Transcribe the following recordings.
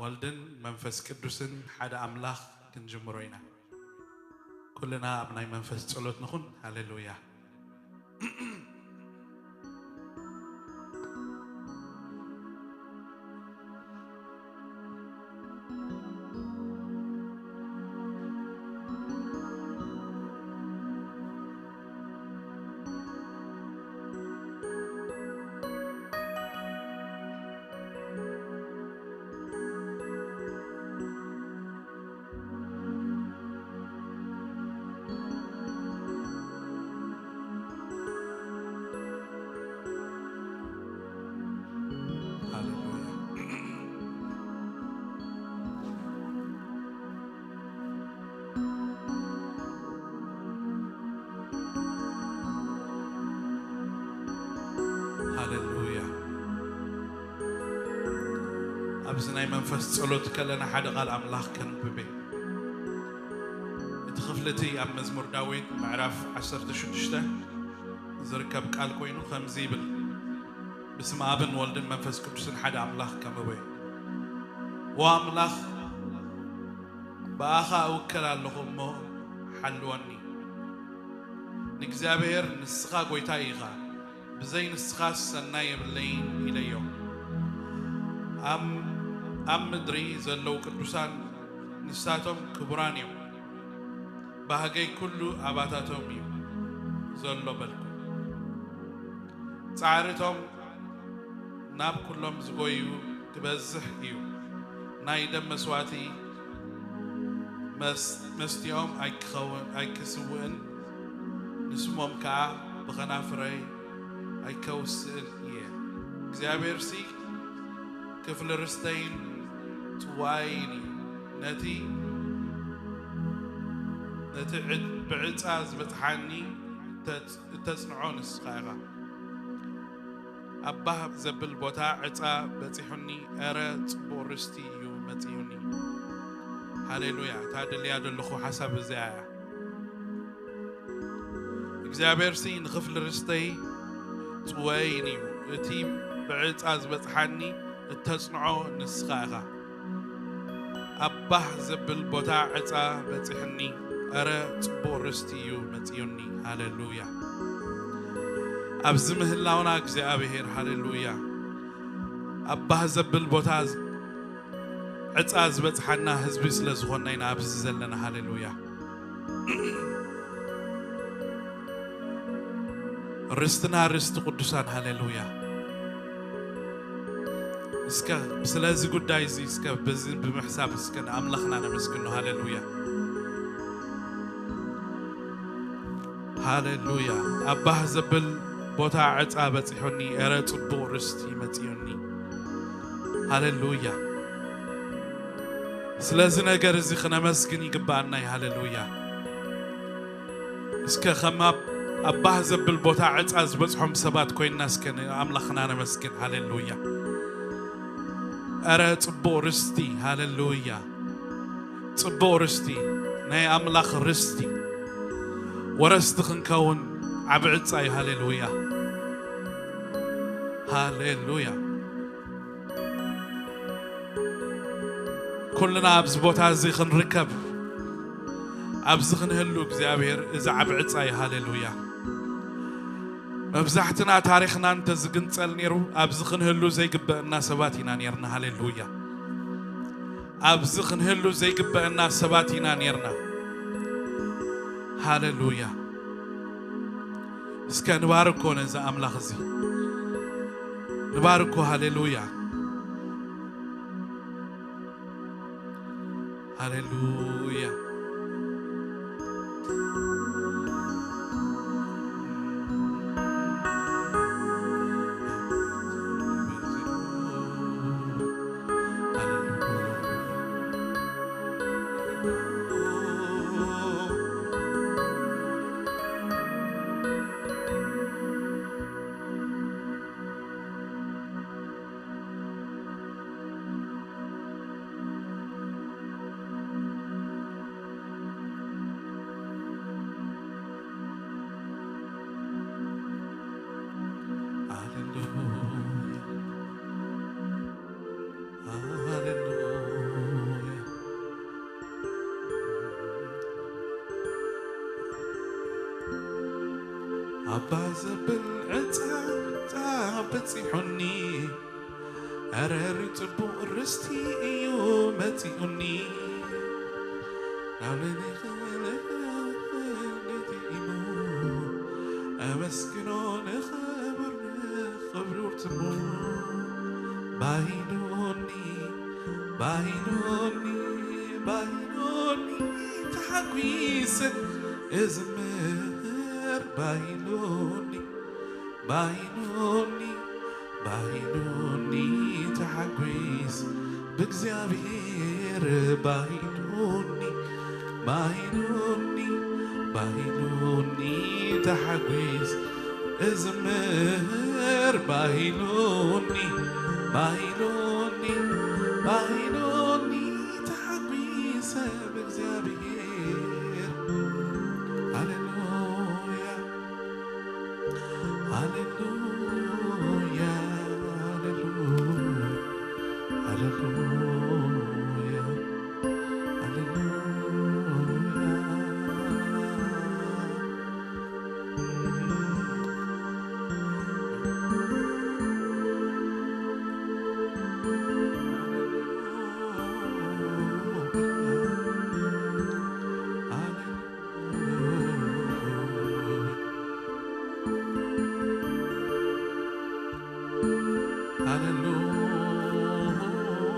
ወልድን መንፈስ ቅዱስን ሓደ ኣምላኽ ክንጅምሮ ኢና። ኩልና ኣብ ናይ መንፈስ ጸሎት ንኹን። ሃሌሉያ። ሃሌሉያ። ሃሌሉያ። ኣብዚ ናይ መንፈስ ጸሎት ከለና ሓደ ቃል ኣምላኽ ከንብብ እየ። እቲ ክፍሊ እቲ ኣብ መዝሙር ዳዊት ምዕራፍ ዓሰርተ ሽዱሽተ ዝርከብ ቃል ኮይኑ ከምዚ ይብል፣ ብስም ኣብን ወልድን መንፈስ ቅዱስን ሓደ ኣምላኽ ከንብቦ እየ። ዎ ኣምላኽ፣ ብኣኻ እውከል ኣለኹ እሞ ሓልወኒ። ንእግዚኣብሔር፣ ንስኻ ጐይታይ ኢኻ፣ ብዘይ ንስኻስ ሰናይ የብለይን ኢለዮ። ኣብ፣ ኣብ ምድሪ ዘለዉ ቅዱሳን ንሳቶም ክቡራን እዮም። ባህገይ ኩሉ ኣባታቶም እዩ ዘሎ በልኩ። ጻዕሪቶም ናብ ኩሎም ዝጎዩ ክበዝሕ እዩ። ናይ ደም መስዋእቲ መስ-፣ መስትኦም ኣይክኸውን፣ ኣይክስውእን፣ ንስሞም ከኣ ብኸናፍረይ ኣይከውስእን እየ። እግዚኣብሔርሲ ክፍሊ ርስተይን ጽዋይን እዩ። ነቲ፣ ነቲ ዕድ-፣ ብዕጻ ዝበጽሓኒ እተጽ-፣ እተጽንዖ ንስኻ ኢኻ። ኣብ ባህ ዘብል ቦታ ዕጻ በጺሑኒ፣ ኧረ ጽቡቕ ርስቲ እዩ መጺኡኒ። ሃሌሉያ። እታ ደልያ ዘለኹ ሓሳብ እዚኣ እያ። እግዚኣብሔርሲ ንኽፍሊ ርስተይ ጽወይን እዩ። እቲ ብዕጻ ዝበጽሓኒ እተጽንዖ ንስኻ ኢኻ። ኣብ ባህ ዘብል ቦታ ዕጻ በጺሕኒ፣ ኧረ ጽቡቕ ርስቲ እዩ መጺኡኒ። ሃሌሉያ። ኣብዚ ምህላውና እግዚኣብሔር፣ ሃሌሉያ፣ ኣብ ባህ ዘብል ቦታ ዝ-፣ ዕጻ ዝበጽሓና ህዝቢ ስለ ዝኾንና ኢና ኣብዚ ዘለና። ሃሌሉያ። ርስትና ርስቲ ቅዱሳን። ሃሌሉያ። እስከ ስለዚ ጉዳይ እዚ እስከ በዚ ብምሕሳብ እስከ ንኣምላኽና ነመስግኖ። ሃሌሉያ። ሃሌሉያ። ኣብ ባህ ዘብል ቦታ ዕጻ በጺሑኒ፣ ኤረ ጽቡቕ ርስቲ መጺኡኒ። ሃሌሉያ። ስለዚ ነገር እዚ ክነመስግን ይግብኣና እዩ። ሃሌሉያ። እስከ ከም ኣብ፣ ኣብ ባህ ዘብል ቦታ ዕጻ ዝበጽሖም ሰባት ኮይንና እስከ ንኣምላኽና ነመስግን። ሃሌሉያ። እረ ጽቡቕ ርስቲ፣ ሃሌሉያ። ጽቡቕ ርስቲ፣ ናይ ኣምላኽ ርስቲ፣ ወረስቲ ክንከውን ዓቢ ዕጻ እዩ። ሃሌሉያ። ሃሌሉያ። ኩልና ኣብዚ ቦታ እዚ ክንርከብ፣ ኣብዚ ክንህሉ እግዚኣብሔር እዚ ዓቢ ዕጻ እዩ። ሃሌሉያ። መብዛሕትና ታሪኽና እንተዝግንጸል ነይሩ፣ ኣብዚ ክንህሉ ዘይግበአና ሰባት ኢና ነይርና። ሃሌሉያ። ኣብዚ ክንህሉ ዘይግበአና ሰባት ኢና ነይርና። ሃሌሉያ። እስከ ንባርኮ ነዚ ኣምላኽ እዚ። ንባርኮ። ሃሌሉያ። ሃሌሉያ። እባ ዘብል ዕፃ በፂሑኒ፣ ኣረሪ ፅቡቕ ርስቲ እዩ መፂኡኒ። ናብለኒ ክልእቲ ኢሙ፣ ኣመስግኖ ንኽብር ንኽብሩ ትሙ። ባይሎኒ፣ ባይሎኒ፣ ባይሎኒ፣ ተሓጒሰ እዝምር ባይሎኒ። ባይሎኒ፣ ባይሎኒ፣ ተሓጒስ ብእግዚኣብሔር። ባይሎኒ፣ ባይሎኒ፣ ባይሎኒ፣ ተሓጒስ እዝምር። ባይሎኒ፣ ባይሎኒ፣ ባይሎኒ፣ ተሓጒሰ ብእግዚኣብሔር። ሃሌሉያ። ሃሌሉያ፣ ሃሌሉያ፣ ሃሌሉያ፣ ሃሌሉያ።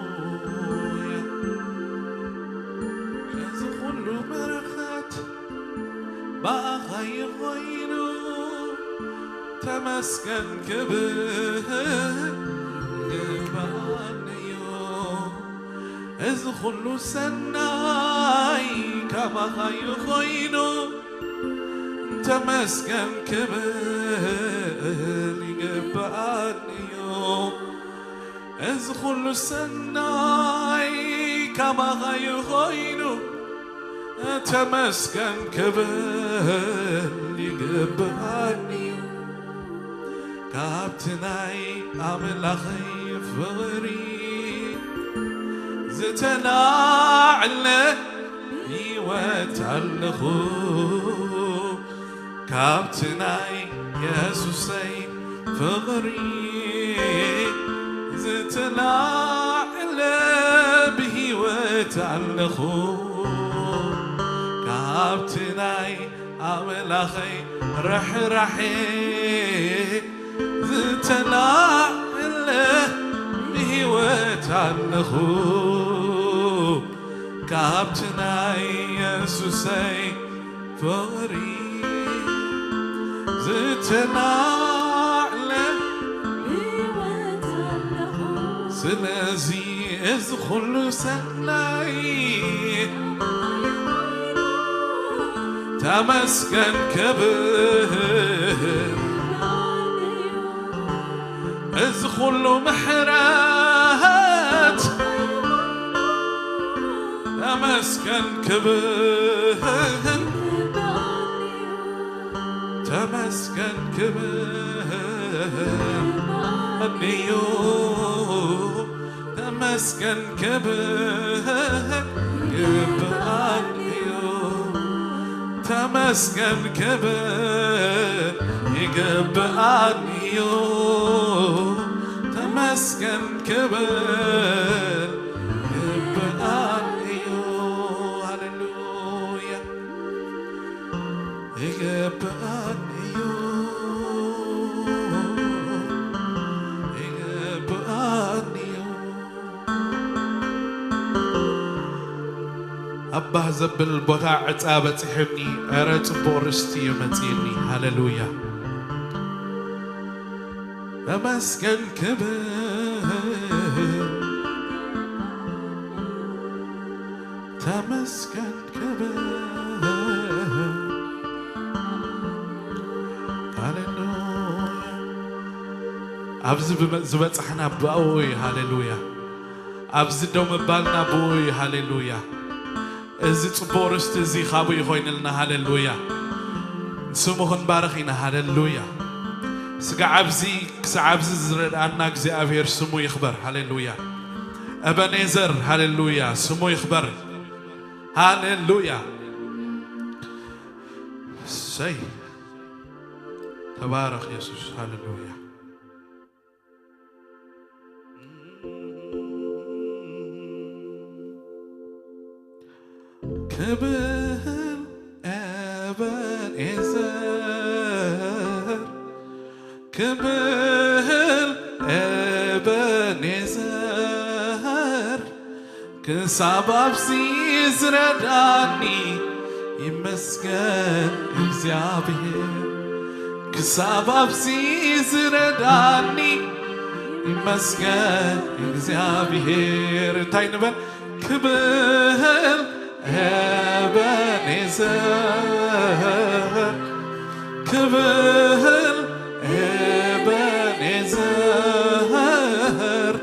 ሃሌሉያ። እዚ ኩሉ በረኸት ብኣኻ እዩ ኮይኑ፣ ተመስገን ክብል ይግባኣኒ እዩ። እዚ ኩሉ ሰናይ ካባኻ እዩ ኮይኑ፣ ተመስገን ክብል ይግባኣኒ እዩ። እዚ ኩሉ ሰናይ ካባኻ እዩ ኮይኑ፣ ተመስገን ክብል ይግባኣኒ እዩ። ካብቲ ናይ ኣምላኸይ ፍቕሪ ዝተላዕለ ህይወት ኣለኹ። ካብቲ ናይ የሱሰይ ፍቕሪ ዝተላዕለ ብህይወት ኣለኹ። ካብቲ ናይ ኣምላኸይ ርሕራሐ ዝተላዕለ ብህይወት ኣለኹ። ካብቲ ናይ የሱሰይ ፍቕሪ ዝተላዕለ ህይወት ኣለኹ። ስለዚ እዚ ኩሉ ሰናይ ተመስገን ክብል፣ እዚ ኩሉ ምሕረት ተመስገን ክብል፣ ተመስገን ክብል እዩ። ተመስገን ክብል ይግባኣኒ እዩ። ተመስገን ክብል ይግባኣኒ እዩ። ተመስገን ክብል ይግባኣኒ እዩ። ሃሌሉያ። ይግባኣኒ እዩ። ይግባኣኒ እዩ። ኣባ ዘብል ቦታ ዕፃ በፂሑኒ፣ ኧረ ፅቡቕ ርስቲ እዩ መፂእኒ። ሃሌሉያ። ተመስገን ክብል፣ ተመስገን ክብል። ሃሌሉያ። ኣብዚ ብመ-፣ ዝበጻሕና ብኡ እዩ። ሃሌሉያ። ኣብዚ ደው ምባልና ብኡ እዩ። ሃሌሉያ። እዚ ጽቡቕ ርስቲ እዚ ካብኡ እዩ ኮይንልና። ሃሌሉያ። ስሙ ክንባርኽ ኢና። ሃሌሉያ። ስጋዕ ኣብዚ፣ ክሳዕ ኣብዚ ዝረድኣና እግዚኣብሔር ስሙ ይኽበር። ሃሌሉያ። ኤበኔዘር፣ ሃሌሉያ፣ ስሙ ይኽበር። ሃሌሉያ። እሰይ። ተባረኽ የሱስ። ሃሌሉያ። ክብል ኤበኔዘር፣ ክብል ኤበኔዘር፣ ክሳብ ኣብዚ ዝረዳኒ ይመስገን እግዚኣብሔር። ክሳብ ኣብዚ ዝረዳኒ ይመስገን እግዚኣብሔር። እንታይ ንበል? ክብል ኤበኔዘር፣ ክብል ኤበኔዘር፣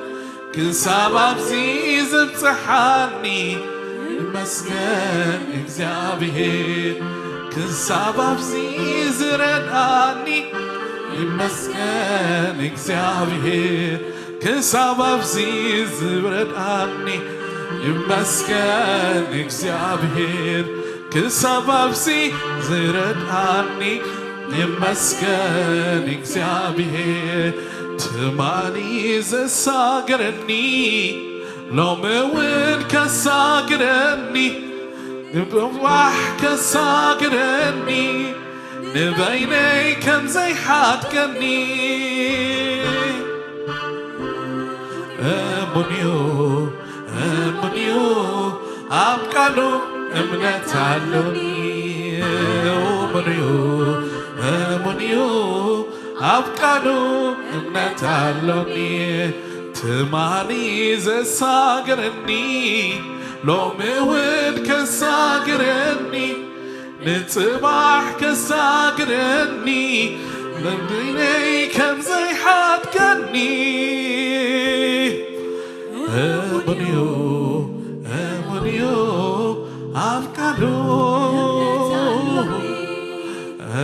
ክሳብ ኣብዚ ዘብጽሓኒ ይመስገን እግዚኣብሔር። ክሳብ ኣብዚ ዝረድኣኒ ይመስገን እግዚኣብሔር። ክሳብ ኣብዚ ዝረድኣኒ ይመስገን እግዚኣብሔር። ክሳብ ኣብዚ ዝረድኣኒ ይመስገን እግዚኣብሔር። ትማሊ ዘሳገረኒ ሎሚ እውን ከሳግረኒ፣ ንጽባሕ ከሳግረኒ፣ ንበይነይ ከም ዘይሓድገኒ። እሙን እዩ፣ እሙን እዩ፣ ኣብ ቃሉ እምነት ኣሎኒ። እሙን እዩ፣ እሙን እዩ፣ ኣብ ቃሉ እምነት ኣሎኒ። ትማሊ ዘሳገረኒ ሎሚ እውን ከሳግረኒ፣ ንጽባሕ ከሳግረኒ፣ ልብነይ ከም ዘይሓድገኒ። እሙን እዩ፣ እሙን እዩ፣ ኣብ ቃሉ።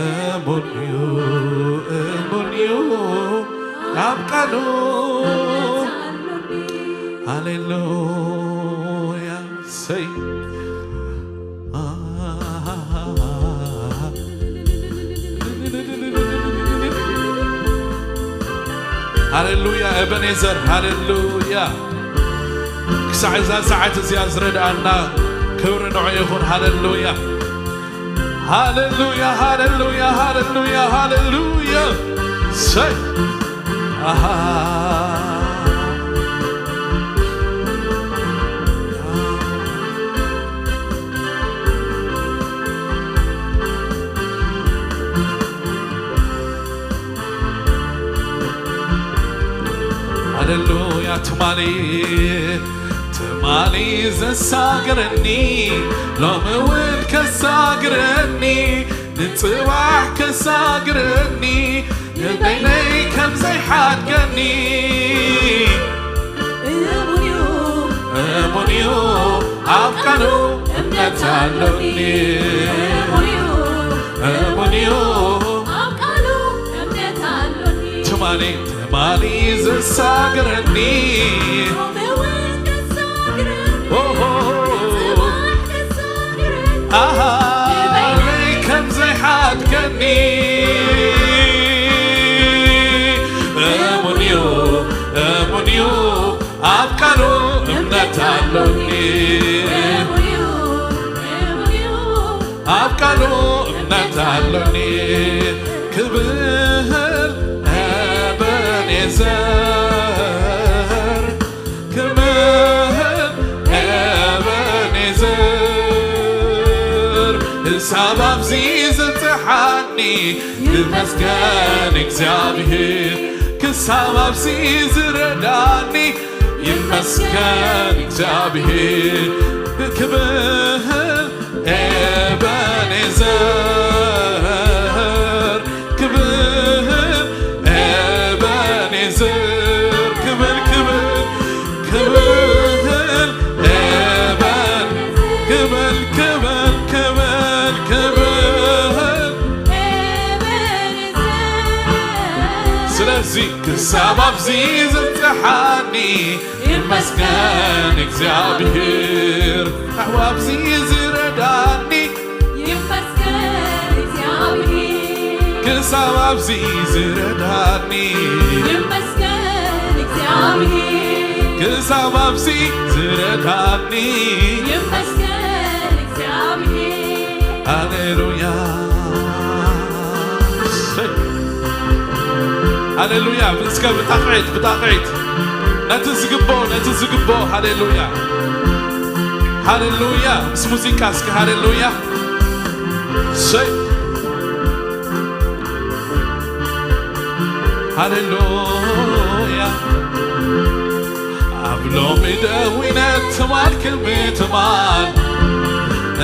እሙን እዩ፣ እሙን እዩ፣ ኣብ ቃሉ። ሃሌሉያ። ሰይ። ሃሌሉያ፣ ኤበኔዘር፣ ሃሌሉያ። ክሳዕ እዛ ሰዓት እዚኣ ዝረድኣና ክብሪ ንዑ ይኹን። ሃሌሉያ፣ ሃሌሉያ፣ ሃሌሉያ፣ ሃሌሉያ፣ ሃሌሉያ። ሰይ። ኣሃ። ሃሌሉያ። ትማሊ፣ ትማሊ ዘሳገረኒ ሎሚ እውን ከሳግረኒ፣ ንጽባሕ ከሳግረኒ፣ ንበይነይ ከም ዘይሓድገኒ። እሙን እዩ፣ እሙን እዩ፣ ኣብ ቃሉ እምነት ኣሎኒ። እሙን እዩ፣ እሙን እዩ፣ ኣብ ቃሉ እምነት ኣሎኒ። ትማሊ፣ ትማሊ ዘሳገረኒ። ኦሆ። ኣሃ፣ በይነይ ከም ዘይሓድገኒ። እሙን እዩ፣ እሙን እዩ፣ ኣብ ቃሉ እምነት ኣሎኒ። ኣብ ቃሉ እምነት ኣሎኒ። ክብል ኤበኔዘር፣ ክብል ኤበኔዘር፣ ክሳብ ኣብዚ ዘብጽሓኒ ይመስገን እግዚኣብሔር። ክሳብ ኣብዚ ዝረዳኒ ይመስገን እግዚኣብሔር። ክብል ኤበኔዘር፣ ክብል ኤበኔዘር፣ ክብል፣ ክብል፣ ክብል ኤበን-፣ ክብል፣ ክብል፣ ክብል፣ ክብል። ስለዚ ክሳብ ኣብዚ ዘብጽሓኒ ይመስገን እግዚኣብሔር። ኣብ ኣብዚ ዝረዳኒ ይመስገን እግዚኣብሔር። ክሳብ ኣብዚ ዝረዳኒ፣ ይመስገን እግዚኣብሔር። ክሳብ ኣብዚ ዝረዳኒ፣ ይመስገን እግዚኣብሔር። ሃሌሉያ። ሃሌሉያ። እስከ ብጣቕዒት፣ ብጣቕዒት ነቲ ዝግቦ፣ ነቲ ዝግቦ። ሃሌሉያ፣ ሃሌሉያ። ምስ ሙዚቃ እስከ ሃሌሉያ። ሰይ ሃሌሉያ። ኣብ ሎሚ ደዊነ ትማል ቅድሚ ትማል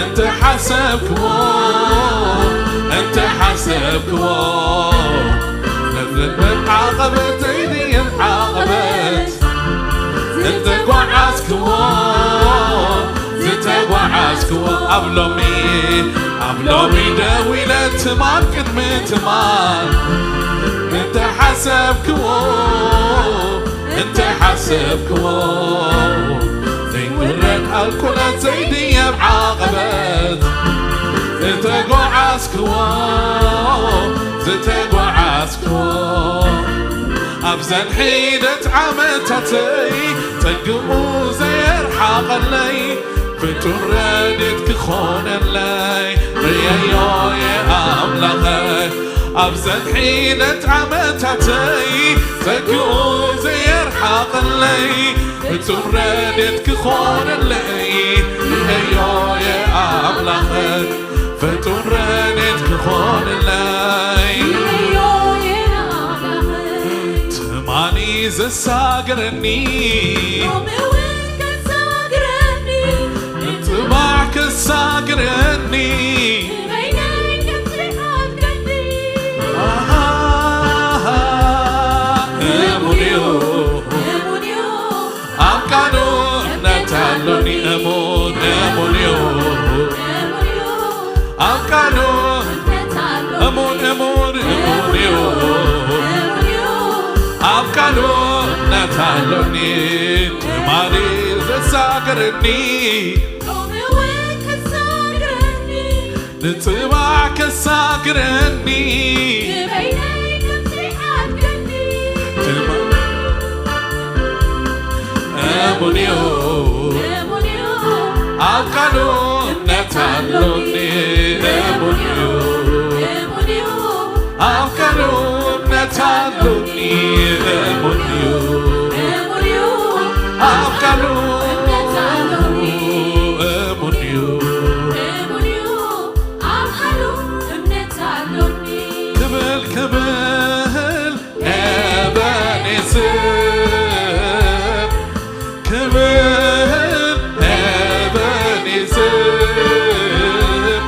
እንተ ሓሰብክዎ፣ እንተ ሓሰብክዎ፣ ነዘንበብ ዓቐበት ዘይድየብ ዓቐበት ዝተጓዓዝክዎ፣ ዝተጓዓዝክዎ፣ ኣብ ሎሚ፣ ኣብ ሎሚ ደዊለ ትማል ቅድሚ ትማል እንተ ሓሰብክዎ፣ እንተ ሓሰብክዎ፣ ዘይውረድ ኣልኮላት ዘይድየብ ዓቐበት ዝተጓዓዝክዎ፣ ዝተጓዓዝክዎ፣ ኣብዘን ሒደት ዓመታተይ ጸግኡ ዘየርሓቐለይ ፍጹም ረድኤት ክኾነለይ ርእየዮ ኣምላኸይ። ኣብዘን ሒደት ዓመታተይ ጸግኡ ዘየርሓቐለይ ፍጹም ረድኤት ክኾነለይ ርእየዮ ኣምላኸይ። ፍጹም ረድኤት ክኾነለይ ትማሊ ዘሳገረኒ፣ ሎሚ እውን ከሳግረኒ፣ ንጽባሕ ከሳግረኒ። በይነይ ከምዚ ሓድገኒ። ኣሃ፣ እሙን እዩ። እሙን እዩ። ኣብ ቃሉ እምነት ኣሎኒ። እሙን፣ እሙን እዩ። እሙን እዩ። ኣብ ቃሉ እምነት ኣሎኒ። እሙን፣ እሙን፣ እሙን እዩ። እሙን እዩ። ኣብ ቃሉ እምነት ኣሎኒ። ትማሊ ዘሳገረኒ፣ ሎሚ እውን ከሳግረኒ፣ ንጽባሕ ከሳግረኒ። ንበይነይ ከምዚ ሓድገኒ። ትማ-፣ እሙን እዩ። እሙን እዩ። ኣብ ቃሉ እምነት ኣሎኒ። እሙን እዩ። እሙን እዩ። ኣብ ቃሉ እምነት ኣሎኒ። እሙን እዩ። እሙን እዩ። ኣብ ቃሉ እምነት ኣሎኒ። እሙን እዩ። እሙን እዩ። ኣብ ቃሉ እምነት ኣሎኒ። ክብል፣ ክብል ኤበኔዘር፣ ክብል ኤበኔዘር፣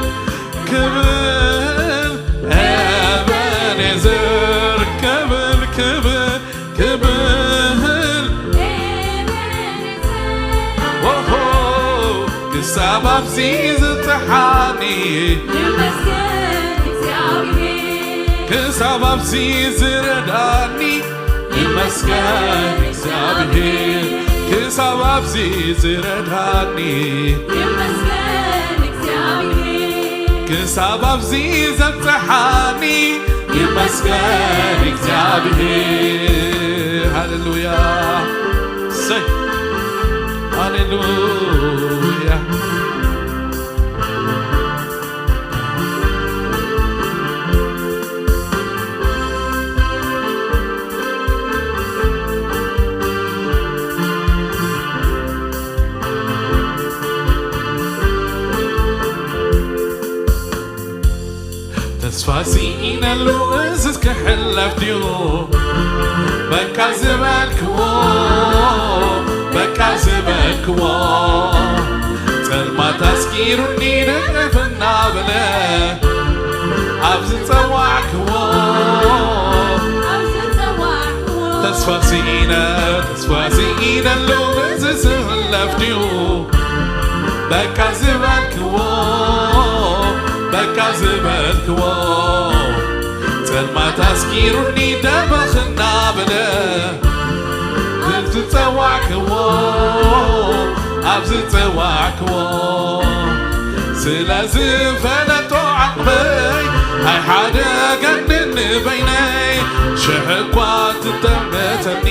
ክብል ኤበኔዘር፣ ክብል፣ ክብል፣ ክብል ኤበኔዘር። ኦሆ፣ ክሳብ ኣብዚ ዝጸሓኒ ይመስገን እግዚኣብሔር። ክሳብ ኣብዚ ዝረዳኒ ይመስገን እግዚኣብሔር። ክሳብ ኣብዚ ዝረዳኒ ይመስገን እግዚኣብሔር። ክሳብ ኣብዚ ዘብጽሓኒ ይመስገን እግዚኣብሔር። ሃሌሉያ። ሰይ። ሃሌሉያ። ተስፋ ስኢነሉ እዝስ ክሕለፍ ድዩ? በቃ ዝበልክዎ፣ በቃ ዝበልክዎ፣ ጸልማት ኣስኪሩኒ ንዕፍ እናበለ ኣብ ዝጸዋዕክዎ፣ ኣብ ዝጸዋዕክዎ፣ ተስፋ ስኢነ፣ ተስፋ ስኢነሉ እዝስ ክሕለፍ ድዩ? በቃ ዝበልክዎ፣ በቃ ዝበልክዎ፣ ጸልማት ኣስኪሩኒ ደበኽ እናበለ ኣብ ዝጸዋዕክዎ፣ ኣብ ዝጸዋዕክዎ፣ ስለ ዝፈለጦ ዓቕመይ ኣይሓደገንን በይነይ ሽሕ እኳ ትጠመተኒ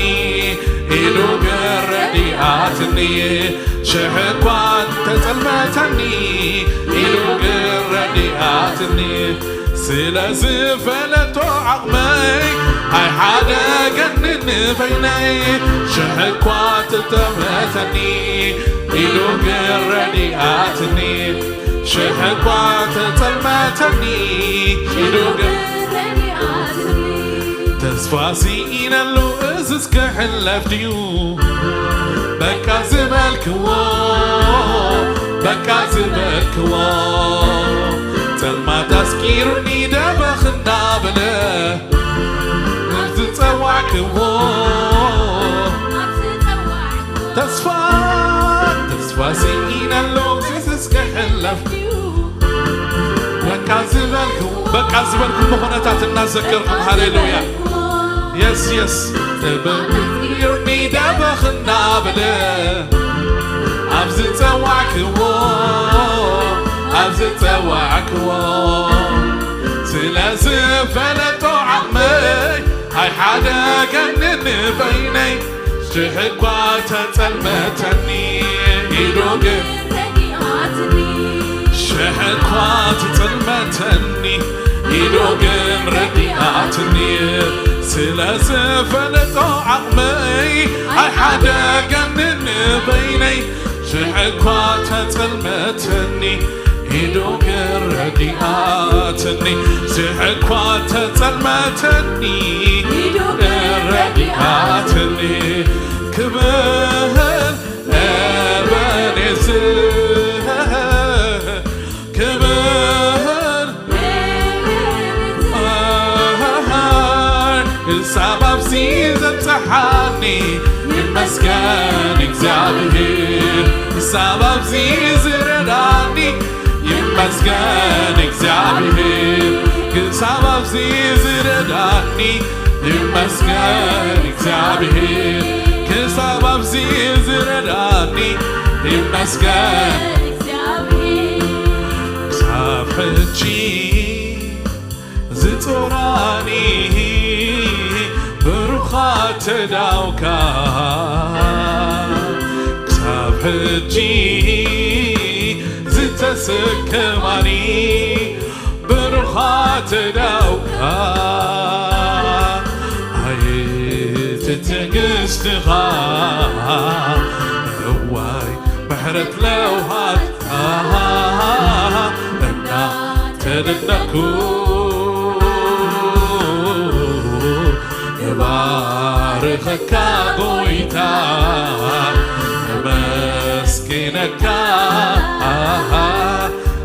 ኢሉ ግን ረዲኣትኒ ሽሕ እኳ ተጸልመተኒ ኢሉ ግን ረዲኣትኒ ስለ ዝፈለጦ ዓቕመይ ኣይሓደገንን በይነይ ሽሕ እኳ ትጠመተኒ ኢሉ ግን ረዲኣትኒ ሽሕ እኳ ተጸልመተኒ ኢሉ ግን ተስፋ ስኢነሉ እዝስ ክሕለፍ ድዩ በቃ ዝበልክዎ በቃ ዝበልክዎ ጸልማት ኣስኪሩኒ ደበኽ እንዳበለ ዝጸዋዕክዎ ተስፋ ተስፋ ስኢነሉ እዝስ ክሕለፍ በቃ ዝበልኩም በቃ ዝበልኩም ኩነታት እናዘከርኩም ሃሌሉያ የስ የስ ጥበብ ይርኒ ደበኽ እናበለ ኣብ ዝጸዋዕክዎ ኣብ ዝጸዋዕክዎ ስለ ዝፈለጦ ዓቕመይ ኣይሓደገንን በይነይ ሽሕ እኳ ተጸልመተኒ ኢሉ ግን ሽሕ እኳ ትጸልመተኒ ኢሉ ግን ረዲኣትኒ ስለ ዝፈለጦ ዓቕመይ ኣይሓደገንን በይነይ ሽሕ እኳ ተጸልመተኒ ኢዱ ግን ረዲኣትኒ ሽሕ እኳ ተጸልመተኒ ኢዱ ግን ረዲኣትኒ ክብር ኤበኔዝር ክብር ክሳብ ኣብዚ ዘብጽሓኒ ይመስገን እግዚኣብሔር ክሳብ ኣብዚ ዝረዳኒ ይመስገን እግዚኣብሔር ክሳብ ኣብዚ ዝረዳኒ ይመስገን እግዚኣብሔር ክሳብ ኣብዚ ዝረዳኒ ይመስገን ክሳብ ሕጂ ዝጾራኒ ብሩኻት ተዳውካ ክሳብ ሕጂ ዝተሰከማኒ ብሩኻት ተዳውካ ኣየት ትዕግስትኻ እዋይ ምሕረት ለውሃት እና ተደነኩ እባርኸካ ጎይታ እመስግነካ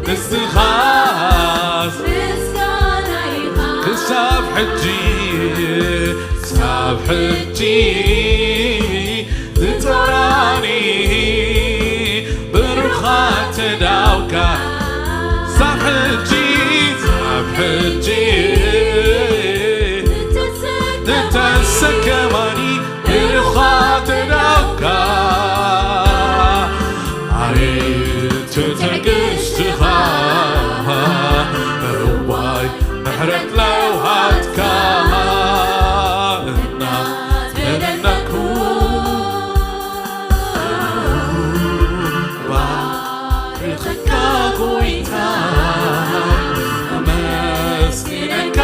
ንስኻስ ክሳብ ሕጂ ክሳብ ሕጂ ዝጸራኒ ብሩኻት ተዳውካ ሳብ ሕጂ ሳብ ሕጂ ዝተሰከማኒ ብሩኻት ተዳውካ ኣቤቱ ትዕግስትኻ እዋይ ምሕረት ለውሃትካ እናተደነኩ ባርኸካ ጎይታ ኣመስግነካ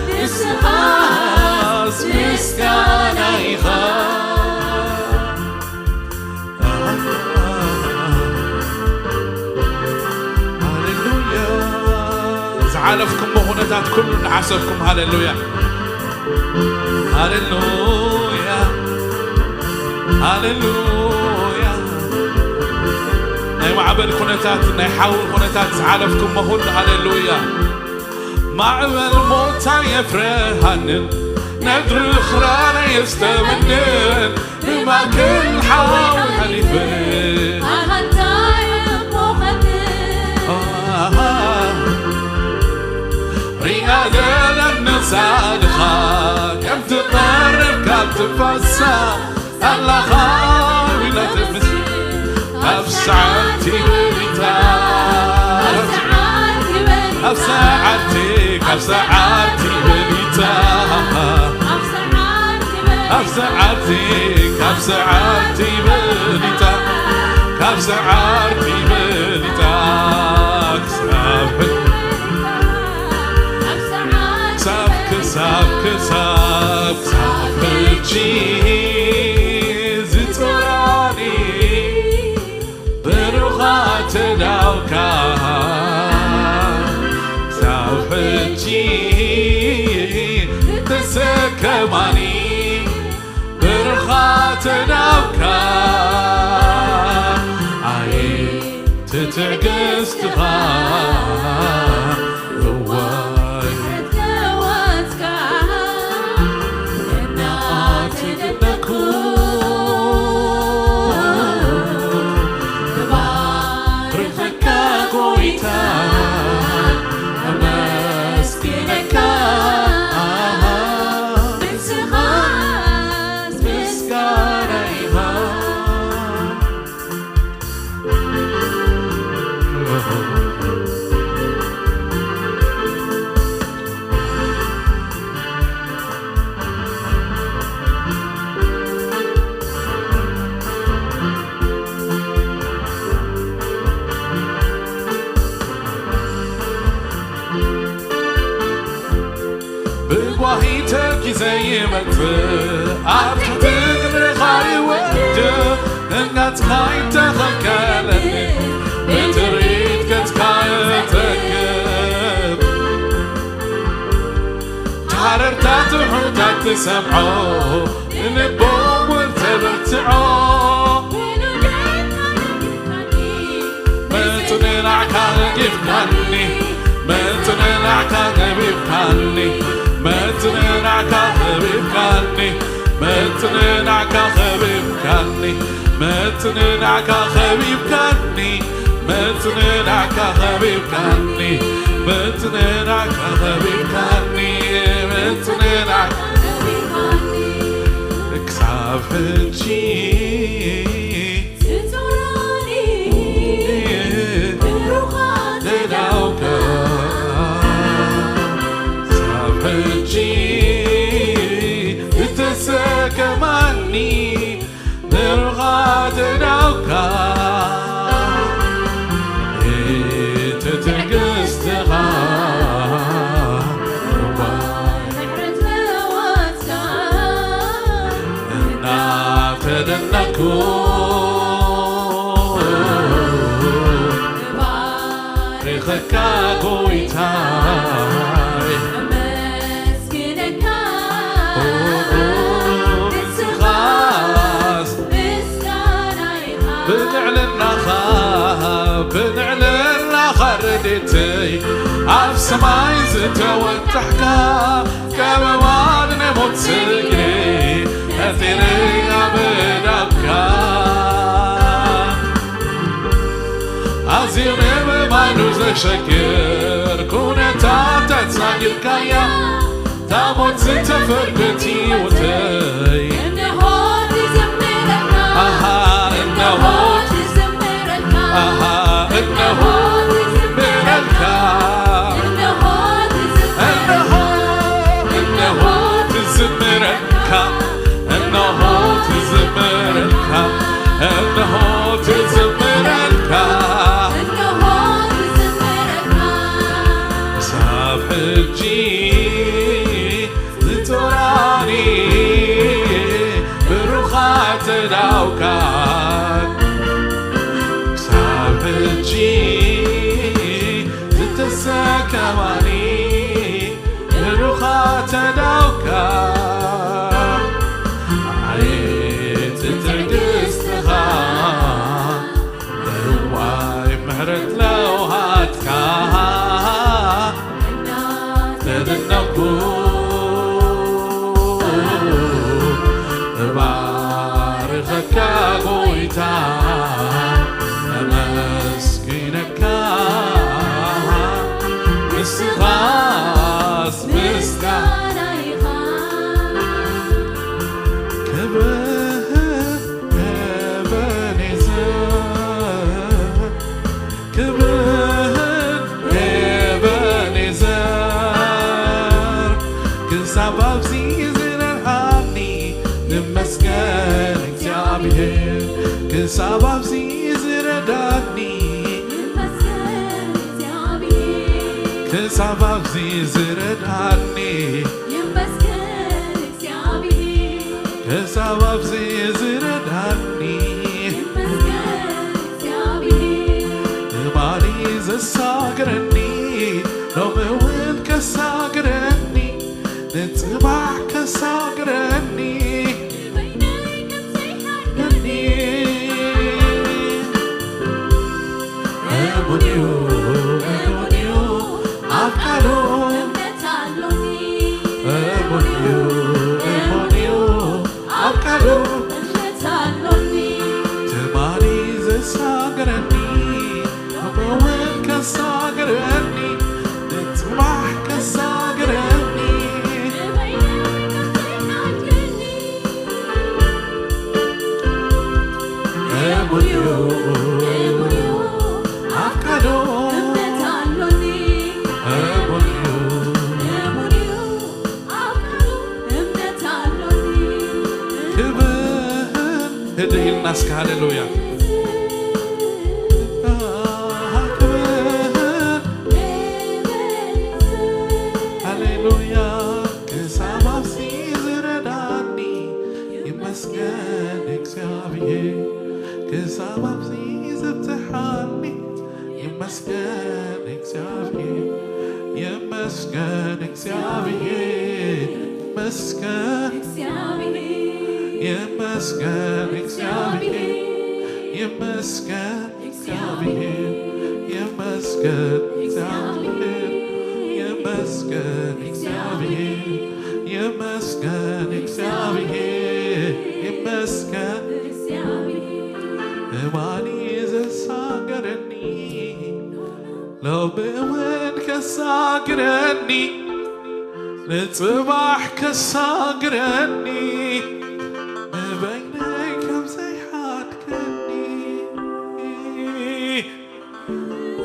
ንስኻስ ምስጋና ኢኻ ሃሌሉያ ዝሓለፍኩሞ ኩነታት ኩሉ እናሓሰብኩም ሃሌሉያ ሃሌሉያ ሃሌሉያ ናይ ማዕበል ኩነታት ናይ ሓዊ ኩነታት ዝሓለፍኩሞ ኩሉ ሃሌሉያ ማዕበል ሞት ኣየፍርሃንን ነድሪ ኽራን ኣየስተምንን ብማእከል ሓዊ ሓሊፈ ኣሃ እንታይ እሞ ኸብል ኣሃ ሪኣ ዘለኒ ሳድኻ ከም ትቐርብ ካብ ትፋሳ ኣላኻ ዊላ ትምስ ኣብ ሰዓት ይበሊታ ኣብ ሰዓት ይበል ካብ ሰዓርቲ በሊጻ፣ ካብ ሰዓርቲ፣ ካብ ሰዓርቲ በሊጻ፣ ካብ ሰዓርቲ በሊጻ፣ ክሳብ ሕጂ፣ ክሳብ፣ ክሳብ፣ ክሳብ፣ ክሳብ ሕጂ ዝጾራኒ ብሩኻት ኣእዳውካ ክሳብ ሕጂ ተሰከማኒ። ብሩኻት ኣእዳውካ ኣየት ትዕግስትኻ እዋይ እናተደነኩ ባርኸካ ጎይታ ኣመስግነካ ንስኻስ ምስጋና ኢኻ። ብጓሂ ተኪዘ ይመጽእ ኣብ ትሕቲ እግርኻ ይወድቕ። እናትካ ይተኸልከለኒ ብትርኢት ገጽካ እጠግብ። ሃረርታ ትሑታት ትሰምዖ ንልቦም እውን ተበርትዖ። መጽንናዕካ ገቢብካኒ፣ መጽንናዕካ ገቢብካኒ፣ መጽንናዕካ ገቢብካኒ፣ መጽንናዕካ ገቢብካኒ፣ መጽንናዕካ ገቢብካኒ፣ መጽንናዕካ ገቢብካኒ፣ መጽንናዕካ ገቢብካኒ፣ መጽንናዕካ ክሳብ ሕጂ ዝጾራኒ ብሩኻት ኣእዳውካ ክሳብ ሕጂ ዝተሰከማኒ ብሩኻት ኣእዳውካ እቲ ትዕግስትኻ እዋይ ምሕረት ለዋትካ እናተደነኩ ባሪኸካ ጎይታይ ኣመስግነካ ንስኻስ ምስጋና ኢኻ። ብልዕልናኻ ብልዕልናኻ ረድኤተይ ኣብ ሰማይ ዝተወጣሕካ ከበባ ናይ ሞት ስግሪ ነጺረ ኣብ እዳብካ ኣዝዩ ንምእማኑ ዘሸግር ኩነታት ኣጽናጊርካያ እታ ሞት ዝተፈርደት ህይወተይ እንሆ ትዝምረካ ኣሃ እንሆ እንሆ ትዝምረካ ኣሃ እንሆ ትዝምረካ እንሆ ትዝምረካ እንሆ እንሆ ትዝምረካ እንሆ ትዝምረካ እንሆ ትዝምረካ እንሆ ትዝምረካ ክሳብ ሕጂ ዝጾራኒ ብሩኻት ኣእዳውካ ክሳብ ሕጂ ዝተሰከማኒ ብሩኻት ኣእዳውካ ዓሌት ትዕግስትኻ እዋይ ምሕረት ለውሃትካ ተደነቕኩ እባርኸካ ጎይታ ኣመስግነካ ንስኻስ ምስጋና ክብር ኤበኔዘር ክሳብ ኣብዚ ዝረዳኒ፣ ይመስገን እግዚኣብሔር፣ ክሳብ ኣብዚ ዝረዳኒ፣ ይመስገን እግዚኣብሔር፣ ክሳብ ኣብዚ ዝረዳኒ፣ ይመስገን እግዚኣብሔር። ትማሊ ዘሳግረኒ፣ ሎሚ እውን ከሳግረኒ፣ ንጽባሕ ከሳግረኒ። በይነይ ከም ዘይሓድገኒ፣ እሙን እዩ፣ እሙን እዩ፣ ኣብ ቃሉ እምነት ኣሎኒ። እሙን እዩ፣ እሙን እዩ፣ ኣብ ቃሉ እምነት ኣሎኒ። ትማሊ ዘሳገረኒ፣ ሎሚ እውን ከሳግረኒ፣ ንጽባሕ ከሳግረኒ። በይነይ ከም ዘይሓድገኒ፣ እሙን እዩ፣ እሙን እዩ፣ ኣብ ቃሉ እምነት ኣሎኒ። እሙን እዩ። እሙን እዩ፣ ኣብ ቃሉ እምነት ኣሎኒ። ክብር ህድእ ኢልና እስከ ሃሌሉያ። ክብር ሃሌሉያ። ክሳብ ኣብዚ ዝረዳኒ ይመስገን እግዚኣብሔር። ክሳብ ኣብዚ ዘብጽሓኒ ይመስገን እግዚኣብሔር። ይመስገን እግዚኣብሔር። ይመስገን እግዚኣብሔር፣ ይመስገን እግዚኣብሔር። ይመስገን እግዚኣብሔር። ይመስገን እግዚኣብሔር። ይመስገን እግዚኣብሔር። ይመስገን እግዚኣብሔር። ይመስገን እግዚኣብሔር። እማኒ ዘሳገረኒ ሎሚ እውን ከሳግረኒ ንጽባሕ ከሳግረኒ ንበይነይ ከም ዘይሓድገኒ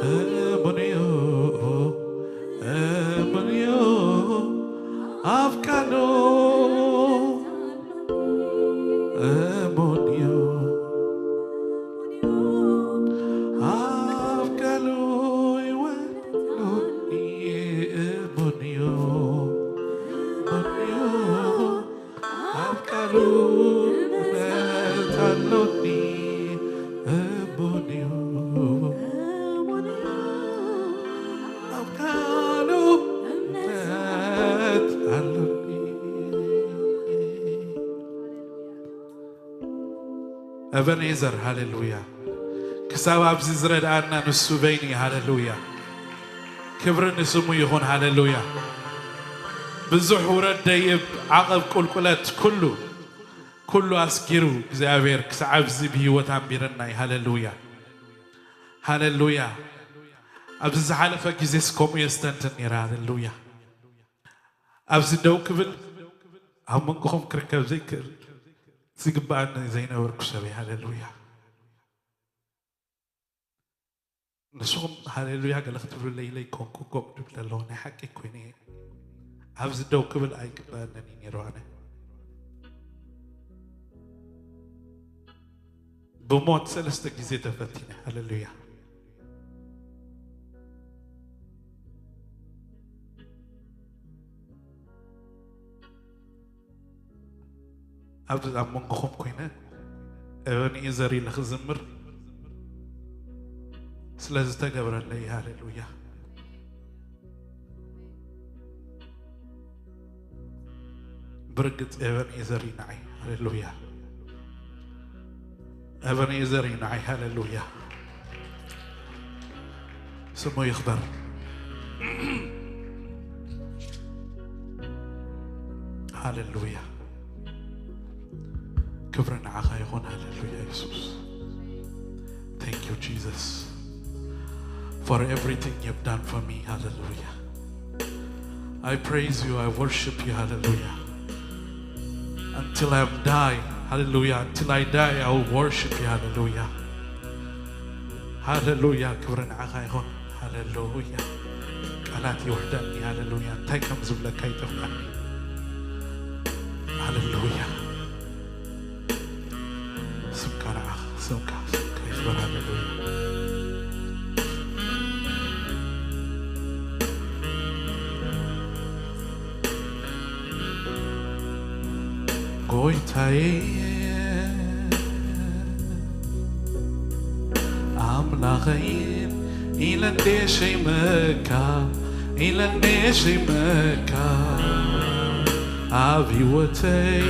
እሙን እዩ እሙን እዩ ኣብ ቃሉ እሙን እዩ ኣብ ቃሉ ይወድሉኒ እሙን እዩ እሙን እዩ ኣብ ቃሉ እምነት ኣሎኒ እሙን እዩ ኣብ ቃሉ እምነት ኣሎኒ። እበኔዘር ሃሌሉያ። ክሳብ ኣብዚ ዝረድኣና ንሱ በይኑ እዩ። ሃሌሉያ። ክብሪ ንስሙ ይኹን። ሃሌሉያ። ብዙሕ ውረድ ደይብ፣ ዓቐብ ቁልቁለት፣ ኩሉ ኩሉ ኣስጊሩ እግዚኣብሔር ክሳብ ኣብዚ ብህይወት ኣንቢረና እዩ። ሃሌሉያ። ሃሌሉያ። ኣብዚ ዝሓለፈ ግዜስ ከምኡ የስተንትን ነይረ። ሃሌሉያ። ኣብዚ ደው ክብል ኣብ መንጎኹም ክርከብ ዘይክእል ዝግባኣኒ ዘይነበርኩ ሰብ እየ። ሃሌሉያ። ንስኹም ሃሌሉያ ገለ ክትብሉለይ ኢለ ኣይኮንኩ ኮም ድብል ኣለኹ። ናይ ሓቂ ኮይኑ እየ። ኣብዚ ደው ክብል ኣይግባኣንን እዩ ነይሩ። ኣነ ብሞት ሰለስተ ግዜ ተፈቲነ። ሃሌሉያ። ኣብዚ ኣብ መንጎኹም ኮይነ ኤበንኤዘር ኢለ ክዝምር ስለ ዝተገብረለይ፣ ሃሌሉያ። ብርግጽ ኤበንኤዘር እዩ ንዓይ። ሃሌሉያ። ኤበንኤዘር እዩ ንዓይ። ሃሌሉያ። ስሙ ይኽበር። ሃሌሉያ። ክብሪ ንዓኻ ይኹን። ሃሌሉያ የሱስ። Thank you Jesus for everything you've done for me. Hallelujah. I praise you, I worship you. Hallelujah. Until I die, hallelujah, until I die I will worship you. Hallelujah. ሃሌሉያ። ክብሪ ንዓኻ ይኹን። ሃሌሉያ። ቃላት ይውሕደኒ። ሃሌሉያ። እንታይ ከም ዝብለካ ይጠፍኣኒ። ሃሌሉያ። ስምካ ንዓኻ፣ ስምካ ሃሌሉያ። ጎይታዬ ኣምላኸይ ኢለ እንዴ ሸይመካ፣ ኢለ እንዴ ሸይመካ፣ ኣብ ህይወተይ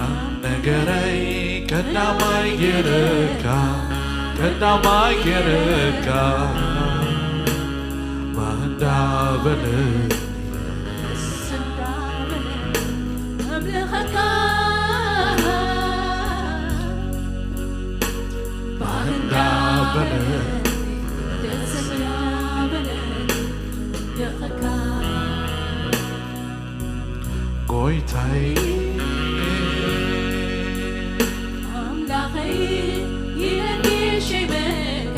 ኣብ ነገረይ ቀዳማይ ገይረካ፣ ቀዳማይ ገይረካ፣ ባህ እንዳበለኒ ኣምልኸካ፣ ባህ እንዳበለኒ ደስ እንዳበለኒ ኣምልኸካ። ጎይታይ ኣምላኸይ ኢለኒ ሽመካ፣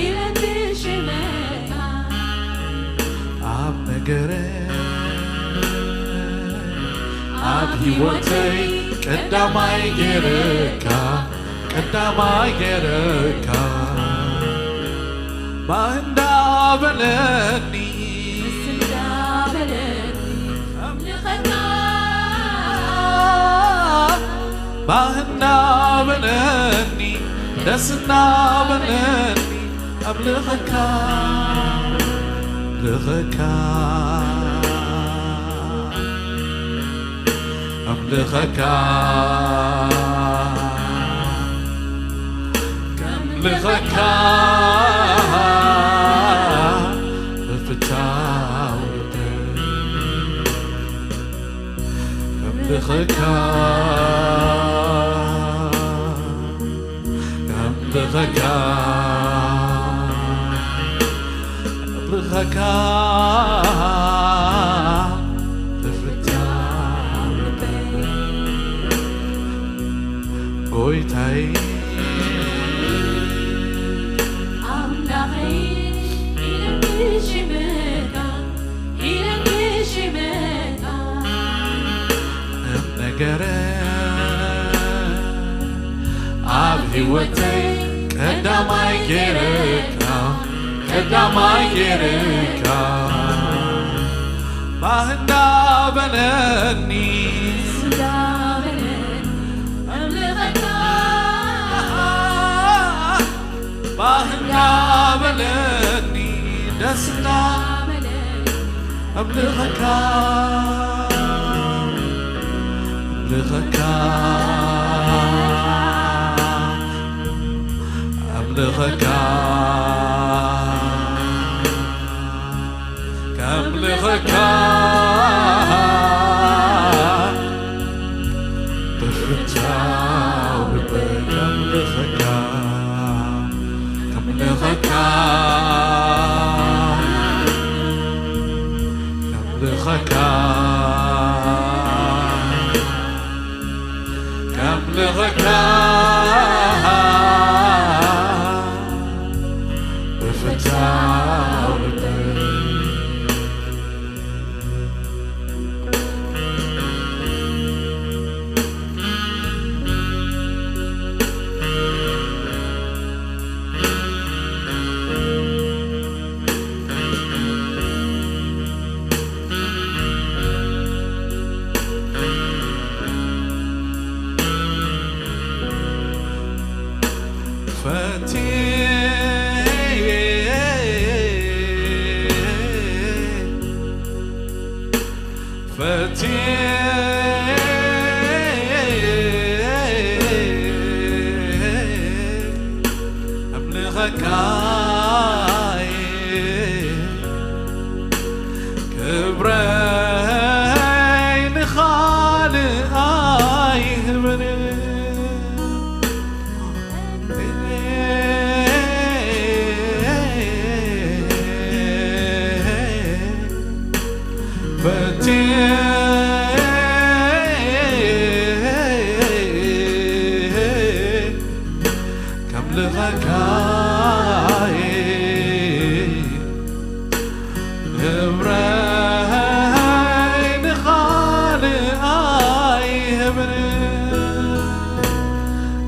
ኢለኒ ሽመካ፣ ኣብ ነገረ ኣብ ህይወተይ ቀዳማይ ገይረካ፣ ቀዳማይ ገይረካ፣ ባህ እንዳበለኒ፣ ደስ እንዳበለኒ ኣምልኸካ፣ ባህ እንዳበለኒ፣ ደስ እንዳበለኒ ኣምልኸካ፣ ኣምልኸካ፣ ኣምልኸካ፣ ከምልኸካ ብፍታው ልበይ፣ ከምልኸካ፣ ከምልኸካ፣ ከምልኸካ ብፍታው ልበይ፣ ጎይታይ ኣምላኸይ ኢለኒ ሽመካ፣ ኢለኒ ሽመካ፣ እም ነገረ ኣብ ህይወተይ ቀዳማይ ገይረካ፣ ቀዳማይ ገይረካ፣ ባህ እንዳበለኒ፣ እንዳበለኒ ኣምልኸካ፣ ባህ እንዳበለኒ፣ ደስ እንዳበለኒ ኣምልኸካ፣ ኣምልኸካ፣ ኣምልኸካ፣ ከምልኸካ ብፍታው ልበይ፣ ከምልኸካ፣ ከምልኸካ፣ ከምልኸካ፣ ከምልኸካ ብፍታው ልበይ።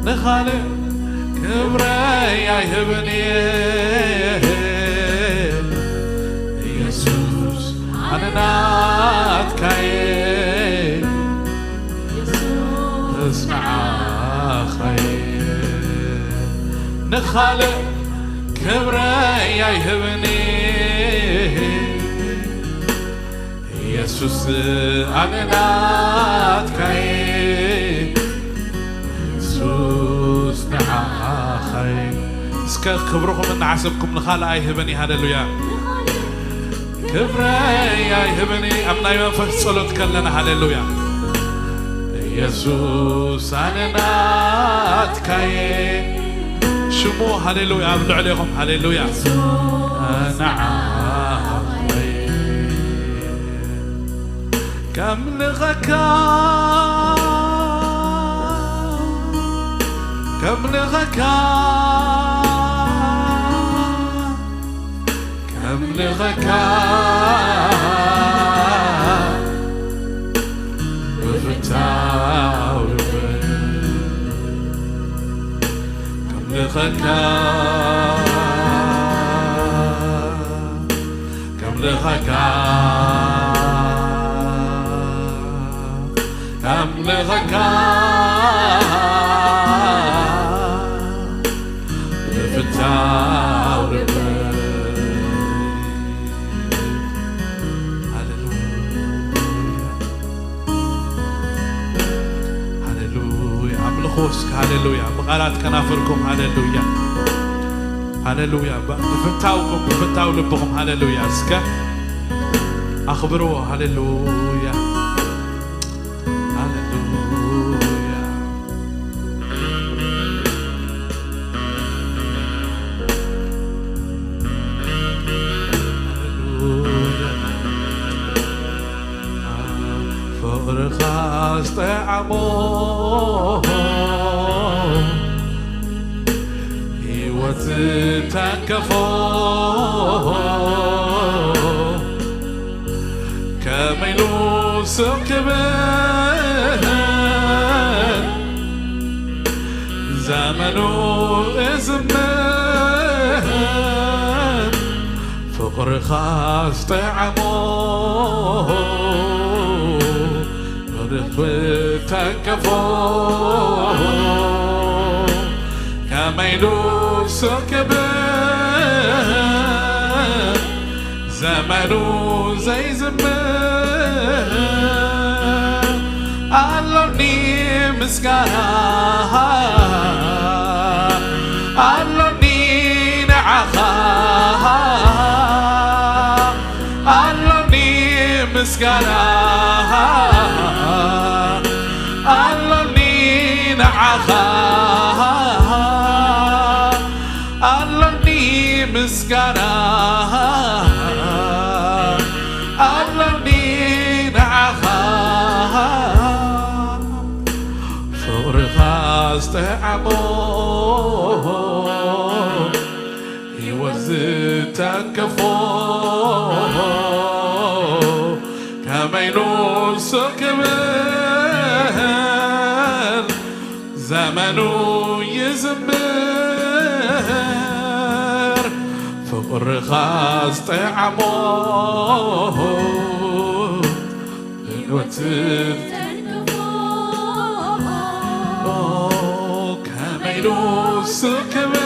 ንኻልእ ክብረይ ኣይህብን እየ። ኢየሱስ ኣነ ናትካ እየ። ኢየሱስ ንዓኻ እየ። ንኻልእ ክብረይ ኣይህብን እየ። ኢየሱስ ኣነ ናትካ እየ። ኢየሱስ ንዓኻ እየ። እስከ ክብርኹም እናዓሰብኩም ንኻልእ ኣይህብን እየ። ሃሌሉያ። ክብረይ ኣይህብን እየ። ኣብ ናይ መንፈስ ጸሎት ከለና፣ ሃሌሉያ። ኢየሱስ ኣነ ናትካ እየ። ሽሙ ሃሌሉያ ኣብ ልዕሌኹም፣ ሃሌሉያ። ንዓኻ እየ። ከምልኸካ፣ ከምልኸካ፣ ከምልኸካ ብፍታው ልበይ። ከምልኸካ፣ ከምልኸካ፣ ከምልኸካ ብፍታው ልበይ። ሃሌሉያ። ሃሌሉያ። ኣምልኾ እስከ ሃሌሉያ። ብቓላት ከናፍርኩም ሃሌሉያ። ሃሌሉያ። ብ-፣ ብፍታውኩም፣ ብፍታው ልብኹም ሃሌሉያ። እስከ ኣኽብርዎ። ሃሌሉያ። ሃሌሉያ። ፍቕርኻ ዝጠዓሞ ህይወት ዝተንከፎ ከመይ ኢሉ ስቕ ክብል ዘመኑ እዝምር ፍቕርኻ ዝጠዓሞ ርትዊ ተንከፎ ከመይ ኢሉ ስቕ ክብል ዘመኑ ዘይዝምር ኣሎኒ ምስጋና ኣሎኒ ንዓኻ ኣሎኒ ምስጋና ኣሎኒ ንዓኻ ኣሎኒ ምስጋና ኣሎኒ ንዓኻ ፍቕርኻ ዝጠዓሞ ህይወት ዝተንከፎ ከመይ ኢሉ ስቕ ክብል ዘመኑ ይዝምር ፍቕርኻ ዝጠዓሞ ህይወት ከመይ ኢሉ ስቕ ክብል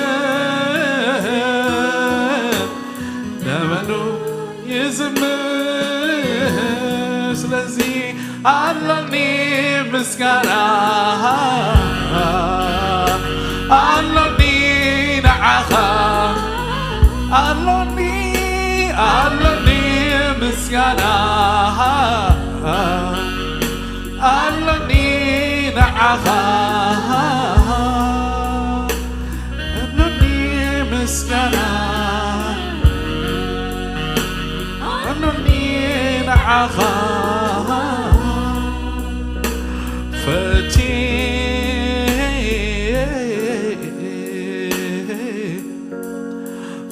ዘመኑ ይዝምር ስለዚ ኣሎኒ ምስጋና ኣሎኒ ንዓኻ ኣሎኒ ኣሎኒ ምስጋና ኣሎኒ ንዓኻ ኣሎኒ ምስጋና ኣሎኒ ንዓኻ ፈቲ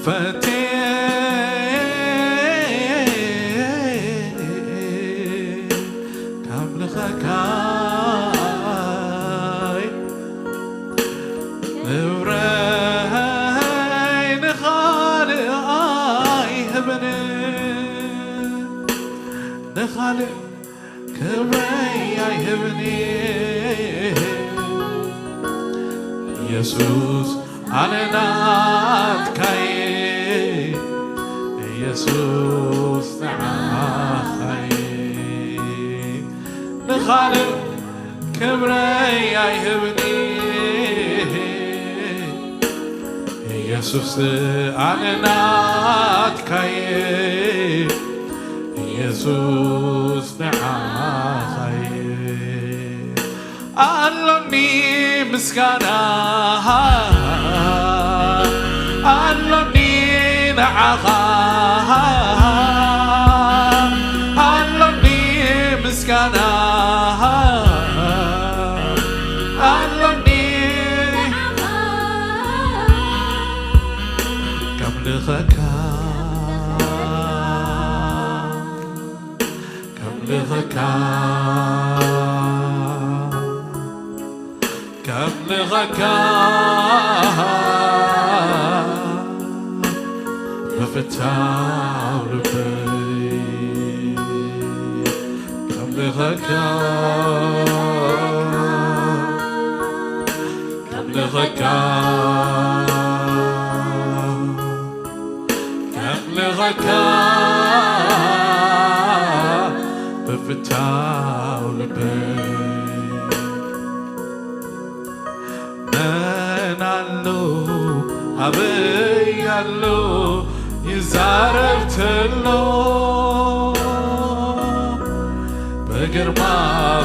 ፈቲ ከምልኸካ ንኻልእ ክብረይ ኣይህብን ኢየሱስ፣ ኣነ ናትካ'የ ኢየሱስ፣ ንዓኻ'የ። ንኻልእ ክብረይ ኣይህብን ኢየሱስ፣ ኣነ ናትካ'የ ኢየሱስ፣ ንዓኻ'የ። ኣሎኒ ምስጋና፣ ኣሎኒ ንዓኻ፣ ኣሎኒ ምስጋና፣ ኣሎኒ ከምልኸካ፣ ከምልኸካ፣ ከምልኸካ ብፍታው ልበይ፣ ከምልኸካ፣ ከምልኸካ፣ ከምልኸካ ብፍታው ልበይ። መን ኣሎ ኣበይ ኣሎ ይዛረብ ተሎ፣ ብግርማ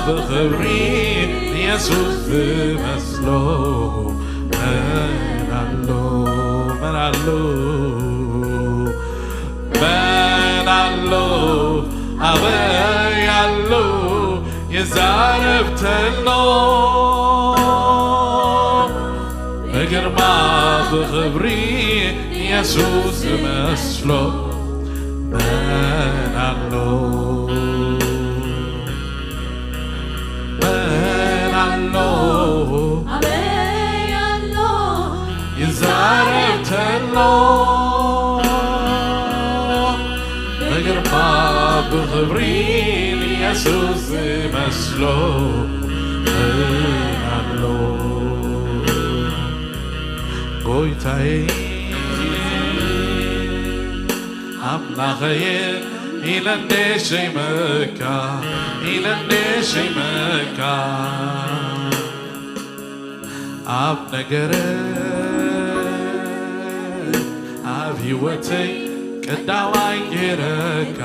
ብኽብሪ ንየሱስ ዝመስሎ። መን ኣሎ፣ መን ኣሎ፣ መን ኣሎ ኣበይ ኣሎ ይዛረብ ተሎ፣ ብግርማ ብኽብሪ የሱስ ዝመስሎ። መን ኣሎ፣ መን ኣሎ፣ ኣበይ ኣሎ ይዛረብ ተሎ፣ ብግርማ ብኽብሪ ንየሱስ ዝመስሎ መን ኣሎ? ጎይታዬ ኣምላኸየ ኢለ እንደ ሸይመካ፣ ኢለ እንደ ሸይመካ፣ ኣብ ነገረ ኣብ ህይወተይ ቀዳማይ ገይረካ፣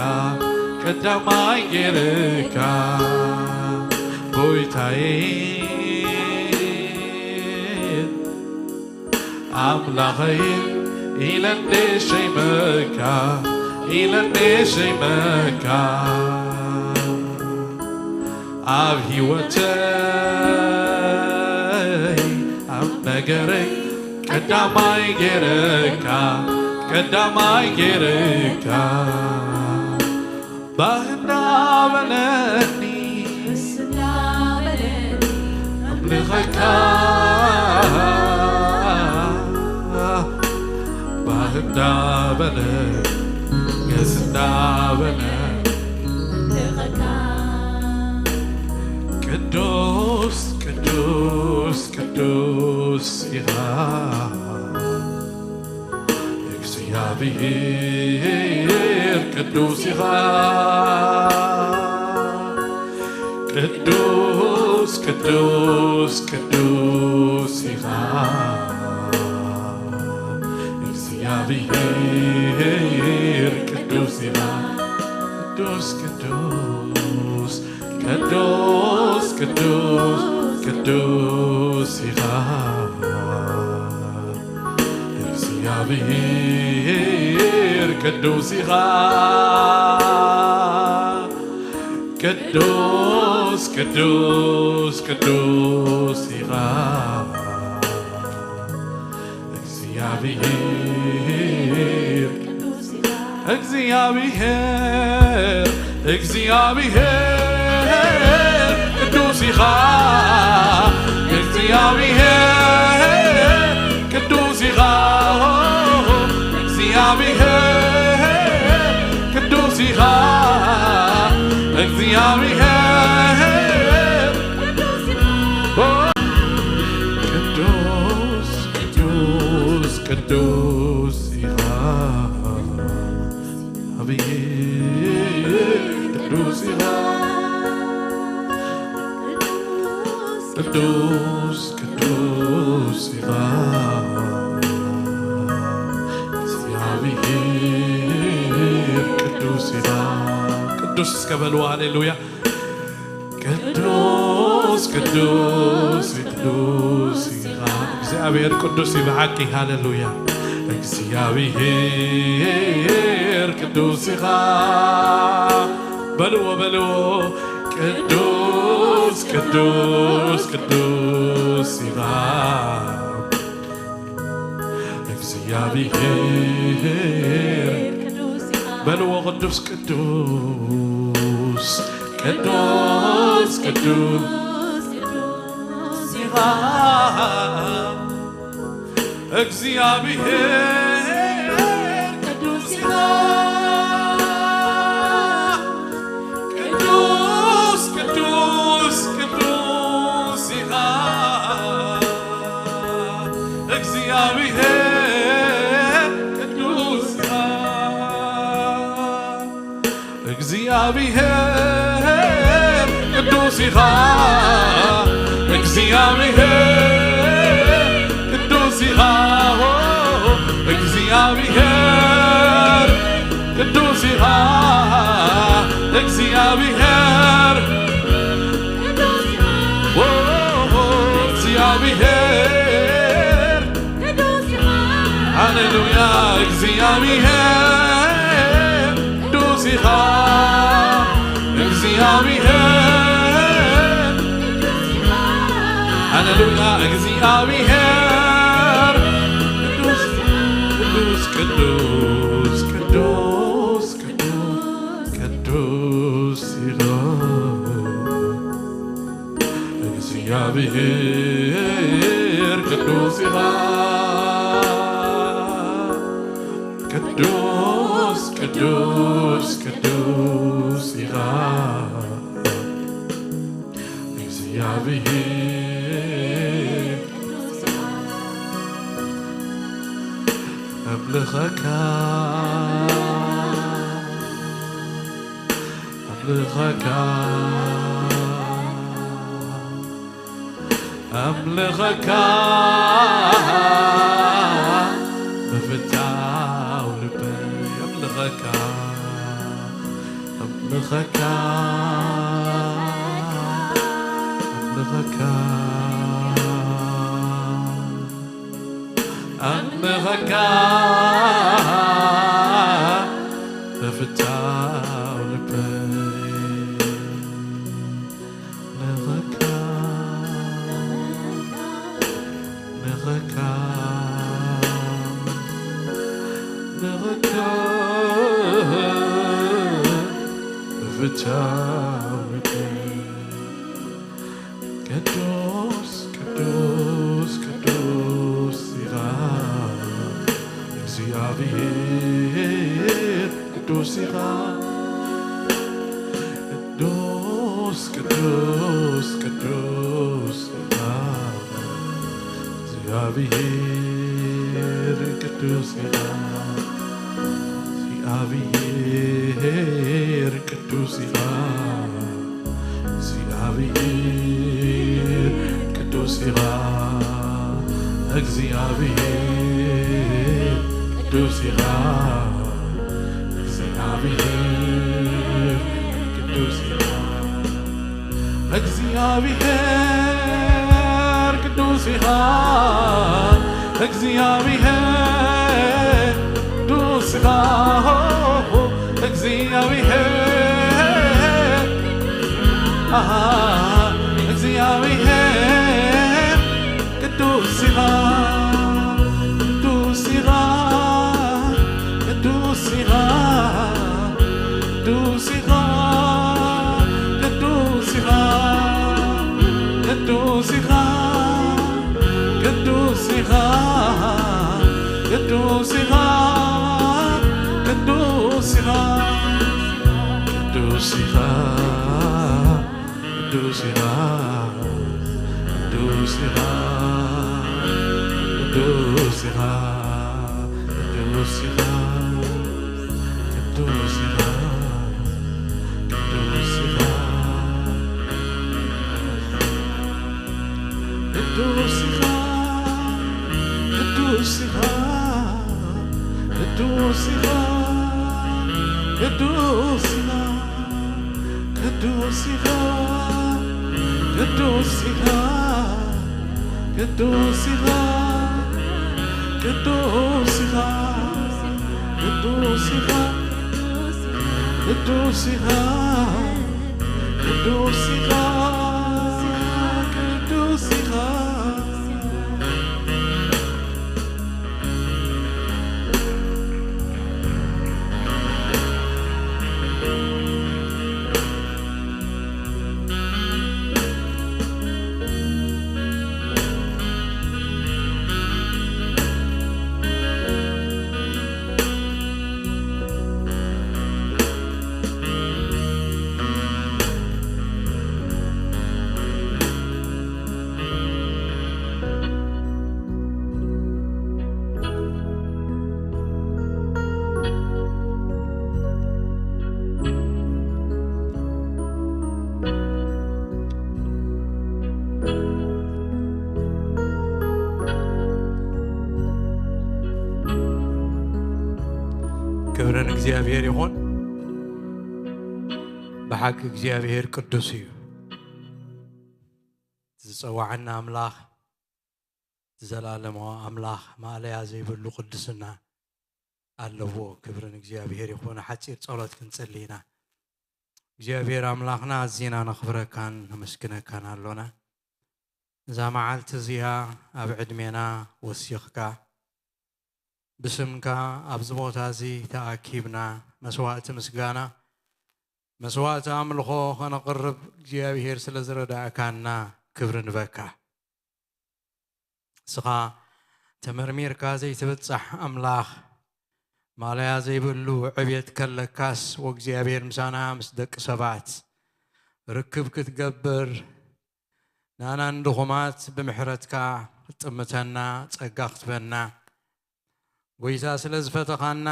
ቀዳማይ ገይረካ፣ ጎይታዬ ኣምላኸይ ኢለ እንደ ሸይመካ፣ ኢለ እንደ ሸይመካ፣ ኣብ ህይወተይ ኣብ ነገረይ ቀዳማይ ገይረካ፣ ቀዳማይ ገይረካ፣ ባህ እንዳበለኒ፣ ደስ እንዳበለኒ፣ ኣምልኸካ፣ ባህ እንዳበለኒ፣ ደስ እንዳበለኒ፣ ኣምልኸካ። ቅዱስ፣ ቅዱስ፣ ቅዱስ ኢኻ። እግዚኣብሔር ቅዱስ ኢኻ። ቅዱስ፣ ቅዱስ፣ ቅዱስ ኢኻ። እግዚኣብሔር ቅዱስ ኢኻ። ቅዱስ፣ ቅዱስ፣ ቅዱስ፣ ቅዱስ፣ ቅዱስ ኢኻ። እግዚኣብሔር ቅዱስ ኢኻ። ቅዱስ፣ ቅዱስ፣ ቅዱስ ኢኻ። እግዚኣብሔር፣ እግዚኣብሔር፣ እግዚኣብሔር ቅዱስ ኢኻ። እግዚኣብሔር ቅዱስ ኢኻ። እግዚኣብሔር ቅዱስ ኢኻ። ቅዱስ ኢኻ፣ ኣብይ ቅዱስ ኢኻ፣ ቅዱስ ቅዱስ ኢኻ፣ እግዚኣብሔር ቅዱስ ኢኻ። ቅዱስ እስከ በልዎ፣ ሃሌሉያ። ቅዱስ ቅዱስ ቅዱስ ኢኻ፣ እግዚኣብሔር ቅዱስ እዩ ብሓቂ። ሃሌሉያ። እግዚኣብሔር ቅዱስ ኢኻ፣ በልዎ በልዎ። ቅዱስ ቅዱስ ቅዱስ ኢኻ፣ እግዚኣብሔር በልዎ። ቅዱስ ቅዱስ ቅዱስ ቅዱስ ኢኻ፣ እግዚኣብሔር ቅዱስ ኢኻ። ቅዱስ ቅዱስ ቅዱስ ኢኻ፣ እግዚኣብሔር ቅዱስ ኢኻ። እግዚኣብሔር ቅዱስ ኢኻ፣ እግዚኣብሔር ቅዱስ ኢኻ፣ እግዚኣብሔር ቅዱስ ኢኻ፣ እግዚኣብሔር ኦ፣ እግዚኣብሔር ሃሌሉያ። እግዚኣብሔር ቅዱስ ኢኻ፣ እግዚኣብሔር ሃሌሉያ። እግዚኣብሔር ቅዱስ ቅዱስ ቅዱስ ቅዱስ ቅዱስ ኢኻ፣ እግዚኣብሔር ቅዱስ ኢኻ፣ ቅዱስ ቅዱስ ቅዱስ ኢኻ፣ እግዚኣብሔር ኣምልኸካ፣ ኣምልኸካ፣ ኣምልኸካ፣ ብፍታው ልበይ ኣምልኸካ፣ ኣምልኸካ፣ ኣምልኸካ። ኣምልኸካ ብፍታው ልበይ፣ ኣምልኸካ፣ ኣምልኸካ፣ ኣምልኸካ ብፍታው ልበይ። ቅዱስ ቅዱስ ቅዱስ ኢኻ እግዚኣብሔር፣ ቅዱስ ኢኻ። ቅዱስ ቅዱስ ቅዱስ ኢኻ እግዚኣብሔር፣ ቅዱስ ኢኻ እግዚኣብሔር፣ ቅዱስ ኢኻ እግዚኣብሔር፣ ቅዱስ ኢኻ እግዚኣብሔር፣ ቅዱስ ኢኻ እግዚኣብሔር፣ ቅዱስ ኢኻ እግዚኣብሔር፣ ቅዱስ ኢኻ እግዚኣብሔር፣ ቅዱስ ኢኻ እግዚኣብሔር፣ ኣሃ፣ እግዚኣብሔር ቅዱስ ኢኻ፣ ቅዱስ ኢኻ፣ ቅዱስ ኢኻ፣ ቅዱስ ኢኻ፣ ቅዱስ ኢኻ፣ ቅዱስ ኢኻ፣ ቅዱስ ኢኻ፣ ቅዱስ ኢኻ፣ ቅዱስ ኢኻ፣ ቅዱስ ኢኻ፣ ቅዱስ ኢኻ፣ ቅዱስ ኢኻ፣ ቅዱስ ኢኻ። ቅዱስ ኢኻ፣ ቅዱስ ኢኻ፣ ቅዱስ ኢኻ፣ ቅዱስ ኢኻ፣ ቅዱስ ኢኻ፣ ቅዱስ ኢኻ፣ ቅዱስ ኢኻ፣ ቅዱስ ኢኻ፣ ቅዱስ ኢኻ፣ ቅዱስ ኢኻ፣ ቅዱስ ኢኻ። ክብሪ ንእግዚኣብሔር ይኹን። ብሓቂ እግዚኣብሔር ቅዱስ እዩ። ዝጸዋዓና ኣምላኽ፣ ዘላለማዊ ኣምላኽ፣ ማእለያ ዘይብሉ ቅድስና ኣለዎ። ክብሪ ንእግዚኣብሔር ይኹን። ሓጺር ጸሎት ክንጽሊ ኢና። እግዚኣብሔር ኣምላኽና፣ ኣዚና ነኽብረካን ነመስግነካን ኣሎና። እዛ መዓልቲ እዚኣ ኣብ ዕድሜና ወሲኽካ፣ ብስምካ ኣብዚ ቦታ እዚ ተኣኪብና፣ መስዋእቲ ምስጋና፣ መስዋእቲ ኣምልኾ ኸነቕርብ እግዚኣብሔር ስለ ዝረዳእካና ክብሪ ንበካ። ንስኻ ተመርሚርካ ዘይትብጻሕ ኣምላኽ፣ ማለያ ዘይብሉ ዕብየት ከለካስ፣ ወእግዚኣብሔር ምሳና ምስ ደቂ ሰባት ርክብ ክትገብር፣ ንኣና ንድኹማት ብምሕረትካ ክትጥምተና፣ ጸጋ ክትበና፣ ጐይታ ስለ ዝፈተኻና፣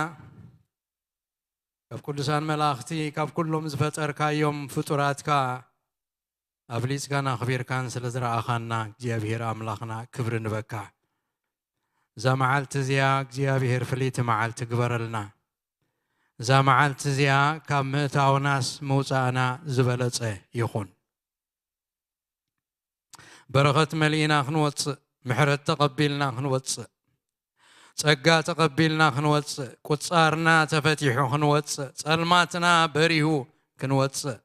ካብ ቅዱሳን መላእኽቲ፣ ካብ ኩሎም ዝፈጠርካዮም ፍጡራትካ ኣብሊጽካን ኣኽቢርካን ስለ ዝረኣኻና፣ እግዚኣብሔር ኣምላኽና፣ ክብሪ ንበካ። እዛ መዓልቲ እዚኣ እግዚኣብሔር ፍልይቲ መዓልቲ ግበረልና። እዛ መዓልቲ እዚኣ ካብ ምእታውናስ ምውጻእና ዝበለጸ ይኹን። በረኸት መሊእና ክንወጽእ፣ ምሕረት ተቐቢልና ክንወጽእ፣ ጸጋ ተቐቢልና ክንወጽእ፣ ቁጻርና ተፈቲሑ ክንወጽእ፣ ጸልማትና በሪሁ ክንወጽእ፣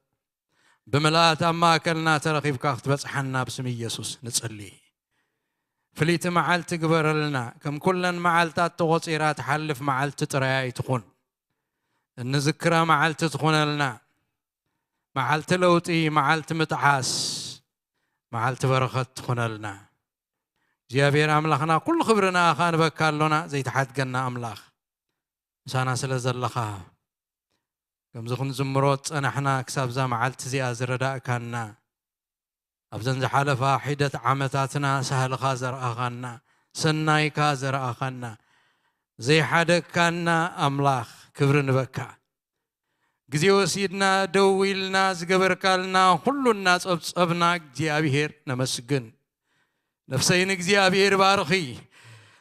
ብምልኣት ኣብ ማእከልና ተረኺብካ ክትበጽሓና ብስም ኢየሱስ ንጽሊ። ፍልይቲ መዓልቲ ግበረልና። ከም ኩለን መዓልታት ተቖጺራ ትሓልፍ መዓልቲ ጥራይ ኣይትኹን። እንዝክራ መዓልቲ ትኹነልና። መዓልቲ ለውጢ፣ መዓልቲ ምጥዓስ፣ መዓልቲ በረኸት ትኹነልና። እግዚኣብሔር ኣምላኽና፣ ኩሉ ክብሪ ንኣኻ ንበካ ኣሎና፣ ዘይተሓድገና ኣምላኽ። ምሳና ስለ ዘለኻ፣ ከምዚ ክንዝምሮ ዝጸናሕና ክሳብ እዛ መዓልቲ እዚኣ ዝረዳእካና፣ ኣብዘን ዝሓለፋ ሒደት ዓመታትና ሳህልኻ ዘርኣኻና፣ ሰናይካ ዘርኣኻና፣ ዘይሓደግካና ኣምላኽ፣ ክብሪ ንበካ። ግዜ ወሲድና፣ ደው ኢልና፣ ዝገበርካልና ኩሉ እናጸብጸብና፣ እግዚኣብሔር ነመስግን። ነፍሰይ ንእግዚኣብሔር ባርኺ፣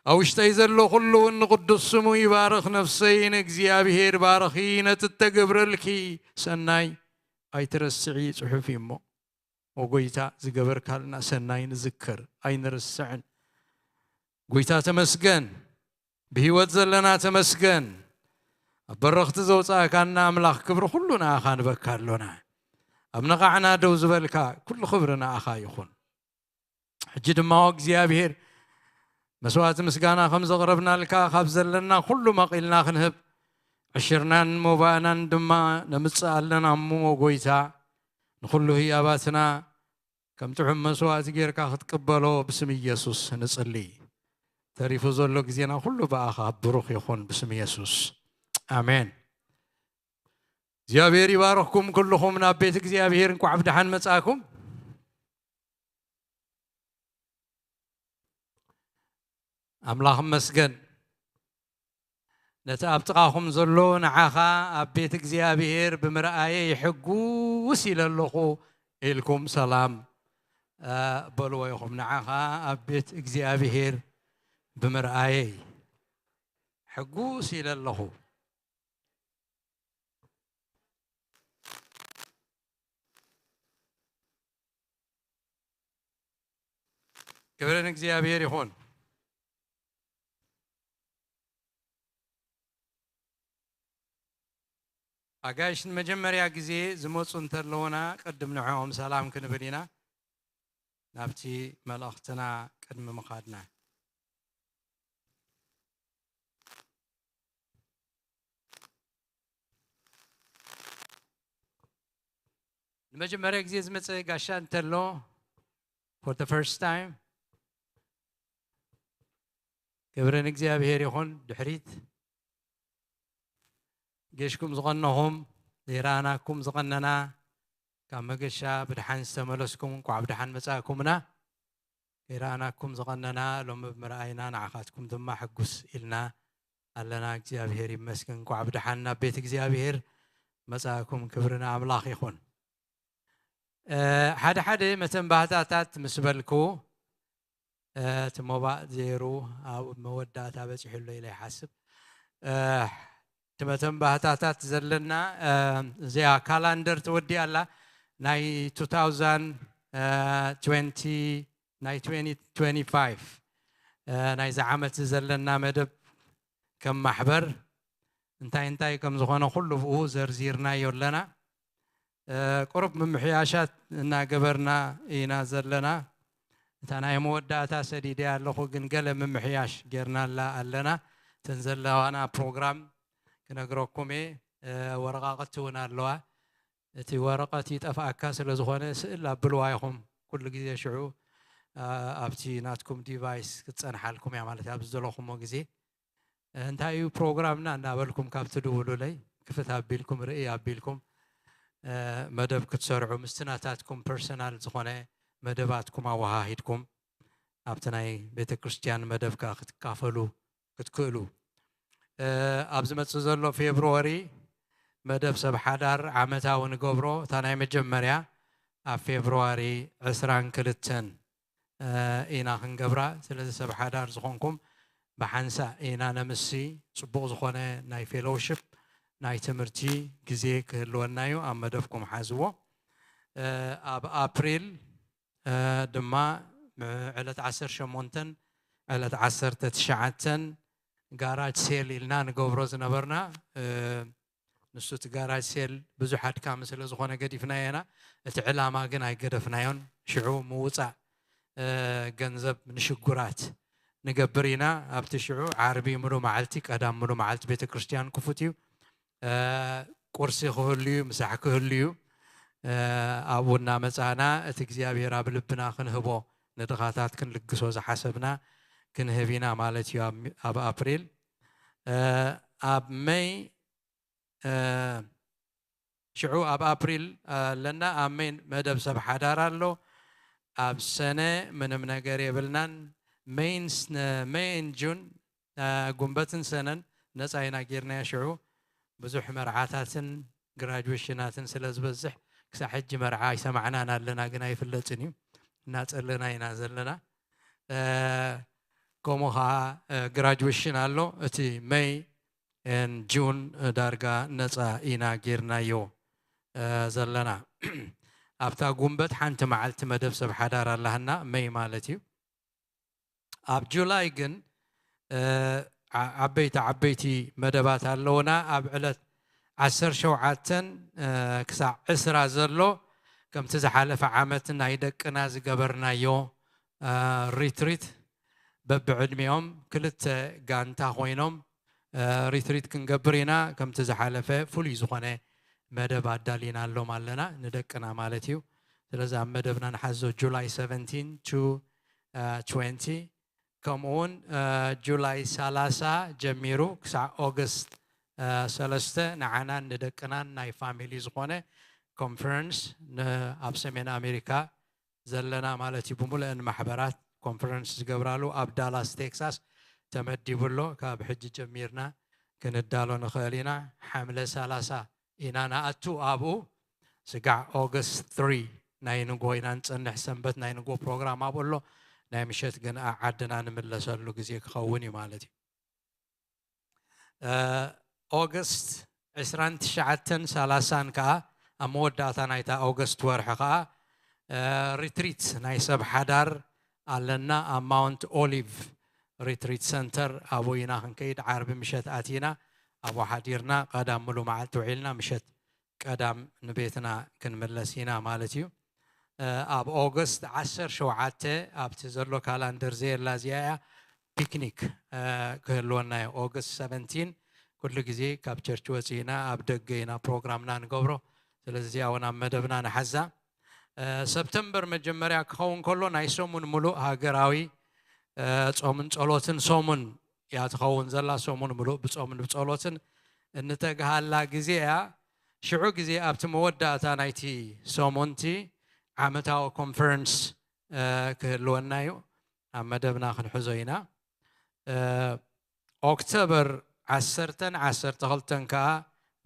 ኣብ ውሽጠይ ዘሎ ኩሉ እውን ንቕዱስ ስሙ ይባርኽ። ነፍሰይ ንእግዚኣብሔር ባርኺ፣ ነቲ እተገብረልኪ ሰናይ ኣይትረስዒ፣ ጽሑፍ እዩ እሞ። ወጎይታ ዝገበርካልና ሰናይ ንዝክር፣ ኣይንርስዕን። ጎይታ ተመስገን፣ ብህይወት ዘለና ተመስገን። ኣብ በረኽቲ ዘውጻእካና ኣምላኽ፣ ክብሪ ኩሉ ንኣኻ ንበካ ኣሎና። ኣብ ነቓዕና ደው ዝበልካ፣ ኩሉ ክብሪ ንኣኻ ይኹን። ሕጂ ድማ፣ ኦ እግዚኣብሔር፣ መስዋእቲ ምስጋና ከም ዘቕረብናልካ፣ ካብ ዘለና ኩሉ መቒልና ክንህብ፣ ዕሽርናን ሞባእናን ድማ ነምጽእ ኣለና እሞ፣ ጎይታ፣ ንኹሉ ህያባትና ከም ጥዑም መስዋእቲ ጌርካ ክትቅበሎ ብስም ኢየሱስ ንጽሊ። ተሪፉ ዘሎ ግዜና ኩሉ ብኣኻ ብሩኽ ይኹን ብስም ኢየሱስ። ኣሜን። እግዚኣብሔር ይባርኽኩም ኩልኹም ናብ ቤት እግዚኣብሔር እንቋዕ ብደሓን መጻእኩም። ኣምላኽ እመስገን። ነቲ ኣብ ጥቓኹም ዘሎ ንዓኻ ኣብ ቤት እግዚኣብሔር ብምርኣየይ ሕጉስ ኢለ ኣለኹ ኢልኩም ሰላም፣ እ፣ በልዎ ኢኹም። ንዓኻ ኣብ ቤት እግዚኣብሔር ብምርኣየይ ሕጉስ ኢለ ኣለኹ። ክብሪ ንእግዚኣብሔር ይኹን። ኣጋይሽ ንመጀመርያ ግዜ ዝመፁ እንተለዉና ቅድም ንዕኦም ሰላም ክንብል ኢና፣ ናብቲ መልእኽትና ቅድሚ ምኻድና። ንመጀመርያ ግዜ ዝመፀ ጋሻ እንተሎ፣ for the first time፣ ክብሪ ንእግዚኣብሔር ይኹን። ድሕሪት ጌሽኩም ዝቐነኹም፣ ዘይረኣናኩም ዝቐነና፣ ካብ መገሻ ብድሓን ዝተመለስኩም እንኳዕ ብድሓን መጻእኩምና። ከይረኣናኩም ዝቐነና ሎሚ ብምርኣይና ንዓኻትኩም ድማ ሕጉስ ኢልና ኣለና። እግዚኣብሔር ይመስገን። እንኳዕ ብድሓን ናብ ቤት እግዚኣብሔር መጻእኩም። ክብሪ ንኣምላኽ ይኹን። እ፣ ሓደ ሓደ መተንባህታታት ምስ በልኩ፣ እ፣ እቲ ሞባእ ዜሩ ኣብ መወዳእታ በጺሑ ኣሎ ኢለ ይሓስብ። እ፣ እቲ መተንባህታታት ዘለና፣ እ፣ እዚኣ ካላንደር ተወዲኣ ኣላ። ናይ two thousand twenty፣ ናይ twenty twenty-five፣ እ፣ ናይዚ ዓመት ዘለና መደብ ከም ማሕበር እንታይ እንታይ ከም ዝኾነ ኩሉ ብኡ ዘርዚርናዮ ኣለና። እ፣ ቁሩብ ምምሕያሻት እናገበርና ኢና ዘለና። እታ ናይ መወዳእታ ሰዲደ ኣለኹ፣ ግን ገለ ምምሕያሽ ጌርናላ ኣለና። እተን ዘለዋና ፕሮግራም ክነግረኩም እየ። እ፣ ወረቓቕቲ እውን ኣለዋ። እቲ ወረቐት ይጠፍኣካ ስለ ዝኾነ ስእል ኣብልዋ ኢኹም። ኩሉ ግዜ ሽዑ፣ እ፣ ኣብቲ ናትኩም ዲቫይስ ክትጸንሓልኩም እያ፣ ማለት ኣብ ዝደለኹሞ ግዜ። እንታይ እዩ ፕሮግራምና እናበልኩም ካብ ትድውሉለይ፣ ክፍት ኣቢልኩም፣ ርእይ ኣቢልኩም፣ እ፣ መደብ ክትሰርዑ፣ ምስቲ ናታትኩም ፐርሰናል ዝኾነ መደባትኩም ኣወሃሂድኩም፣ ኣብቲ ናይ ቤተ ክርስቲያን መደብ ከኣ ክትካፈሉ ክትክእሉ። እ፣ ኣብ ዝመጽእ ዘሎ ፌብሩዋሪ መደብ ሰብ ሓዳር ዓመታዊ ንገብሮ፣ እታ ናይ መጀመርያ ኣብ ፌብሩዋሪ ዕስራን ክልተን እ፣ ኢና ክንገብራ። ስለዚ ሰብ ሓዳር ዝኾንኩም ብሓንሳእ ኢና ነምሲ፣ ጽቡቕ ዝኾነ ናይ ፌሎውሽፕ፣ ናይ ትምህርቲ ግዜ ክህልወና እዩ። ኣብ መደብኩም ሓዝዎ። እ፣ ኣብ ኣፕሪል፣ እ፣ ድማ ም-፣ ዕለት ዓሰርተ ሸሞንተን ዕለት ዓሰርተ ትሽዓተን ጋራጅ ሴል ኢልና ንገብሮ ዝነበርና፣ እ፣ ንሱ እቲ ጋራጅ ሴል ብዙሕ ኣድካሚ ስለ ዝኾነ ገዲፍናዮ ኢና። እቲ ዕላማ ግን ኣይገደፍናዮን። ሽዑ ምውጻእ፣ እ፣ ገንዘብ ንሽጉራት ንገብር ኢና። ኣብቲ ሽዑ ዓርቢ ምሉ መዓልቲ፣ ቀዳም ምሉ መዓልቲ ቤተ ክርስቲያን ክፉት እዩ። እ፣ ቁርሲ ክህሉ እዩ፣ ምሳሕ ክህሉ እዩ። እ፣ ኣብኡ እናመጻና እቲ እግዚኣብሔር ኣብ ልብና ክንህቦ፣ ንድኻታት ክንልግሶ ዝሓሰብና ክንህብ ኢና ማለት እዩ። ኣብ፣ ኣብ ኣፕሪል፣ እ፣ ኣብ መይ እ፣ ሽዑ ኣብ ኣፕሪል ኣለና። ኣብ ሜይ መደብ ሰብ ሓዳር ኣሎ። ኣብ ሰነ ምንም ነገር የብልናን። ሜይን ስ-፣ ሜይን ጁን፣ እ፣ ጉንበትን ሰነን ነፃ ኢና ጌርናዮ። ሽዑ ብዙሕ መርዓታትን ግራጁዌሽናትን ስለ ዝበዝሕ ክሳዕ ሕጂ መርዓ ኣይሰማዕናን ኣለና፣ ግን ኣይፍለጥን እዩ። እናጸለና ኢና ዘለና። እ፣ ከምኡ ኸዓ፣ እ፣ ግራጁዌሽን ኣሎ። እቲ ሜይ ኤን ጁን ዳርጋ ነፃ ኢና ጌርናዮ፣ እ፣ ዘለና። ኣብታ ጉንበት ሓንቲ መዓልቲ መደብ ሰብ ሓዳር ኣላህና፣ መይ ማለት እዩ። ኣብ ጁላይ ግን፣ እ፣ ዓ-፣ ዓበይቲ ዓበይቲ መደባት ኣለውና። ኣብ ዕለት ዓሰርተ ሸውዓተን፣ እ፣ ክሳዕ ዕስራ ዘሎ፣ ከምቲ ዝሓለፈ ዓመት ናይ ደቅና ዝገበርናዮ፣ እ፣ ሪትሪት፣ በብዕድሚኦም ክልተ ጋንታ ኮይኖም፣ እ፣ ሪትሪት ክንገብር ኢና። ከምቲ ዝሓለፈ ፍሉይ ዝኾነ መደብ ኣዳሊናሎም ኣለና፣ ንደቅና ማለት እዩ። ስለዚ ኣብ መደብና ንሓዞ፣ ጁላይ ሰቨንቲን ቱ፣ እ፣ ትዌንቲ፣ ከምኡ እውን፣ እ፣ ጁላይ ሰላሳ ጀሚሩ ክሳዕ ኦገስት፣ እ፣ ሰለስተ ንዓናን ንደቅናን ናይ ፋሚሊ ዝኾነ ኮንፈረንስ ን-፣ ኣብ ሰሜን ኣሜሪካ ዘለና ማለት እዩ። ብምሉአን ማሕበራት ኮንፈረንስ ዝገብራሉ ኣብ ዳላስ ቴክሳስ ተመዲቡ ኣሎ። ካብ ሕጂ ጀሚርና ክንዳሎ ንኽእል ኢና። ሓምለ ሰላሳ ኢና ንኣቱ ኣብኡ። ስጋዕ ኦገስት ትሪ ናይ ንግሆ ኢና ንጸንሕ። ሰንበት ናይ ንግሆ ፕሮግራም ኣብኡ ኣሎ። ናይ ምሸት ግን ኣ- ዓድና ንምለሰሉ ግዜ ክኸውን እዩ ማለት እዩ። ኦገስት ዕስራን ትሽዓተን ሰላሳን ከዓ ኣብ መወዳእታ ናይታ ኦገስት ወርሒ ከዓ ሪትሪት ናይ ሰብ ሓዳር ኣለና ኣብ ማውንት ኦሊቭ ሪትሪት ሰንተር። ኣብኡ ኢና ክንከይድ። ዓርቢ ምሸት ኣቲና ኣብኡ ሓዲርና ቀዳም ሙሉ መዓልቲ ውዒልና ምሸት ቀዳም ንቤትና ክንምለስ ኢና ማለት እዩ። ኣብ ኦገስት ዓሰርተ ሸውዓተ ኣብቲ ዘሎ ካላንደር ዘየላ እዚኣ እያ ፒክኒክ ክህልወና እዩ። ኦገስት ሰቨንቲን ኩሉ ግዜ ካብ ቸርች ወፂእና ኣብ ደገ ኢና ፕሮግራምና ንገብሮ። ስለዚ እውን ኣብ መደብና ንሓዛ። ሰብተምበር መጀመርያ ክኸውን ከሎ ናይ ሰሙን ሙሉእ ሃገራዊ ጾምን ጸሎትን ሰሙን እያ ትኸውን ዘላ። ሰሙን ሙሉእ ብጾምን ብጸሎትን እንተግሃላ ግዜ እያ። ሽዑ ግዜ ኣብቲ መወዳእታ ናይቲ ሰሙንቲ ዓመታዊ ኮንፈረንስ ክህልወና እዩ። ኣብ መደብና ክንሕዞ ኢና። ኦክቶበር ዓሰርተን ዓሰርተ ክልተን ከዓ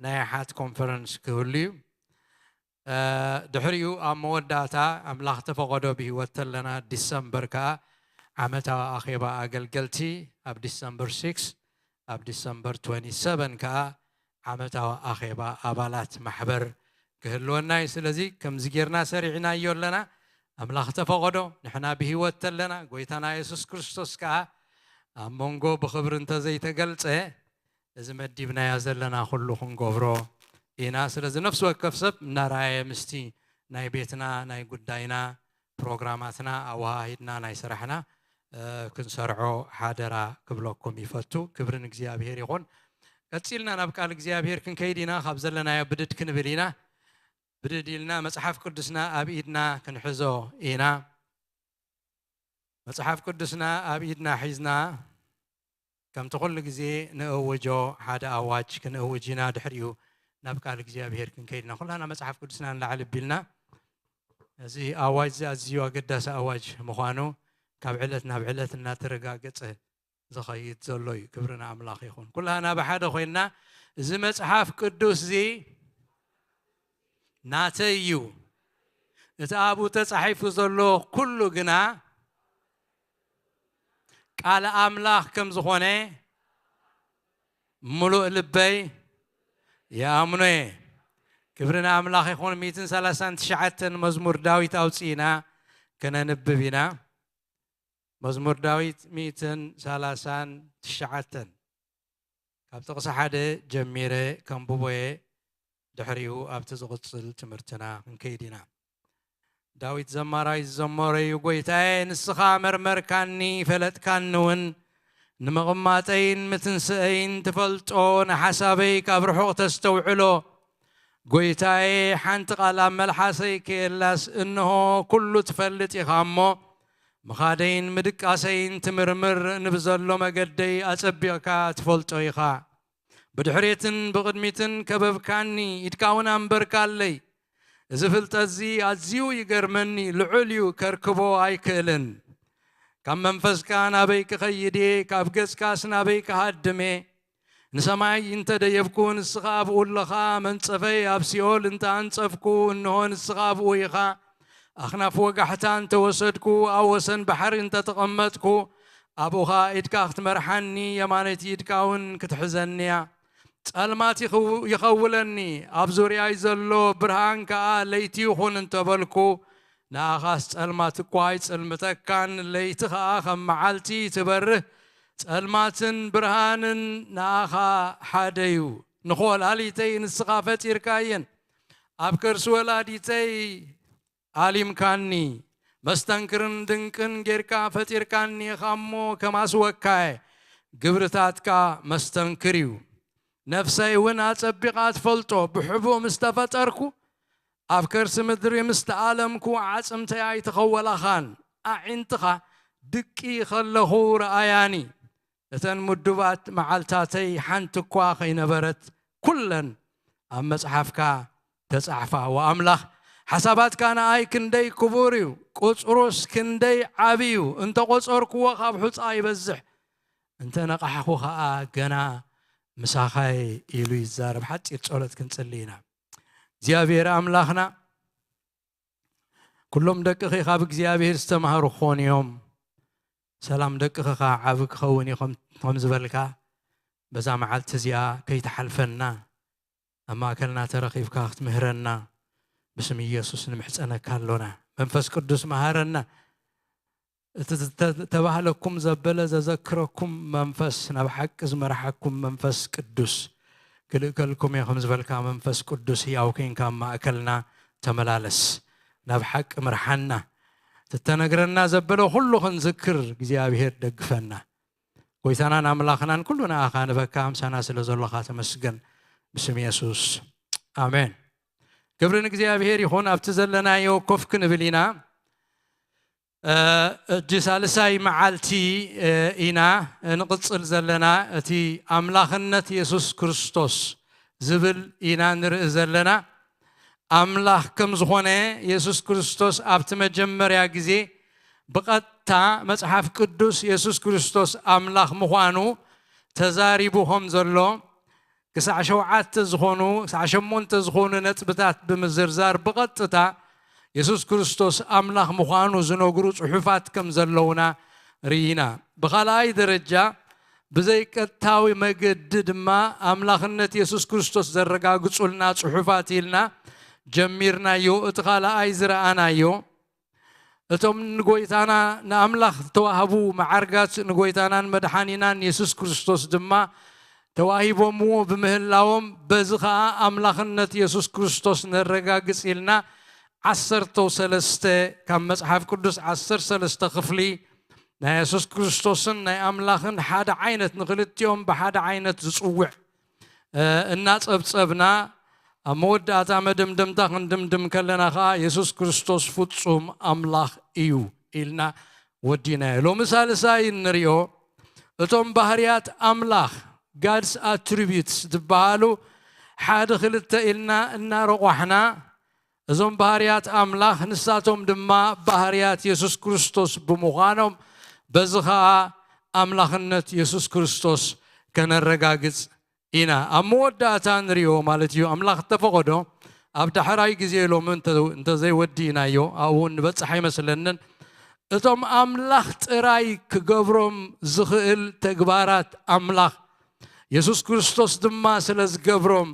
ናይ ሓት ኮንፈረንስ ክህሉ እዩ። ድሕሪኡ ኣብ መወዳእታ ኣምላኽ ተፈቐዶ ብህይወት ተለና ዲሰምበር ከዓ ዓመታዊ ኣኼባ ኣገልገልቲ ኣብ ዲሰምበር ሲክስ ኣብ ዲሰምበር ትወንቲ ሰቨን ከዓ ዓመታዊ ኣኼባ ኣባላት ማሕበር ክህልወና እዩ። ስለዚ ከምዚ ጌርና ሰሪዕናዮ ኣለና። ኣምላኽ ተፈቐዶ ንሕና ብህይወት ተለና ጎይታና የሱስ ክርስቶስ ከዓ ኣብ መንጎ ብኽብሪ እንተዘይተገልጸ እዚ መዲብናዮ ዘለና ኩሉ ክንገብሮ ኢና። ስለዚ ነፍሲ ወከፍ ሰብ እናረኣየ ምስቲ ናይ ቤትና ናይ ጉዳይና ፕሮግራማትና ኣወሃሂድና ናይ ስራሕና ክንሰርዖ ሓደራ ክብለኩም ይፈቱ። ክብሪ ንእግዚኣብሔር ይኹን። ቀፂልና ናብ ቃል እግዚኣብሔር ክንከይድ ኢና። ካብ ዘለናዮ ብድድ ክንብል ኢና። ብድድ ኢልና መፅሓፍ ቅዱስና ኣብ ኢድና ክንሕዞ ኢና። መፅሓፍ ቅዱስና ኣብ ኢድና ሒዝና ከምቲ ኩሉ ግዜ ንእውጆ ሓደ ኣዋጅ ክንእውጅ ኢና። ድሕሪኡ ናብ ቃል እግዚኣብሔር ክንከይድ ኢና። ኩላና መፅሓፍ ቅዱስና ንላዕሊ ኣቢልና፣ እዚ ኣዋጅ እዚ ኣዝዩ ኣገዳሲ ኣዋጅ ምዃኑ ካብ ዕለት ናብ ዕለት እናተረጋገጸ ዝኸይድ ዘሎ እዩ። ክብሪ ንኣምላኽ ይኹን። ኩላና ብሓደ ኮይንና እዚ መጽሓፍ ቅዱስ እዚ ናተይ እዩ፣ እቲ ኣብኡ ተጻሒፉ ዘሎ ኩሉ ግና ቃል ኣምላኽ ከም ዝኾነ ምሉእ ልበይ ይኣምኖ እየ። ክብሪ ንኣምላኽ ይኹን። ሚእትን ሰላሳን ትሽዓተን መዝሙር ዳዊት ኣውፂእና ከነንብብ ኢና። መዝሙር ዳዊት ሚእትን ሰላሳን ትሽዓተን ካብ ጥቕሲ ሓደ ጀሚረ ከንብቦ እየ። ድሕሪኡ ኣብቲ ዝቕጽል ትምህርትና ክንከይድ ኢና። ዳዊት ዘማራይ ዝዘመረዩ፣ ጎይታየ፣ ንስኻ መርመርካኒ፣ ፈለጥካኒ እውን። ንምቕማጠይን ምትንስአይን ትፈልጦ፣ ንሓሳበይ ካብ ርሑቕ ተስተውዕሎ። ጎይታየ፣ ሓንቲ ቃል ኣብ መልሓሰይ ከየላስ፣ እንሆ፣ ኩሉ ትፈልጥ ኢኻ እሞ፣ ምኻደይን ምድቃሰይን ትምርምር፣ ንብዘሎ መገደይ ኣጸቢቕካ ትፈልጦ ኢኻ። ብድሕሬትን ብቕድሚትን ከበብካኒ፣ ኢድካ እውን ኣንበርካለይ። እዚ ፍልጠት እዚ ኣዝዩ ይገርመኒ፣ ልዑል እዩ፣ ከርክቦ ኣይክእልን። ካብ መንፈስካ ናበይ ክኸይድ እየ? ካብ ገጽካስ ናበይ ክሃድም እየ? ንሰማይ እንተ ደየብኩ፣ ንስኻ ኣብኡ ኣለኻ። መንጸፈይ ኣብ ሲኦል እንተ ኣንጸፍኩ፣ እንሆ፣ ንስኻ ኣብኡ ኢኻ። ኣኽናፍ ወጋሕታ እንተ ወሰድኩ፣ ኣብ ወሰን ባሕሪ እንተ ተቐመጥኩ፣ ኣብኡ ኸኣ ኢድካ ክትመርሓኒ፣ የማነይቲ ኢድካ እውን ክትሕዘኒ እያ። ጸልማት ይኽው-፣ ይኸውለኒ፣ ኣብ ዙርያይ ዘሎ ብርሃን ከኣ ለይቲ ይኹን እንተ በልኩ፣ ንኣኻስ ጸልማት እኳ ኣይጽልምተካን፣ ለይቲ ኸኣ ከም መዓልቲ ትበርህ። ጸልማትን ብርሃንን ንኣኻ ሓደ እዩ። ንኾላሊተይ ንስኻ ፈጢርካየን፣ ኣብ ከርሲ ወላዲተይ ኣሊምካኒ። መስተንክርን ድንቅን ጌርካ ፈጢርካኒ ኢኻ እሞ፣ ከማስወካየ ግብርታትካ መስተንክር እዩ። ነፍሰይ እውን ኣጸቢቓ ትፈልጦ፣ ብሕቡእ ምስ ተፈጠርኩ፣ ኣብ ከርሲ ምድሪ ምስ ተኣለምኩ፣ ኣዕጽምተይ ኣይተኸወላኻን። ኣዒንትኻ ድቂ ከለኹ ረኣያኒ። እተን ምዱባት መዓልታተይ ሓንቲ እኳ ኸይነበረት፣ ኩለን ኣብ መጽሓፍካ ተጻሕፋ። ወኣምላኽ፣ ሓሳባትካ ንኣይ ክንደይ ክቡር እዩ፣ ቁጽሩስ ክንደይ ዓቢ እዩ። እንተ ቖጸርክዎ፣ ካብ ሑጻ ይበዝሕ፣ እንተ ነቓሕኹ ኸኣ፣ ገና ምሳኻይ ኢሉ ይዛረብ። ሓጺር ጸሎት ክንጽሊ ኢና። እግዚኣብሔር ኣምላኽና፣ ኩሎም ደቅኺ ካብ እግዚኣብሔር ዝተማህሩ ክኾኑ እዮም። ሰላም ደቅኻ ዓቢ ክኸውን እዩ ከም ዝበልካ፣ በዛ መዓልቲ እዚኣ ከይትሓልፈና፣ ኣብ ማእከልና ተረኺብካ ክትምህረና ብስም ኢየሱስ ንምሕጸነካ ኣሎና። መንፈስ ቅዱስ መሃረና። እቲ ዝተባህለኩም ዘበለ ዘዘክረኩም መንፈስ፣ ናብ ሓቂ ዝመርሓኩም መንፈስ ቅዱስ ክልእከልኩም እየ ከም ዝበልካ፣ መንፈስ ቅዱስ ህያው ኮይንካ ኣብ ማእከልና ተመላለስ። ናብ ሓቂ ምርሓና። ትተነግረና ዘበለ ኩሉ ክንዝክር እግዚኣብሔር ደግፈና። ጎይታናን ኣምላኽናን ኩሉ ንኣኻ ንበካ፣ ምሳና ስለ ዘሎኻ ተመስገን። ብስም የሱስ ኣሜን። ክብሪ ንእግዚኣብሔር ይኹን። ኣብቲ ዘለናዮ ኮፍ ክንብል ኢና። እ፣ እጂ ሳልሳይ መዓልቲ፣ እ፣ ኢና ንቕጽል ዘለና። እቲ ኣምላኽነት የሱስ ክርስቶስ ዝብል ኢና ንርኢ ዘለና። ኣምላኽ ከም ዝኾነ የሱስ ክርስቶስ ኣብቲ መጀመርያ ግዜ ብቐጥታ መጽሓፍ ቅዱስ የሱስ ክርስቶስ ኣምላኽ ምዃኑ ተዛሪቡ ከም ዘሎ ክሳዕ ሸውዓተ ዝኾኑ፣ ክሳዕ ሸሞንተ ዝኾኑ ነጥብታት ብምዝርዛር ብቐጥታ የሱስ ክርስቶስ ኣምላኽ ምዃኑ ዝነግሩ ጽሑፋት ከም ዘለውና ርኢና። ብኻልኣይ ደረጃ፣ ብዘይቀጥታዊ መገዲ ድማ ኣምላኽነት የሱስ ክርስቶስ ዘረጋግጹልና ጽሑፋት ኢልና ጀሚርናዮ። እቲ ካልኣይ ዝረኣናዮ፣ እቶም ንጎይታና ንኣምላኽ ዝተዋህቡ መዓርጋት ንጎይታናን መድሓኒናን የሱስ ክርስቶስ ድማ ተዋሂቦምዎ ብምህላዎም፣ በዚ ኸኣ ኣምላኽነት የሱስ ክርስቶስ ነረጋግጽ ኢልና፣ ዓሰርተው ሰለስተ፣ ካብ መጽሓፍ ቅዱስ ዓሰርተ ሰለስተ ክፍሊ ናይ የሱስ ክርስቶስን ናይ ኣምላኽን ሓደ ዓይነት፣ ንኽልቲኦም ብሓደ ዓይነት ዝጽውዕ፣ እ፣ እናጸብጸብና፣ ኣብ መወዳእታ መደምደምታ ክንድምድም ከለና ኸኣ፣ የሱስ ክርስቶስ ፍጹም ኣምላኽ እዩ ኢልና ወዲናዮ። ሎሚ ሳልሳይ እንሪኦ፣ እቶም ባህርያት ኣምላኽ፣ God's attributes ዝበሃሉ፣ ሓደ ክልተ ኢልና እናረቋሕና፣ እዞም ባህርያት ኣምላኽ፣ ንሳቶም ድማ ባህርያት የሱስ ክርስቶስ ብምዃኖም፣ በዚ ኸኣ ኣምላኽነት የሱስ ክርስቶስ ከነረጋግጽ ኢና። ኣብ መወዳእታ ንሪኦ ማለት እዩ። ኣምላኽ እተፈቐዶ፣ ኣብ ዳሕራይ ግዜ ሎሚ እንተ-፣ እንተዘይወዲእናዮ፣ ኣብኡ እውን ንበጽሕ ኣይመስለንን። እቶም ኣምላኽ ጥራይ ክገብሮም ዝኽእል ተግባራት ኣምላኽ፣ የሱስ ክርስቶስ ድማ ስለ ዝገብሮም፣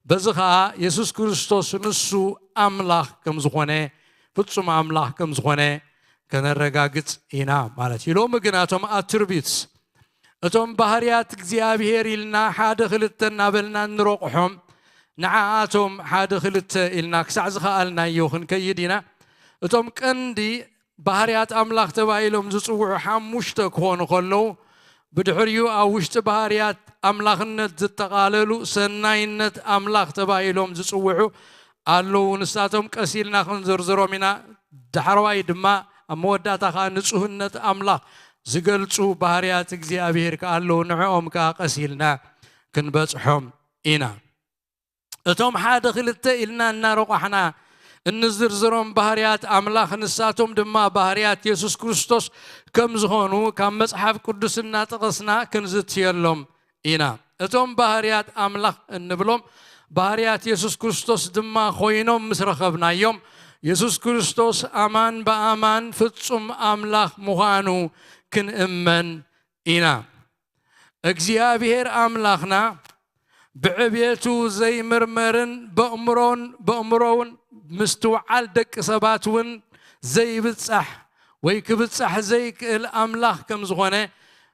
በዚ ኸኣ የሱስ ክርስቶስ ንሱ ኣምላኽ ከም ዝኾነ፣ ፍጹም ኣምላኽ ከም ዝኾነ ከነረጋግጽ ኢና ማለት እዩ። ሎሚ ግን ኣቶም ኣትሪቢዩትስ፣ እቶም ባህርያት እግዚኣብሔር ኢልና ሓደ ክልተ እናበልና እንረቑሖም፣ ንዓኣቶም ሓደ ክልተ ኢልና ክሳዕ ዝኸኣልናዮ ክንከይድ ኢና። እቶም ቀንዲ ባህርያት ኣምላኽ ተባሂሎም ዝጽውዑ ሓሙሽተ ክኾኑ ከለዉ፣ ብድሕሪኡ ኣብ ውሽጢ ባህርያት ኣምላኽነት ዝጠቓለሉ ሰናይነት ኣምላኽ ተባሂሎም ዝጽውዑ ኣለዉ። ንሳቶም ቀስ ኢልና ክንዝርዝሮም ኢና። ዳሕረዋይ ድማ ኣብ መወዳእታ ኸኣ ንጹህነት ኣምላኽ ዝገልጹ ባህርያት እግዚኣብሔር ከኣ ኣለዉ። ንዕኦም ከኣ ቀስ ኢልና ክንበጽሖም ኢና። እቶም ሓደ ክልተ ኢልና እናረቋሕና እንዝርዝሮም ባህርያት ኣምላኽ፣ ንሳቶም ድማ ባህርያት የሱስ ክርስቶስ ከም ዝኾኑ ካብ መጽሓፍ ቅዱስ እናጠቐስና ክንዝትየሎም ኢና። እቶም ባህርያት ኣምላኽ እንብሎም ባህርያት የሱስ ክርስቶስ ድማ ኮይኖም ምስ ረኸብናዮም፣ የሱስ ክርስቶስ ኣማን ብኣማን ፍጹም ኣምላኽ ምዃኑ ክንእመን ኢና። እግዚኣብሔር ኣምላኽና ብዕቤቱ ዘይምርመርን በእምሮን፣ በእምሮውን ምስትውዓል ደቂ ሰባት እውን ዘይብጻሕ ወይ ክብጻሕ ዘይክእል ኣምላኽ ከም ዝኾነ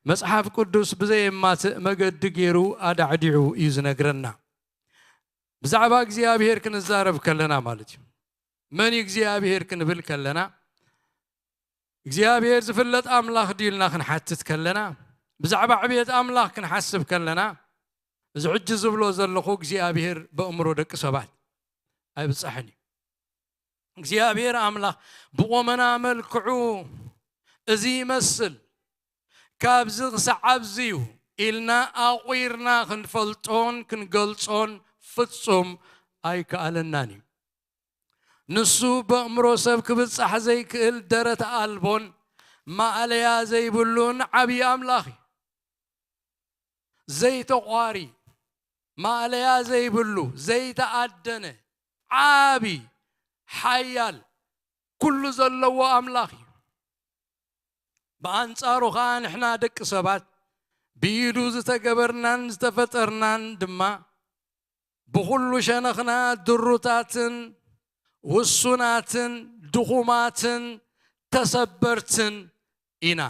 መጽሓፍ ቅዱስ ብዘየማትእ መገዲ ገይሩ ኣዳዕዲዑ እዩ ዝነግረና። ብዛዕባ እግዚኣብሔር ክንዛረብ ከለና ማለት እዩ። መን እዩ እግዚኣብሔር ክንብል ከለና፣ እግዚኣብሔር ዝፍለጥ ኣምላኽ ድዩ ኢልና ክንሓትት ከለና፣ ብዛዕባ ዕብየት ኣምላኽ ክንሓስብ ከለና፣ እዚ ሕጂ ዝብሎ ዘለኹ እግዚኣብሔር በእምሮ ደቂ ሰባት ኣይብጻሕን እዩ። እግዚኣብሔር ኣምላኽ ብቆመና መልክዑ እዚ ይመስል፣ ካብዚ ክሳዕ ኣብዚ እዩ ኢልና ኣቑርና ክንፈልጦን ክንገልጾን ፍጹም ኣይከኣለናን እዩ። ንሱ በእምሮ ሰብ ክብጻሕ ዘይክእል ደረት ኣልቦን ማእለያ ዘይብሉን ዓብዪ ኣምላኽ እዩ። ዘይተቋሪ፣ ማእለያ ዘይብሉ፣ ዘይተኣደነ፣ ዓቢ፣ ሓያል፣ ኩሉ ዘለዎ ኣምላኽ እዩ። ብኣንጻሩ ኸኣ ንሕና ደቂ ሰባት ብኢዱ ዝተገበርናን ዝተፈጠርናን ድማ ብኹሉ ሸነኽና ድሩታትን ውሱናትን ድኹማትን ተሰበርትን ኢና።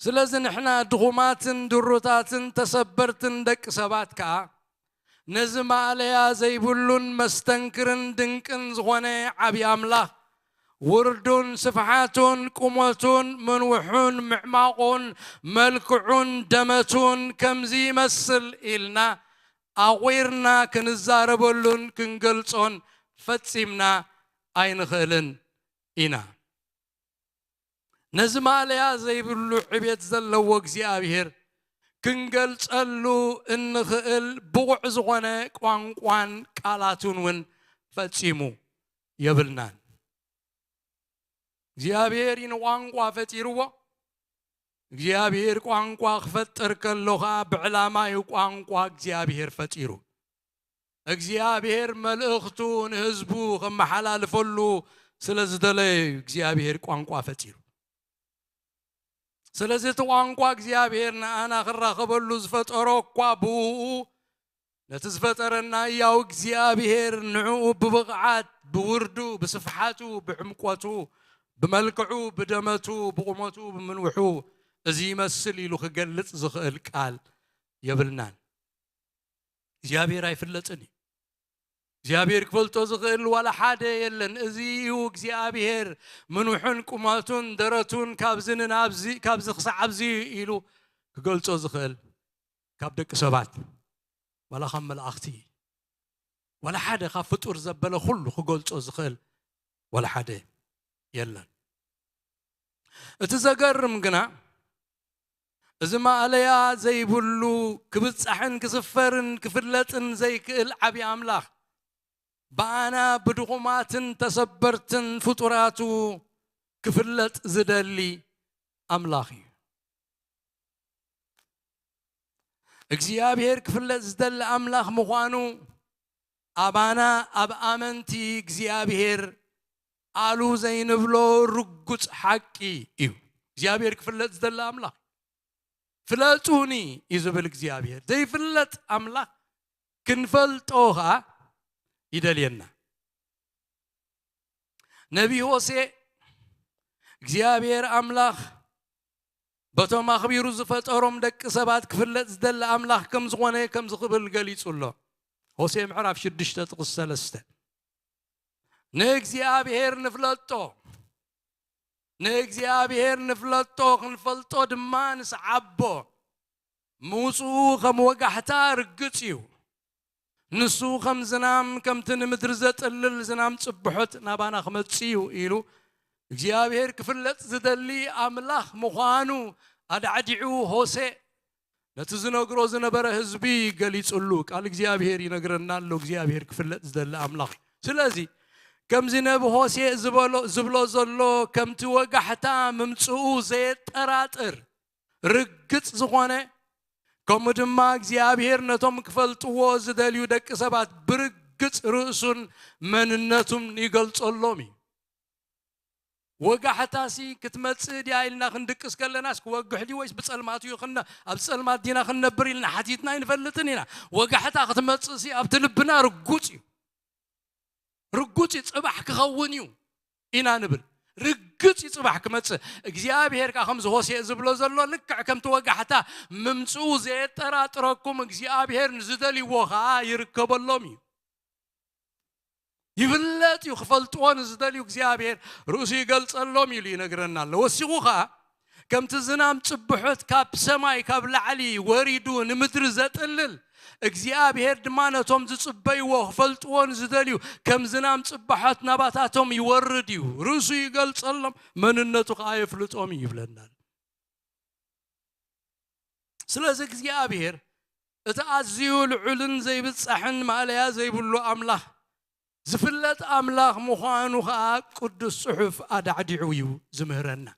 ስለዚ ንሕና ድኹማትን ድሩታትን ተሰበርትን ደቂ ሰባት ከኣ ነዚ ማእለያ ዘይብሉን መስተንክርን ድንቅን ዝኾነ ዓብዪ ኣምላኽ ውርዱን ስፍሓቱን ቁመቱን ምንውሑን ምዕማቑን መልክዑን ደመቱን ከምዚ ይመስል ኢልና ኣቑርና ክንዛረበሉን ክንገልጾን ፈጺምና ኣይንኽእልን ኢና። ነዚ ማእለያ ዘይብሉ ዕቤት ዘለዎ እግዚኣብሔር ክንገልጸሉ እንኽእል ብቑዕ ዝኾነ ቋንቋን ቃላትን እውን ፈጺሙ የብልናን። እግዚኣብሔር እዩ ንቋንቋ ፈጢርዎ። እግዚኣብሔር ቋንቋ ክፈጥር ከሎ ኸኣ ብዕላማ እዩ ቋንቋ እግዚኣብሔር ፈጢሩ። እግዚኣብሔር መልእኽቱ ንህዝቡ ከመሓላልፈሉ ስለ ዝደለየ እዩ እግዚኣብሔር ቋንቋ ፈጢሩ። ስለዚ እቲ ቋንቋ እግዚኣብሔር ንኣና ክራኸበሉ ዝፈጠሮ እኳ ብኡ ነቲ ዝፈጠረና እያው እግዚኣብሔር ንዕኡ ብብቕዓት፣ ብውርዱ፣ ብስፍሓቱ፣ ብዕምቆቱ፣ ብመልክዑ፣ ብደመቱ፣ ብቑመቱ፣ ብምንውሑ እዚ ይመስል ኢሉ ክገልጽ ዝኽእል ቃል የብልናን። እግዚኣብሔር ኣይፍለጥን እዩ። እግዚኣብሔር ክፈልጦ ዝኽእል ዋላ ሓደ የለን። እዚ እዩ እግዚኣብሔር ምንውሑን ቁመቱን ደረቱን ካብዚ ንናብዚ፣ ካብዚ ክሳዕ ኣብዚ ኢሉ ክገልጾ ዝኽእል ካብ ደቂ ሰባት ዋላ ካብ መላእኽቲ ዋላ ሓደ ካብ ፍጡር ዘበለ ኩሉ ክገልጾ ዝኽእል ዋላ ሓደ የለን። እቲ ዘገርም ግና እዚ ማእለያ ዘይብሉ ክብጻሕን ክስፈርን ክፍለጥን ዘይክእል ዓብዪ ኣምላኽ ብኣና ብድኹማትን ተሰበርትን ፍጡራቱ ክፍለጥ ዝደሊ ኣምላኽ እዩ። እግዚኣብሔር ክፍለጥ ዝደሊ ኣምላኽ ምዃኑ ኣባና ኣብ ኣመንቲ እግዚኣብሔር ኣሉ ዘይንብሎ ርጉጽ ሓቂ እዩ። እግዚኣብሔር ክፍለጥ ዝደሊ ኣምላኽ ፍለጡኒ እዩ ዝብል እግዚኣብሔር። ዘይፍለጥ ኣምላኽ ክንፈልጦ ኸኣ ይደልየና። ነቢይ ሆሴ እግዚኣብሔር ኣምላኽ በቶም ኣኽቢሩ ዝፈጠሮም ደቂ ሰባት ክፍለጥ ዝደሊ ኣምላኽ ከም ዝኾነ ከምዚ ክብል ገሊጹ ኣሎ። ሆሴ ምዕራፍ ሽዱሽተ ጥቕስ ሰለስተ ንእግዚኣብሔር ንፍለጦ፣ ንእግዚኣብሔር ንፍለጦ፣ ክንፈልጦ ድማ ንስዓቦ። ምውጽኡ ከም ወጋሕታ ርግጽ እዩ። ንሱ ከም ዝናም፣ ከምቲ ንምድሪ ዘጥልል ዝናም ጽብሖት ናባና ክመጽእ እዩ ኢሉ እግዚኣብሔር ክፍለጥ ዝደሊ ኣምላኽ ምዃኑ ኣዳዕዲዑ ሆሴ ነቲ ዝነግሮ ዝነበረ ህዝቢ ገሊጹሉ። ቃል እግዚኣብሔር ይነግረና ኣሎ፣ እግዚኣብሔር ክፍለጥ ዝደሊ ኣምላኽ እዩ። ስለዚ ከምዚ ነቢ ሆሴ ዝበሎ፣ ዝብሎ ዘሎ ከምቲ ወጋሕታ ምምጽኡ ዘየጠራጥር ርግጽ ዝኾነ፣ ከምኡ ድማ እግዚኣብሔር ነቶም ክፈልጥዎ ዝደልዩ ደቂ ሰባት ብርግጽ ርእሱን መንነቱን ይገልጸሎም እዩ። ወጋሕታሲ ክትመጽእ ድያ ኢልና ክንድቅስ ከለናስ ክወግሕ ድዩ ወይስ ብጸልማት እዩ ክነ-፣ ኣብ ጸልማት ዲና ክንነብር ኢልና ሓቲትና ኣይንፈልጥን ኢና። ወጋሕታ ክትመጽእሲ ኣብቲ ልብና ርጉጽ እዩ። ርጉጽ እዩ፣ ጽባሕ ክኸውን እዩ ኢና ንብል። ርግጽ እዩ ጽባሕ ክመጽእ። እግዚኣብሔር ከኣ ከምዚ ሆሴዕ ዝብሎ ዘሎ ልክዕ ከምቲ ወጋሕታ ምምጽኡ ዘየጠራጥረኩም እግዚኣብሔር ንዝደልይዎ ከኣ ይርከበሎም እዩ። ይፍለጥ እዩ፣ ክፈልጥዎ ንዝደልዩ እግዚኣብሔር ርእሱ ይገልጸሎም ኢሉ ይነግረና ኣሎ። ወሲኹ ከኣ ከምቲ ዝናም ጽብሖት ካብ ሰማይ ካብ ላዕሊ ወሪዱ ንምድሪ ዘጥልል፣ እግዚኣብሔር ድማ ነቶም ዝጽበይዎ ክፈልጥዎ ንዝደልዩ ከም ዝናም ጽብሖት ናባታቶም ይወርድ እዩ። ርእሱ ይገልጸሎም፣ መንነቱ ከኣ የፍልጦም እዩ ይብለና። ስለዚ እግዚኣብሔር እቲ ኣዝዩ ልዑልን ዘይብጻሕን ማእለያ ዘይብሉ ኣምላኽ፣ ዝፍለጥ ኣምላኽ ምዃኑ ኸኣ ቅዱስ ጽሑፍ ኣዳዕዲዑ እዩ ዝምህረና።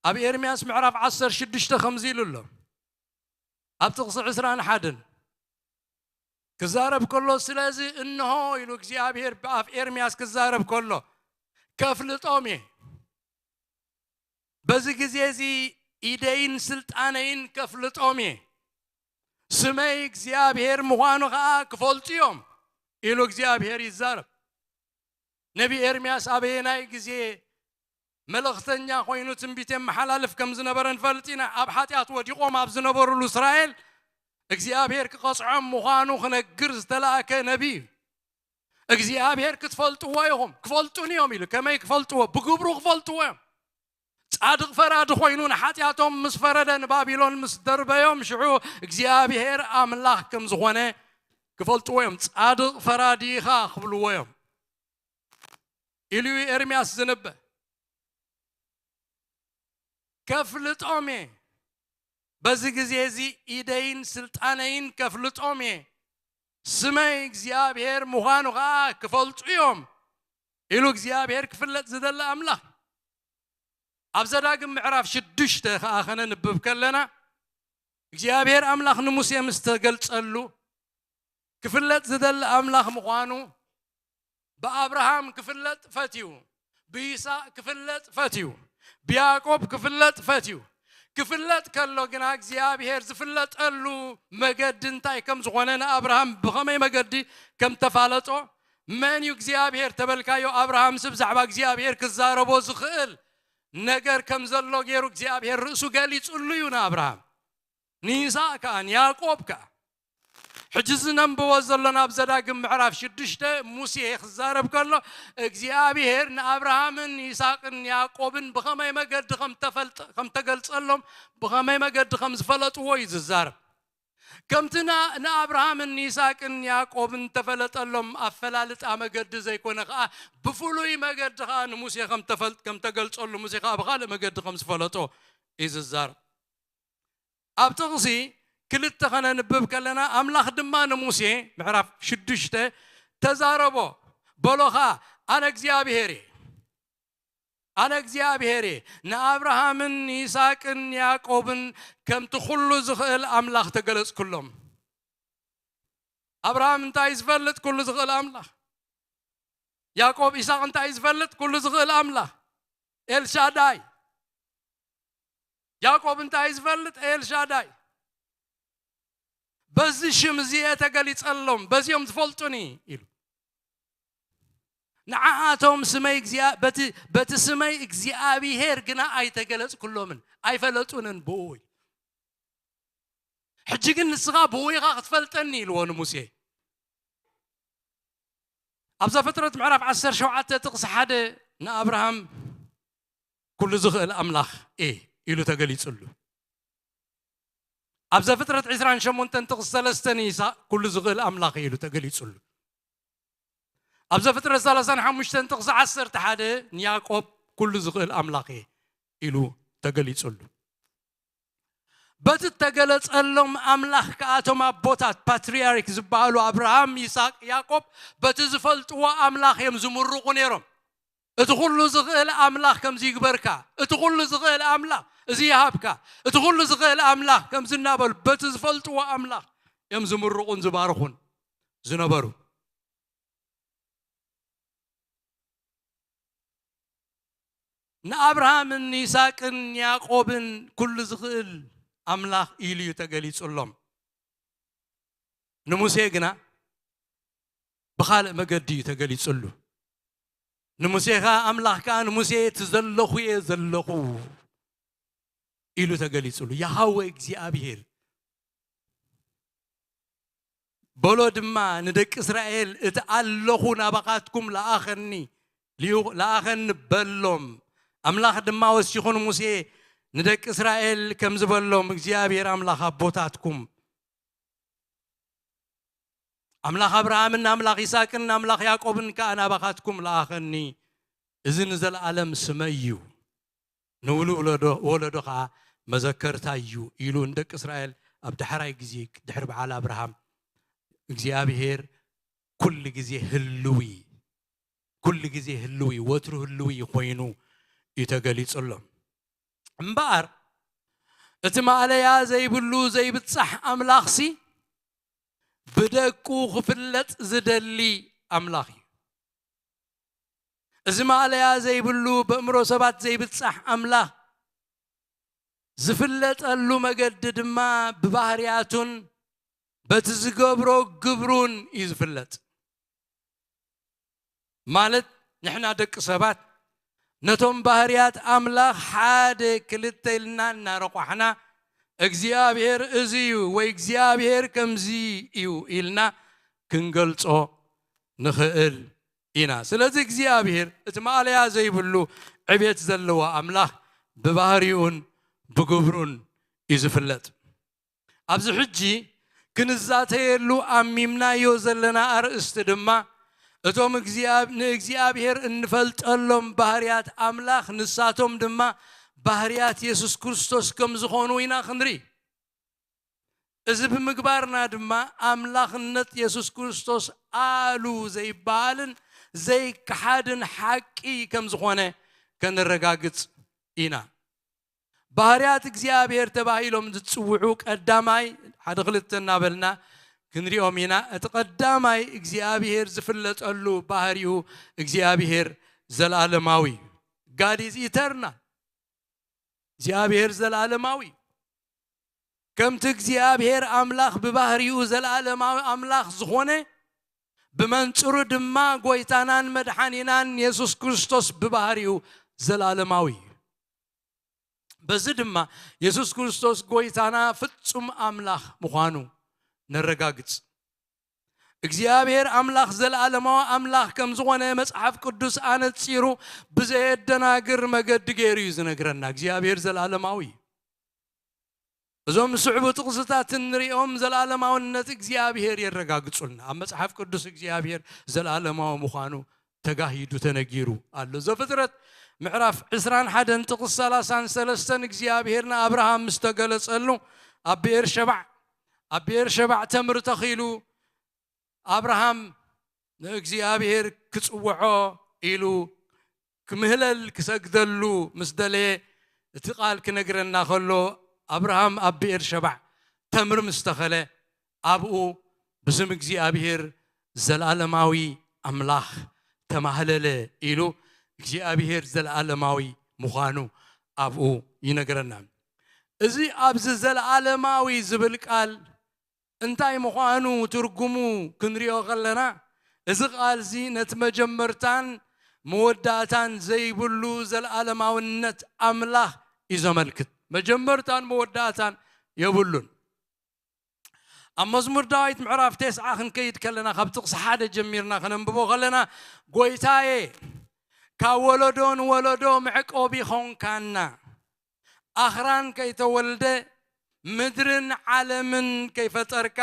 ኣብ ኤርምያስ ምዕራፍ ዓሰርተ ሽዱሽተ ከምዚ ኢሉ ኣሎ። ኣብ ጥቕሲ ዕስራን ሓደን ክዛረብ ከሎ፣ ስለዚ እንሆ ኢሉ እግዚኣብሔር ብኣፍ ኤርምያስ ክዛረብ ከሎ፣ ከፍልጦም እየ። በዚ ግዜ እዚ ኢደይን ስልጣነይን ከፍልጦም እየ፣ ስመይ እግዚኣብሔር ምዃኑ ኸዓ ክፈልጡ እዮም ኢሉ እግዚኣብሔር ይዛረብ። ነቢ ኤርምያስ ኣበየናይ ግዜ መልእኽተኛ ኮይኑ ትንቢት የመሓላልፍ ከም ዝነበረ ንፈልጥ ኢና። ኣብ ሓጢኣት ወዲቖም ኣብ ዝነበሩሉ እስራኤል እግዚኣብሔር ክቐጽዖም ምዃኑ ክነግር ዝተላእከ ነቢ እዩ። እግዚኣብሔር ክትፈልጥዎ ኢኹም፣ ክፈልጡን እዮም ኢሉ። ከመይ ክፈልጥዎ? ብግብሩ ክፈልጥዎ እዮም። ጻድቕ ፈራዲ ኮይኑ ንሓጢኣቶም ምስ ፈረደ ንባቢሎን ምስ ደርበዮም ሽዑ እግዚኣብሔር ኣምላኽ ከም ዝኾነ ክፈልጥዎ እዮም። ጻድቕ ፈራዲ ኢኻ ክብልዎ እዮም ኢሉ እዩ ኤርምያስ ዝንበ። ከፍልጦም እየ፣ በዚ ግዜ እዚ ኢደይን ስልጣነይን ከፍልጦም እየ፣ ስመይ እግዚኣብሔር ምዃኑ ኸዓ ክፈልጡ እዮም ኢሉ እግዚኣብሔር ክፍለጥ ዝደሊ ኣምላኽ። ኣብ ዘዳግም ምዕራፍ ሽዱሽተ ኸዓ ኸነንብብ ከለና እግዚኣብሔር ኣምላኽ ንሙሴ ምስ ተገልጸሉ ክፍለጥ ዝደሊ ኣምላኽ ምዃኑ ብኣብርሃም ክፍለጥ ፈትዩ፣ ብይስሐቅ ክፍለጥ ፈትዩ፣ ብያዕቆብ ክፍለጥ ፈትዩ። ክፍለጥ ከሎ ግና እግዚኣብሔር ዝፍለጠሉ መገዲ እንታይ ከም ዝኾነ ንኣብርሃም ብኸመይ መገዲ ከም ተፋለጦ መን እዩ እግዚኣብሔር ተበልካዮ ኣብርሃምሲ ብዛዕባ እግዚኣብሔር ክዛረቦ ዝኽእል ነገር ከም ዘሎ ገይሩ እግዚኣብሔር ርእሱ ገሊጹሉ እዩ ንኣብርሃም። ንይስሐቅ ከኣ ንያዕቆብ ከኣ። ሕጂ እዚ ነንብቦ ዘሎና ኣብ ዘዳግም ምዕራፍ ሽዱሽተ ሙሴ ክዛረብ ከሎ እግዚኣብሔር ንኣብርሃምን ይስሐቅን ያዕቆብን ብኸመይ መገዲ ከም ተፈልጠ- ከም ተገልጸሎም ብኸመይ መገዲ ከም ዝፈለጥዎ እዩ ዝዛረብ። ከምቲ ና- ንኣብርሃምን ይስሐቅን ያዕቆብን ተፈለጠሎም ኣፈላልጣ መገዲ ዘይኮነ ከኣ ብፍሉይ መገዲ ከኣ ንሙሴ ከም ተፈል- ከም ተገልጸሉ ሙሴ ከኣ ብኻልእ መገዲ ከም ዝፈለጦ እዩ ዝዛረብ። ኣብ ጥቕሲ ክልተ ኸነንብብ ከለና ኣምላኽ ድማ ንሙሴ ምዕራፍ ሽዱሽተ ተዛረቦ በሎ ኸዓ ኣነ እግዚኣብሔር እየ ኣነ እግዚኣብሔር እየ ንኣብርሃምን ይስቅን ያዕቆብን ከምቲ ኩሉ ዝኽእል ኣምላኽ ተገለጽኩሎም ኣብርሃም እንታይ ዝፈልጥ ኩሉ ዝኽእል ኣምላኽ ያዕቆብ ኢሳቅ እንታይ ዝፈልጥ ኩሉ ዝኽእል ኣምላኽ ኤልሻዳይ ያዕቆብ እንታይ ዝፈልጥ ኤልሻዳይ በዚ ሽም እዚ እየ ተገሊጸሎም በዚኦም ዝፈልጡኒ ኢሉ ንዓኣቶም ስመይ በቲ ስመይ እግዚኣብሄር ግና ኣይተገለጽኩሎምን ኣይፈለጡንን ብኡ ኢሉ ሕጂ ግን ንስኻ ብኡ ኢኻ ክትፈልጠኒ ኢልዎ ንሙሴ ኣብ ዘፍጥረት ምዕራፍ ዓሰርተ ሸውዓተ ጥቕሲ ሓደ ንኣብርሃም ኩሉ ዝኽእል ኣምላኽ እየ ኢሉ ተገሊጹሉ ኣብ ዘፍጥረት ዕስራን ሸሞንተን ጥቕሲ ሰለስተ ንይስሐቅ ኩሉ ዝኽእል ኣምላኽ እየ ኢሉ ተገሊጹሉ ኣብ ዘፍጥረት ሰላሳን ሓሙሽተን ጥቕሲ ዓሰርተ ሓደ ንያዕቆብ ኩሉ ዝኽእል ኣምላኽ እየ ኢሉ ተገሊጹሉ በቲ እተገለጸሎም ኣምላኽ ከኣቶም ኣቦታት ፓትርያርክ ዝበሃሉ ኣብርሃም ይስቅ ያዕቆብ በቲ ዝፈልጥዎ ኣምላኽ እዮም ዝምርቑ ነይሮም እቲ ኩሉ ዝኽእል ኣምላኽ ከምዚ ይግበርካ እቲ ኩሉ ዝኽእል ኣምላኽ እዚ ይሃብካ እቲ ኩሉ ዝኽእል ኣምላኽ ከምዚ እናበሉ በቲ ዝፈልጥዎ ኣምላኽ እዮም ዝምርቑን ዝባርኹን ዝነበሩ ንኣብርሃምን ንይስቅን ንያዕቆብን ኩሉ ዝኽእል ኣምላኽ ኢሉ እዩ ተገሊጹሎም ንሙሴ ግና ብኻልእ መገዲ እዩ ተገሊጹሉ ንሙሴ ኸዓ ኣምላኽ ከኣ ንሙሴ እቲ ዘለኹ እየ ዘለኹ ኢሉ ተገሊጹሉ ያሃወ እግዚኣብሄር በሎ ድማ ንደቂ እስራኤል እቲ ኣለኹ ናባኻትኩም ለኣኸኒ ለኣኸኒ በሎም ኣምላኽ ድማ ወሲኹ ንሙሴ ንደቂ እስራኤል ከም ዝበሎም እግዚኣብሔር ኣምላኽ ኣቦታትኩም ኣምላኽ ኣብርሃምን ኣምላኽ ይስቅን ኣምላኽ ያዕቆብን ከኣ ናባኻትኩም ለኣኸኒ እዚ ንዘለኣለም ስመይ እዩ ንውሉድ ወለዶ ከዓ መዘከርታ እዩ ኢሉ ንደቂ እስራኤል ኣብ ዳሕራይ ግዜ ድሕሪ በዓል ኣብርሃም እግዚኣብሔር ኩሉ ግዜ ህልዊ ኩሉ ግዜ ህልዊ ወትሩ ህልዊ ኮይኑ እዩ ተገሊጹሎም እምበኣር እቲ ማእለያ ዘይብሉ ዘይብጻሕ ኣምላኽሲ ብደቁ ክፍለጥ ዝደሊ ኣምላኽ እዩ እዚ ማእለያ ዘይብሉ በእምሮ ሰባት ዘይብጻሕ ኣምላኽ ዝፍለጠሉ መገዲ ድማ ብባህርያቱን በቲ ዝገብሮ ግብሩን እዩ ዝፍለጥ። ማለት ንሕና ደቂ ሰባት ነቶም ባህርያት ኣምላኽ ሓደ ክልተ ኢልና እናረቋሕና እግዚኣብሔር እዚ እዩ ወይ እግዚኣብሔር ከምዚ እዩ ኢልና ክንገልጾ ንኽእል ኢና። ስለዚ እግዚኣብሔር እቲ ማእለያ ዘይብሉ ዕቤት ዘለዎ ኣምላኽ ብባህሪኡን ብግብሩን እዩ ዝፍለጥ። ኣብዚ ሕጂ ክንዛተየሉ ኣሚምናዮ ዘለና ኣርእስቲ ድማ እቶም እግዚኣብ- ንእግዚኣብሔር እንፈልጠሎም ባህርያት ኣምላኽ ንሳቶም ድማ ባህርያት የሱስ ክርስቶስ ከም ዝኾኑ ኢና ክንርኢ። እዚ ብምግባርና ድማ ኣምላኽነት የሱስ ክርስቶስ ኣሉ ዘይበሃልን ዘይከሓድን ሓቂ ከም ዝኾነ ከነረጋግጽ ኢና። ባህርያት እግዚኣብሔር ተባሂሎም ዝጽውዑ ቀዳማይ ሓደ ክልተ እናበልና ክንሪኦም ኢና። እቲ ቀዳማይ እግዚኣብሔር ዝፍለጠሉ ባህሪኡ እግዚኣብሔር ዘለዓለማዊ እዩ። God is eternal። እግዚኣብሔር ዘለዓለማዊ ከምቲ እግዚኣብሔር ኣምላኽ ብባህሪኡ ዘለዓለማዊ ኣምላኽ ዝኾነ ብመንጽሩ ድማ ጎይታናን መድሓኒናን የሱስ ክርስቶስ ብባህሪኡ ዘለዓለማዊ እዩ። በዚ ድማ የሱስ ክርስቶስ ጎይታና ፍጹም ኣምላኽ ምዃኑ ነረጋግጽ። እግዚኣብሔር ኣምላኽ ዘለዓለማዊ ኣምላኽ ከም ዝኾነ መጽሓፍ ቅዱስ ኣነጺሩ ብዘየደናግር መገዲ ገይሩ እዩ ዝነግረና። እግዚኣብሔር ዘለዓለማዊ እዩ። እዞም ስዕቡ ጥቕስታት እንሪኦም ዘለዓለማውነት እግዚኣብሔር የረጋግጹልና። ኣብ መጽሓፍ ቅዱስ እግዚኣብሔር ዘለዓለማዊ ምዃኑ ተጋሂዱ ተነጊሩ ኣሎ። ዘፍጥረት ምዕራፍ ዕስራን ሓደን ጥቕስ ሰላሳን ሰለስተን እግዚኣብሔር ንኣብርሃም ምስ ተገለጸሉ ኣብ ብኤር ሸባዕ ኣብ ብኤር ሸባዕ ተምሪ ተኺሉ ኣብርሃም ንእግዚኣብሔር ክጽውዖ ኢሉ ክምህለል ክሰግደሉ ምስ ደለየ እቲ ቃል ክነግረና ከሎ ኣብርሃም ኣብ ብኤር ሸባዕ ተምሪ ምስ ተኸለ ኣብኡ ብስም እግዚኣብሔር ዘለዓለማዊ ኣምላኽ ተማህለለ ኢሉ እግዚኣብሔር ዘለዓለማዊ ምዃኑ ኣብኡ ይነግረና። እዚ ኣብዚ ዘለዓለማዊ ዝብል ቃል እንታይ ምዃኑ ትርጉሙ ክንሪኦ ከለና እዚ ቃል እዚ ነቲ መጀመርታን መወዳእታን ዘይብሉ ዘለዓለማውነት ኣምላኽ እዩ ዘመልክት። መጀመርታን መወዳእታን የብሉን። ኣብ መዝሙር ዳዊት ምዕራፍ ተስዓ ክንከይድ ከለና ካብ ጥቕሲ ሓደ ጀሚርና ከነንብቦ ከለና ጎይታየ ካብ ወለዶ ንወለዶ መዕቆቢ ኾንካና ኣኽራን ከይተወልደ ምድርን ዓለምን ከይፈጠርካ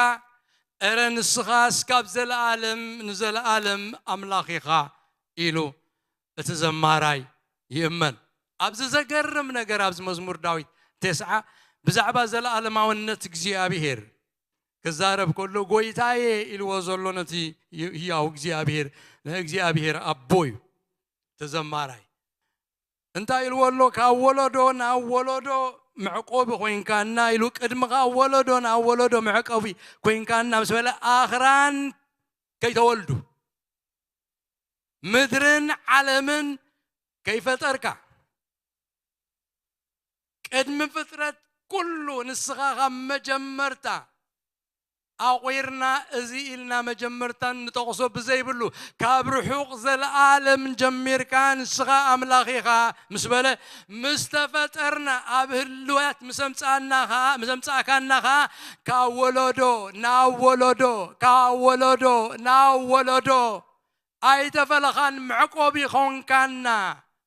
እረ ንስኻስ ካብ ዘለኣለም ንዘለኣለም ኣምላኽ ኢኻ ኢሉ እቲ ዘማራይ ይእመን። ኣብዚ ዘገርም ነገር ኣብዚ መዝሙር ዳዊት ተስዓ ብዛዕባ ዘለኣለማውነት እግዚኣብሔር ክዛረብ ከሎ ጎይታየ ኢልዎ ዘሎ ነቲ ህያው እግዚኣብሔር ንእግዚኣብሔር ኣቦ እዩ። ተዘማራይ እንታይ ኢልዎ ኣሎ? ካብ ወለዶ ናብ ወለዶ መዕቆቢ ኮይንካና ኢሉ ቅድሚ ካብ ወለዶ ናብ ወለዶ መዕቆቢ ኮይንካና ምስ በለ ኣኽራን ከይተወልዱ ምድርን ዓለምን ከይፈጠርካ ቅድሚ ፍጥረት ኩሉ ንስኻ ካብ መጀመርታ ኣቑርና እዚ ኢልና መጀመርታን ንጠቕሶ ብዘይብሉ ካብ ርሑቕ ዘለኣለም ጀሚርካ ንስኻ ኣምላኽ ኢኻ ምስ በለ ምስ ተፈጠርና ኣብ ህልውያት ምስ ኣምጻእና ኸዓ ምስ ኣምጻእካና ኸዓ ካብ ወለዶ ናብ ወለዶ ካብ ወለዶ ናብ ወለዶ ኣይተፈለኻን መዕቆቢ ኾንካና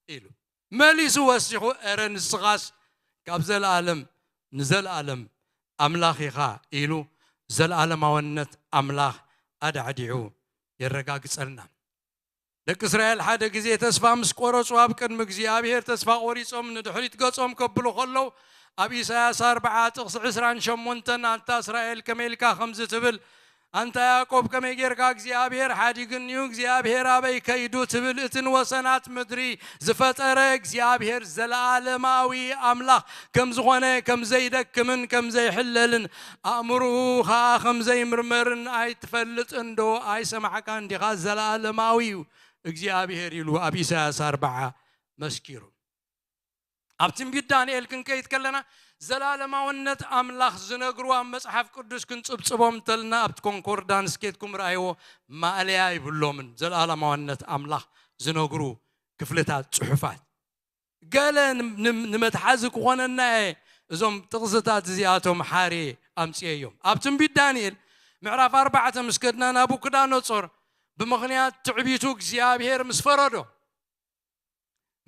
ኢሉ መሊሱ ወሲኹ፣ እረ ንስኻስ ካብ ዘለኣለም ንዘለኣለም ኣምላኽ ኢኻ ኢሉ ዘለኣለማውነት ኣምላኽ ኣዳዕዲዑ የረጋግጸልና። ደቂ እስራኤል ሓደ ግዜ ተስፋ ምስ ቆረጹ ኣብ ቅድሚ እግዚኣብሔር ተስፋ ቆሪጾም ንድሕሪት ገጾም ከብሉ ከለዉ ኣብ ኢሳያስ ኣርብዓ ጥቕሲ ዕስራን ሸሞንተን ኣንታ እስራኤል ከመይ ኢልካ ከምዚ ትብል ኣንታ ያዕቆብ ከመይ ጌርካ እግዚኣብሔር ሓዲግኒዩ እግዚኣብሔር ኣበይ ከይዱ ትብል እቲ ንወሰናት ምድሪ ዝፈጠረ እግዚኣብሔር ዘለኣለማዊ ኣምላኽ ከም ዝኾነ ከም ዘይደክምን ከም ዘይሕለልን ኣእምርኡ ኸዓ ከም ዘይምርመርን ኣይትፈልጥን ዶ ኣይሰማዕካን ዲኻ ዘለኣለማዊ እዩ እግዚኣብሔር ኢሉ ኣብ ኢሳያስ ኣርብዓ መስኪሩ ኣብ ትንቢት ዳንኤል ክንከይድ ከለና ዘላለማውነት ኣምላኽ ዝነግሩ ኣብ መጽሓፍ ቅዱስ ክንጽብጽቦም እንተልና ኣብቲ ኮንኮርዳንስ ኬድኩም ረኣይዎ፣ ማእለያ ይብሎምን። ዘላለማውነት ኣምላኽ ዝነግሩ ክፍልታት ጽሑፋት ገለ ን- ን- ንመትሓዚ ክኾነና እየ እዞም ጥቕስታት እዚኣቶም ሓሬ ኣምጽኤ እዮም። ኣብ ትንቢት ዳንኤል ምዕራፍ ኣርባዕተ ምስ ከድና፣ ናቡክዳነጾር ብምኽንያት ትዕቢቱ እግዚኣብሔር ምስ ፈረዶ፣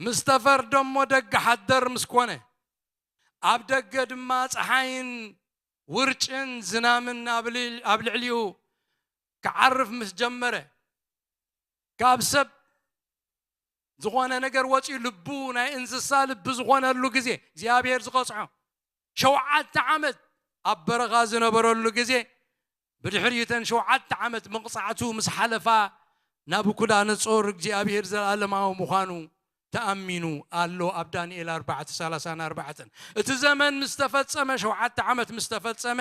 ምስ ተፈርዶ እሞ ደገ ሓደር ምስ ኮነ፣ ኣብ ደገ ድማ ጸሓይን ውርጭን ዝናምን ኣብ ልዕ- ኣብ ልዕሊኡ ክዓርፍ ምስ ጀመረ፣ ካብ ሰብ ዝኾነ ነገር ወፂኡ ልቡ ናይ እንስሳ ልቢ ዝኾነሉ ግዜ እግዚኣብሔር ዝቐፅዖ፣ ሸውዓተ ዓመት ኣብ በረኻ ዝነበረሉ ግዜ፣ ብድሕሪ እተን ሸውዓተ ዓመት መቕፃዕቱ ምስ ሓለፋ፣ ናቡኩዳነጾር እግዚኣብሔር ዘለኣለማዊ ምዃኑ ተኣሚኑ ኣሎ። ኣብ ዳንኤል ኣርባዕተ ሰላሳን ኣርባዕተን፣ እቲ ዘመን ምስ ተፈጸመ፣ ሸውዓተ ዓመት ምስ ተፈጸመ፣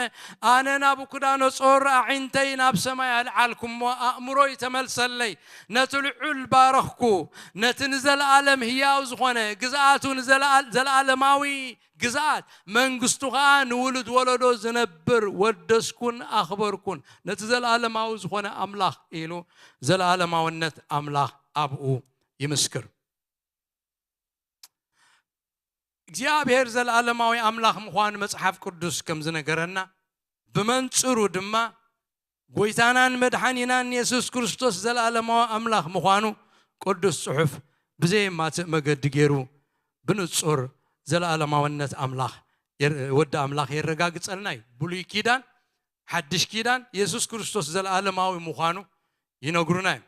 ኣነ ናቡኩዳነጾር ኣዒንተይ ናብ ሰማይ ኣልዓልኩ እሞ፣ ኣእምሮይ ተመልሰለይ፣ ነቲ ልዑል ባረኽኩ። ነቲ ንዘለኣለም ህያው ዝኾነ ግዝኣቱ፣ ንዘለኣ- ዘለኣለማዊ ግዝኣት መንግስቱ ኸኣ ንውሉድ ወለዶ ዝነብር ወደስኩን ኣኽበርኩን። ነቲ ዘለኣለማዊ ዝኾነ ኣምላኽ ኢሉ፣ ዘለኣለማውነት ኣምላኽ ኣብኡ ይምስክር። እግዚኣብሔር ዘለኣለማዊ ኣምላኽ ምዃኑ መጽሓፍ ቅዱስ ከም ዝነገረና፣ ብመንጽሩ ድማ ጎይታናን መድሓኒናን የሱስ ክርስቶስ ዘለኣለማዊ ኣምላኽ ምዃኑ ቅዱስ ጽሑፍ ብዘየማትእ መገዲ ገይሩ ብንጹር ዘለኣለማውነት ኣምላኽ የር- ወዲ ኣምላኽ የረጋግጸልና እዩ። ብሉይ ኪዳን፣ ሓድሽ ኪዳን፣ የሱስ ክርስቶስ ዘለኣለማዊ ምዃኑ ይነግሩና እዮም።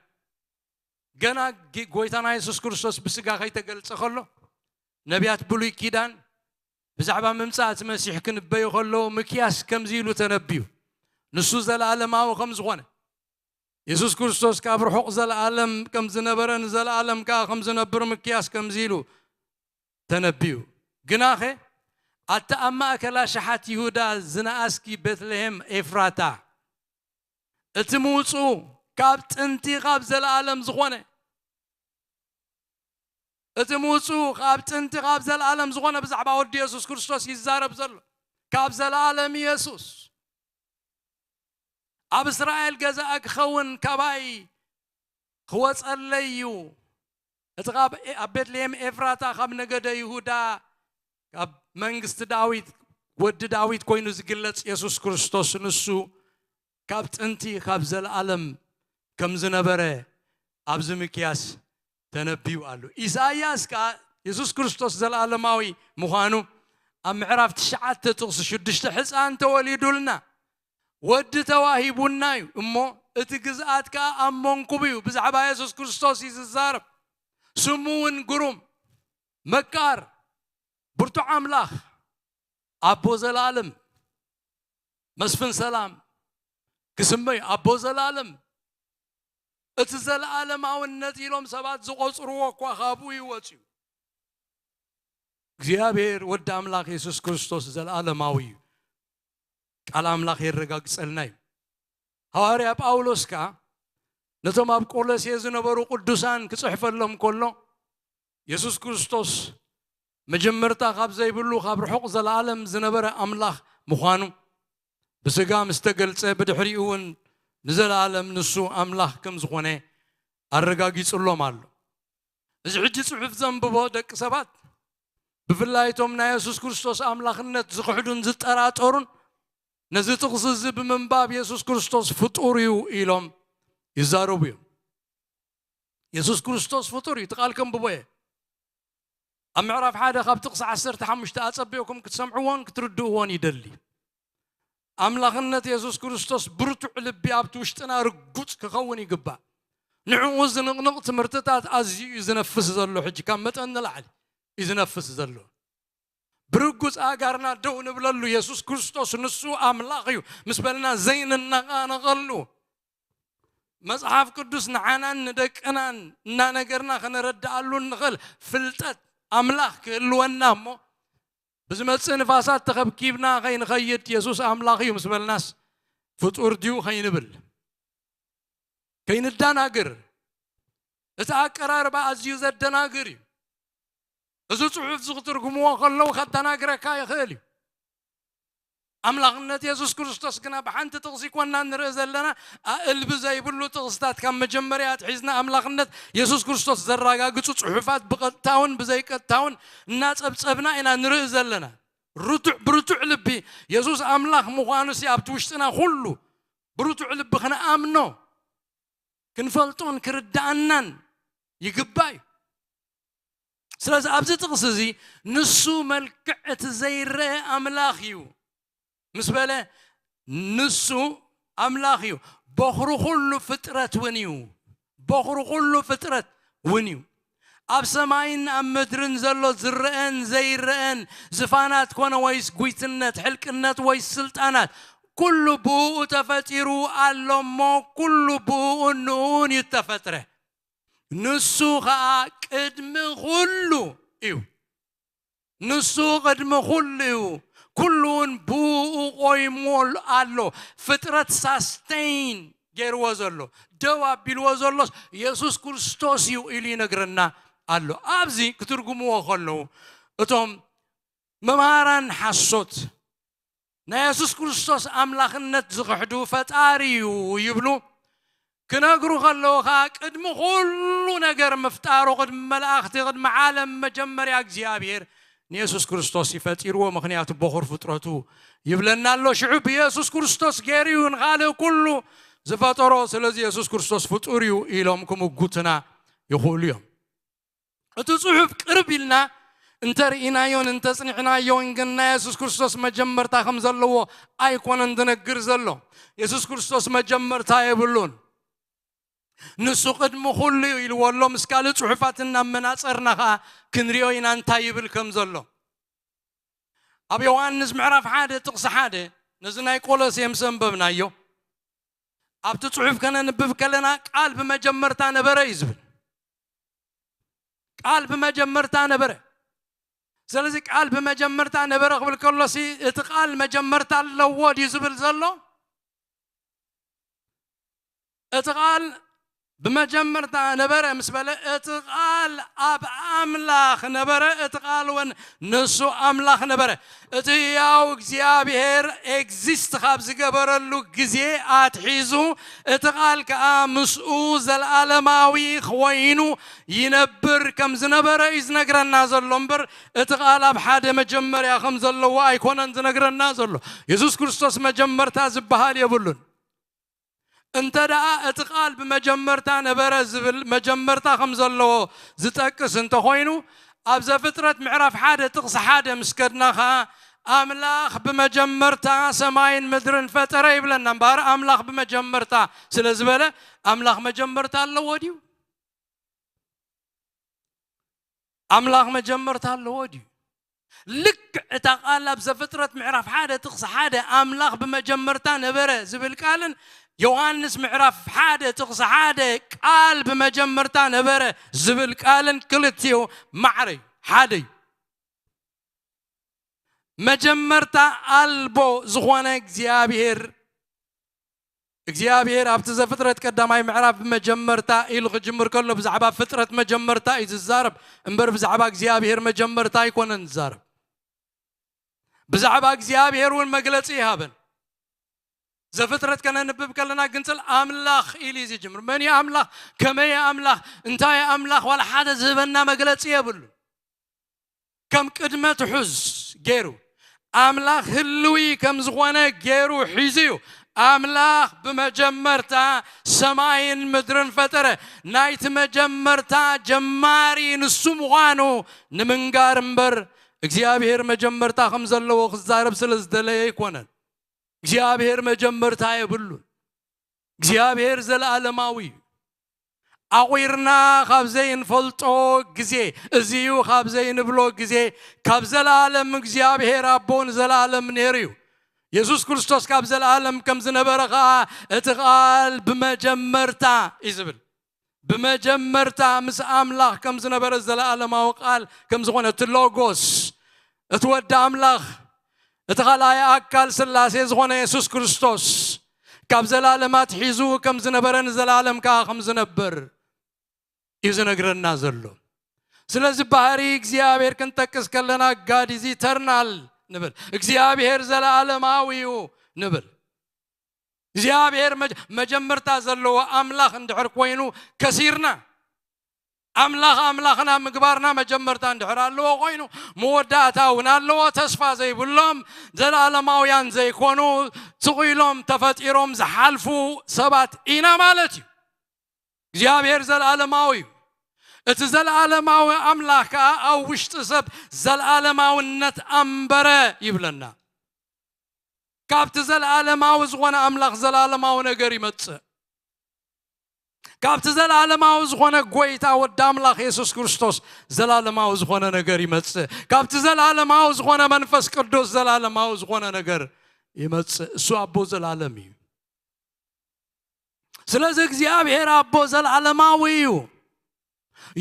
ገና ጌ- ጎይታና የሱስ ክርስቶስ ብስጋ ከይተገልጸ ከሎ፣ ነቢያት ብሉይ ኪዳን ብዛዕባ ምምጻእ እቲ መሲሕ ክንበዩ ከለዉ፣ ምክያስ ከምዚ ኢሉ ተነብዩ። ንሱ ዘለኣለማዊ ከም ዝኾነ፣ የሱስ ክርስቶስ ካብ ርሑቕ ዘለኣለም ከም ዝነበረ፣ ንዘለኣለም ከኣ ከም ዝነብር ምክያስ ከምዚ ኢሉ ተነብዩ። ግናኸ፣ ኣታ ኣብ ማእከል ኣሽሓት ይሁዳ ዝነኣስኪ ቤትልሄም ኤፍራታ፣ እቲ ምውጽኡ ካብ ጥንቲ ካብ ዘለኣለም ዝኾነ፣ እቲ ምውጽኡ ካብ ጥንቲ ካብ ዘለኣለም ዝኾነ ብዛዕባ ወዲ የሱስ ክርስቶስ ይዛረብ ዘሎ። ካብ ዘለኣለም የሱስ ኣብ እስራኤል ገዛእ ክኸውን ካባይ ክወጸለይ እዩ። እቲ ካብ ኣብ ቤትልሄም ኤፍራታ ካብ ነገደ ይሁዳ ካብ መንግስቲ ዳዊት ወዲ ዳዊት ኮይኑ ዝግለጽ የሱስ ክርስቶስ ንሱ ካብ ጥንቲ ካብ ዘለኣለም ከም ዝነበረ ኣብዚ ምክያስ ተነብዩ ኣሎ። ኢሳይያስ ከኣ የሱስ ክርስቶስ ዘለኣለማዊ ምዃኑ ኣብ ምዕራፍ ትሽዓተ ጥቕሲ ሽዱሽተ ሕፃን ተወሊዱልና፣ ወዲ ተዋሂቡና እዩ እሞ እቲ ግዝኣት ከኣ ኣብ መንኩቡ እዩ። ብዛዕባ የሱስ ክርስቶስ እዩ ዝዛረብ። ስሙ እውን ግሩም፣ መቃር፣ ብርቱዕ ኣምላኽ፣ ኣቦ ዘለኣለም፣ መስፍን ሰላም ክስመ እዩ። ኣቦ ዘለኣለም፣ እቲ ዘለኣለማውነት ኢሎም ሰባት ዝቖጽርዎ እኳ ካብኡ ይወጽ እዩ። እግዚኣብሔር ወዲ ኣምላኽ የሱስ ክርስቶስ ዘለኣለማዊ እዩ። ቃል ኣምላኽ የረጋግጸልና እዩ። ሃዋርያ ጳውሎስ ከኣ ነቶም ኣብ ቆሎሴ ዝነበሩ ቅዱሳን ክጽሕፈሎም ከሎ፣ የሱስ ክርስቶስ መጀመርታ ካብ ዘይብሉ ካብ ርሑቕ ዘለኣለም ዝነበረ ኣምላኽ ምዃኑ ብስጋ ምስ ተገልጸ፣ ብድሕሪኡ እውን ንዘለኣለም ንሱ ኣምላኽ ከም ዝኾነ ኣረጋጊጹሎም ኣሎ። እዚ ሕጂ ጽሑፍ ዘንብቦ ደቂ ሰባት፣ ብፍላይ እቶም ናይ የሱስ ክርስቶስ ኣምላኽነት ዝኽሕዱን ዝጠራጠሩን፣ ነዚ ጥቕሲ እዚ ብምንባብ የሱስ ክርስቶስ ፍጡር እዩ ኢሎም ይዛረቡ እዮም። የሱስ ክርስቶስ ፍጡር እዩ። እቲ ቃል ከንብቦ እየ። ኣብ ምዕራፍ ሓደ ካብ ጥቕሲ ዓሰርተ ሓሙሽተ ኣጸቢቕኩም ክትሰምዕዎን ክትርድእዎን ይደሊ። ኣምላኽነት የሱስ ክርስቶስ ብርቱዕ ልቢ ኣብቲ ውሽጥና ርጉጽ ክኸውን ይግባእ። ንዕኡ ዝንቕንቕ ትምህርትታት ኣዝዩ እዩ ዝነፍስ ዘሎ። ሕጂ ካብ መጠን ንላዕሊ እዩ ዝነፍስ ዘሎ። ብርጉጽ ኣጋርና ደው ንብለሉ። የሱስ ክርስቶስ ንሱ ኣምላኽ እዩ ምስ በልና ዘይንነቓነቐሉ፣ መጽሓፍ ቅዱስ ንዓናን ንደቅናን እናነገርና ከነረድኣሉ እንኽእል ፍልጠት ኣምላኽ ክህልወና እሞ፣ ብዝመጽእ ንፋሳት ተኸብኪብና ከይንኸይድ፣ የሱስ ኣምላኽ እዩ ምስ በልናስ፣ ፍጡር ድዩ ከይንብል፣ ከይንደናግር። እቲ ኣቀራርባ ኣዝዩ ዘደናግር እዩ። እዚ ጽሑፍ እዚ ክትርጉምዎ ከለዉ ከደናግረካ ይኽእል እዩ። ኣምላኽነት የሱስ ክርስቶስ ግና ብሓንቲ ጥቕሲ ኮና ንርኢ ዘለና። ኣእልቢ ዘይብሉ ጥቕስታት ካብ መጀመርያ ኣትሒዝና ኣምላኽነት የሱስ ክርስቶስ ዘረጋግጹ ጽሑፋት ብቐጥታውን ብዘይቀጥታውን እናጸብጸብና ኢና ንርኢ ዘለና። ርቱዕ ብርቱዕ ልቢ የሱስ ኣምላኽ ምዃኑሲ ኣብቲ ውሽጥና ኩሉ ብርቱዕ ልቢ ክንኣምኖ ክንፈልጦን ክርዳኣናን ይግባእ እዩ። ስለዚ ኣብዚ ጥቕሲ እዚ ንሱ መልክዕ እቲ ዘይረአ ኣምላኽ እዩ ምስ በለ፣ ንሱ ኣምላኽ እዩ፣ በኹሪ ኩሉ ፍጥረት እውን እዩ። በኹሪ ኩሉ ፍጥረት እውን እዩ። ኣብ ሰማይን ኣብ ምድርን ዘሎ ዝረአን ዘይረአን ዝፋናት ኮነ ወይስ ጉይትነት፣ ሕልቅነት ወይስ ስልጣናት፣ ኩሉ ብኡ ተፈጢሩ ኣሎ እሞ፣ ኩሉ ብኡን ንኡን እዩ ተፈጥረ። ንሱ ኸኣ ቅድሚ ኩሉ እዩ። ንሱ ቅድሚ ኩሉ እዩ። ኩሉ እውን ብኡ ቆይሞ ኣሎ። ፍጥረት ሳስተይን ገይርዎ ዘሎ፣ ደው ኣቢልዎ ዘሎስ የሱስ ክርስቶስ እዩ ኢሉ ይነግረና ኣሎ። ኣብዚ ክትርጉምዎ ከለዉ፣ እቶም መምሃራን ሓሶት ናይ የሱስ ክርስቶስ ኣምላኽነት ዝኽሕዱ፣ ፈጣሪ እዩ ይብሉ፣ ክነግሩ ከለዉ ኸኣ ቅድሚ ኩሉ ነገር ምፍጣሩ፣ ቅድሚ መላእኽቲ፣ ቅድሚ ዓለም መጀመርያ እግዚኣብሔር ንየሱስ ክርስቶስ እዩ ፈጢርዎ፣ ምኽንያቱ በኹር ፍጥረቱ ይብለና ኣሎ። ሽዑ ብየሱስ ክርስቶስ ገይሩ እዩ ንኻልእ ኩሉ ዝፈጠሮ፣ ስለዚ የሱስ ክርስቶስ ፍጡር እዩ ኢሎም ክምጉቱና ይኽእሉ እዮም። እቲ ጽሑፍ ቅርብ ኢልና እንተ ርኢናዮን እንተ ጽኒዕናዮን ግን ናይ የሱስ ክርስቶስ መጀመርታ ከም ዘለዎ ኣይኮነን ዝነግር ዘሎ። የሱስ ክርስቶስ መጀመርታ የብሉን። ንሱ ቅድሚ ኩሉ እዩ ኢልዎ ኣሎ። ምስ ካልእ ጽሑፋት እናመናጸርና ኸኣ ክንሪኦ ኢና እንታይ ይብል ከም ዘሎ። ኣብ ዮሃንስ ምዕራፍ ሓደ ጥቕሲ ሓደ፣ ነዚ ናይ ቆሎሴ ምስ ኣንበብናዮ፣ ኣብቲ ጽሑፍ ከነንብብ ከለና ቃል ብመጀመርታ ነበረ እዩ ዝብል። ቃል ብመጀመርታ ነበረ። ስለዚ ቃል ብመጀመርታ ነበረ ክብል ከሎሲ እቲ ቃል መጀመርታ ኣለዎ ድዩ ዝብል ዘሎ? እቲ ቃል ብመጀመርታ ነበረ ምስ በለ፣ እቲ ቃል ኣብ ኣምላኽ ነበረ፣ እቲ ቃል እውን ንሱ ኣምላኽ ነበረ። እቲ ህያው እግዚኣብሔር ኤግዚስት ካብ ዝገበረሉ ግዜ ኣትሒዙ፣ እቲ ቃል ከኣ ምስኡ ዘለኣለማዊ ኮይኑ ይነብር ከም ዝነበረ እዩ ዝነግረና ዘሎ እምበር፣ እቲ ቃል ኣብ ሓደ መጀመርያ ከም ዘለዎ ኣይኮነን ዝነግረና ዘሎ። የሱስ ክርስቶስ መጀመርታ ዝበሃል የብሉን። እንተ ደኣ እቲ ቃል ብመጀመርታ ነበረ ዝብል መጀመርታ ከም ዘለዎ ዝጠቅስ እንተኾይኑ፣ ኣብ ዘፍጥረት ምዕራፍ ሓደ ጥቕሲ ሓደ ምስ ከድና ኸኣ፣ ኣምላኽ ብመጀመርታ ሰማይን ምድርን ፈጠረ ይብለና። እምበኣር ኣምላኽ ብመጀመርታ ስለ ዝበለ፣ ኣምላኽ መጀመርታ ኣለዎ ድዩ? ኣምላኽ መጀመርታ ኣለዎ ድዩ? ልክዕ እታ ቃል ኣብ ዘፍጥረት ምዕራፍ ሓደ ጥቕሲ ሓደ ኣምላኽ ብመጀመርታ ነበረ ዝብል ቃልን ዮሃንስ ምዕራፍ ሓደ ጥቕሲ ሓደ ቃል ብመጀመርታ ነበረ ዝብል ቃልን ክልቲኡ ማዕረ እዩ፣ ሓደ እዩ። መጀመርታ ኣልቦ ዝኾነ እግዚኣብሔር፣ እግዚኣብሔር ኣብቲ ዘፍጥረት ቀዳማይ ምዕራፍ ብመጀመርታ ኢሉ ክጅምር ከሎ ብዛዕባ ፍጥረት መጀመርታ እዩ ዝዛረብ እምበር ብዛዕባ እግዚኣብሔር መጀመርታ ኣይኮነን ዝዛረብ። ብዛዕባ እግዚኣብሔር እውን መግለጺ ይሃበን። ዘፍጥረት ከነንብብ ከለና ግንጽል ኣምላኽ ኢሉ እዩ ዝጅምር። መን እዩ ኣምላኽ? ከመይ እዩ ኣምላኽ? እንታይ እዩ ኣምላኽ? ዋላ ሓደ ዝህበና መግለጺ የብሉ። ከም ቅድመ ትሑዝ ገይሩ ኣምላኽ ህልዊ ከም ዝኾነ ገይሩ ሒዙ እዩ። ኣምላኽ ብመጀመርታ ሰማይን ምድርን ፈጠረ። ናይቲ መጀመርታ ጀማሪ ንሱ ምዃኑ ንምንጋር እምበር እግዚኣብሔር መጀመርታ ከም ዘለዎ ክዛረብ ስለ ዝደለየ ኣይኮነን። እግዚኣብሔር መጀመርታ የብሉን። እግዚኣብሔር ዘለኣለማዊ እዩ። ኣቑርና ካብ ዘይንፈልጦ ግዜ፣ እዚ እዩ ካብ ዘይንብሎ ግዜ፣ ካብ ዘለኣለም እግዚኣብሔር ኣቦ ንዘለኣለም ነይሩ እዩ። የሱስ ክርስቶስ ካብ ዘለኣለም ከም ዝነበረ ኸኣ እቲ ቃል ብመጀመርታ እዩ ዝብል። ብመጀመርታ ምስ ኣምላኽ ከም ዝነበረ ዘለኣለማዊ ቃል ከም ዝኾነ፣ እቲ ሎጎስ፣ እቲ ወዲ ኣምላኽ፣ እቲ ካልኣይ ኣካል ስላሴ ዝኾነ የሱስ ክርስቶስ ካብ ዘላለም ኣትሒዙ ከም ዝነበረ ንዘላለም ከኣ ከም ዝነብር እዩ ዝነግረና ዘሎ። ስለዚ ባህሪ እግዚኣብሔር ክንጠቅስ ከለና God is eternal፣ ንብል። እግዚኣብሔር ዘለዓለማዊ እዩ ንብል። እግዚኣብሔር መጀ-፣ መጀመርታ ዘለዎ ኣምላኽ እንድሕር ኮይኑ ከሲርና። ኣምላኽ ኣምላኽና ምግባርና መጀመርታ እንድሕር ኣለዎ ኮይኑ መወዳእታ እውን ኣለዎ። ተስፋ ዘይብሎም ዘለዓለማውያን ዘይኮኑ ስቕ ኢሎም ተፈጢሮም ዝሓልፉ ሰባት ኢና ማለት እዩ። እግዚኣብሔር ዘለዓለማዊ እዩ። እቲ ዘለዓለማዊ ኣምላኽ ከኣ ኣብ ውሽጢ ሰብ ዘለዓለማውነት ኣንበረ ይብለና። ካብቲ ዘለዓለማዊ ዝኾነ ኣምላኽ ዘለዓለማዊ ነገር ይመጽእ። ካብቲ ዘለዓለማዊ ዝኾነ ጎይታ ወዲ ኣምላኽ የሱስ ክርስቶስ ዘለዓለማዊ ዝኾነ ነገር ይመጽእ። ካብቲ ዘለዓለማዊ ዝኾነ መንፈስ ቅዱስ ዘለዓለማዊ ዝኾነ ነገር ይመጽእ። እሱ ኣቦ ዘለዓለም እዩ። ስለዚ እግዚኣብሔር ኣቦ ዘለዓለማዊ እዩ።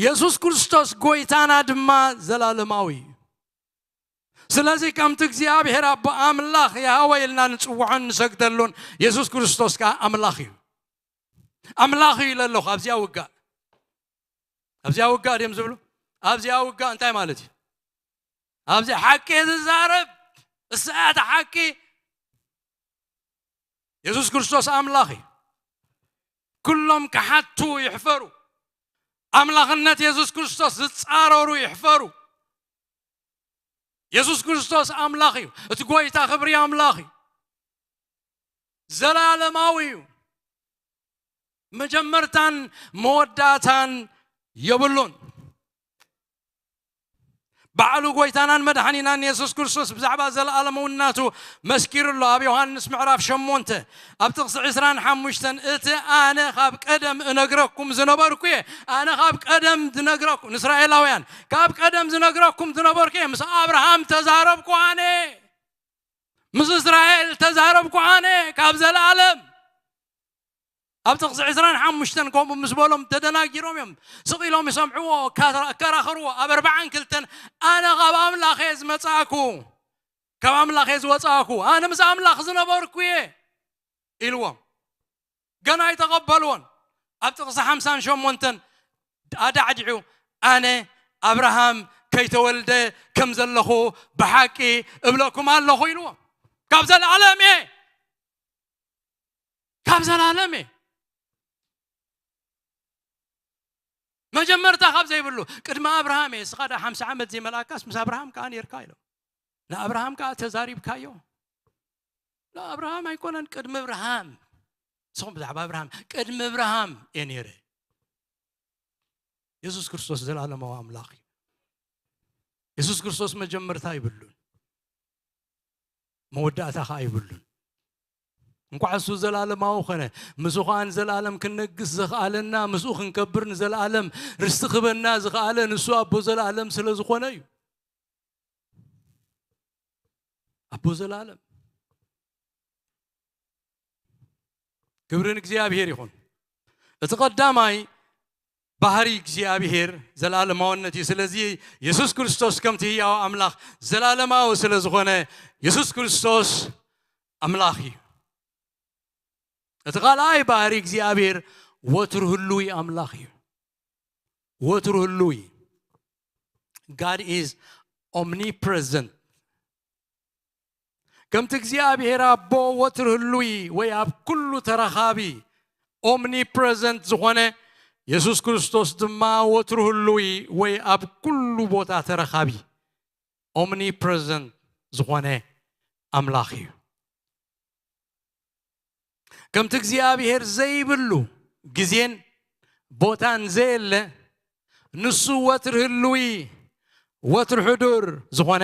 የሱስ ክርስቶስ ጎይታና ድማ ዘለዓለማዊ እዩ። ስለዚ ከምቲ እግዚኣብሔር ኣቦ ኣምላኽ ያህወ ኢልና ንጽውዖን ንሰግደሉን የሱስ ክርስቶስ ከኣ ኣምላኽ እዩ። ኣምላኽ እዩ ኢለ ኣለኹ ኣብዚኣ ውጋእ። ኣብዚኣ ውጋእ ድዮም ዝብሉ? ኣብዚኣ ውጋእ እንታይ ማለት እዩ? ኣብዚ ሓቂ ዝዛረብ እሳት ሓቂ የሱስ ክርስቶስ ኣምላኽ እዩ። ኩሎም ክሓቱ ይሕፈሩ። ኣምላኽነት የሱስ ክርስቶስ ዝጻረሩ ይሕፈሩ። የሱስ ክርስቶስ ኣምላኽ እዩ። እቲ ጎይታ ክብሪ ኣምላኽ እዩ። ዘላለማዊ እዩ። መጀመርታን መወዳእታን የብሉን። ባዕሉ ጎይታናን መድሓኒናን የሱስ ክርስቶስ ብዛዕባ ዘለኣለማውነቱ መስኪሩ ኣሎ። ኣብ ዮሃንስ ምዕራፍ ሸሞንተ ኣብ ጥቕሲ ዕስራን ሓሙሽተን፣ "እቲ ኣነ ካብ ቀደም እነግረኩም ዝነበርኩ እየ፣ ኣነ ካብ ቀደም ዝነግረኩም፣ ንእስራኤላውያን ካብ ቀደም ዝነግረኩም ዝነበርኩ እየ፣ ምስ ኣብርሃም ተዛረብኩ ኣነ፣ ምስ እስራኤል ተዛረብኩ ኣነ ካብ ዘለኣለም." ኣብ ጥቕሲ ዕስራን ሓሙሽተን ከምኡ ምስ በሎም ተደናጊሮም እዮም። ስቕ ኢሎም ይሰምዕዎ፣ ኣከራኸርዎ። ኣብ ኣርባዓን ክልተን፣ "ኣነ ካብ ኣምላኽ እየ ዝመጻእኩ፣ ካብ ኣምላኽ እየ ዝወጻእኩ፣ ኣነ ምስ ኣምላኽ ዝነበርኩ እየ" ኢልዎም። ገና ኣይተቐበልዎን። ኣብ ጥቕሲ ሓምሳን ሸሞንተን ኣዳዕዲዑ፣ "ኣነ ኣብርሃም ከይተወልደ ከም ዘለኹ ብሓቂ እብለኩም ኣለኹ" ኢልዎም። ካብ ዘለኣለም እየ፣ ካብ ዘለኣለም እየ። መጀመርታ ካብ ዘይብሉ፣ "ቅድሚ ኣብርሃም እየ፣ እስኻ ደኣ ሓምሳ ዓመት ዘይመልኣካስ ምስ ኣብርሃም ከኣ ነይርካ" ኢሎም። ንኣብርሃም ከኣ ተዛሪብካዮ። ንኣብርሃም ኣይኮነን፣ ቅድሚ ኣብርሃም። ንስኹም ብዛዕባ ኣብርሃም፣ ቅድሚ ኣብርሃም እየ ነይረ። የሱስ ክርስቶስ ዘለኣለማዊ ኣምላኽ እዩ። የሱስ ክርስቶስ መጀመርታ ይብሉን፣ መወዳእታ ኸኣ ይብሉን። እንኳዕ እሱ ዘለኣለማዊ ኾነ፣ ምስኡ ኸኣ ንዘለኣለም ክንነግስ ዘኽኣለና፣ ምስኡ ክንከብር ንዘለኣለም ርስቲ ክህበና ዝኽኣለ ንሱ ኣቦ ዘለኣለም ስለ ዝኾነ እዩ። ኣቦ ዘለኣለም። ክብሪ ንእግዚኣብሔር ይኹን። እቲ ቀዳማይ ባህሪ እግዚኣብሔር ዘለኣለማውነት እዩ። ስለዚ የሱስ ክርስቶስ ከምቲ ህያው ኣምላኽ ዘለኣለማዊ ስለ ዝኾነ፣ የሱስ ክርስቶስ ኣምላኽ እዩ። እቲ ካልኣይ ባህሪ እግዚኣብሔር ወትሩ ህሉይ ኣምላኽ እዩ። ወትሩ ህሉይ። God is omnipresent። ከምቲ እግዚኣብሔር ኣቦ ወትሩ ህሉይ ወይ ኣብ ኩሉ ተረኻቢ፣ ኦምኒፕረዘንት ዝኾነ፣ የሱስ ክርስቶስ ድማ ወትሩ ህሉይ ወይ ኣብ ኩሉ ቦታ ተረኻቢ፣ ኦምኒፕረዘንት ዝኾነ ኣምላኽ እዩ። ከምቲ እግዚኣብሔር ዘይብሉ ግዜን ቦታን ዘየለ፣ ንሱ ወትሩ ህሉይ፣ ወትሩ ሕዱር ዝኾነ፣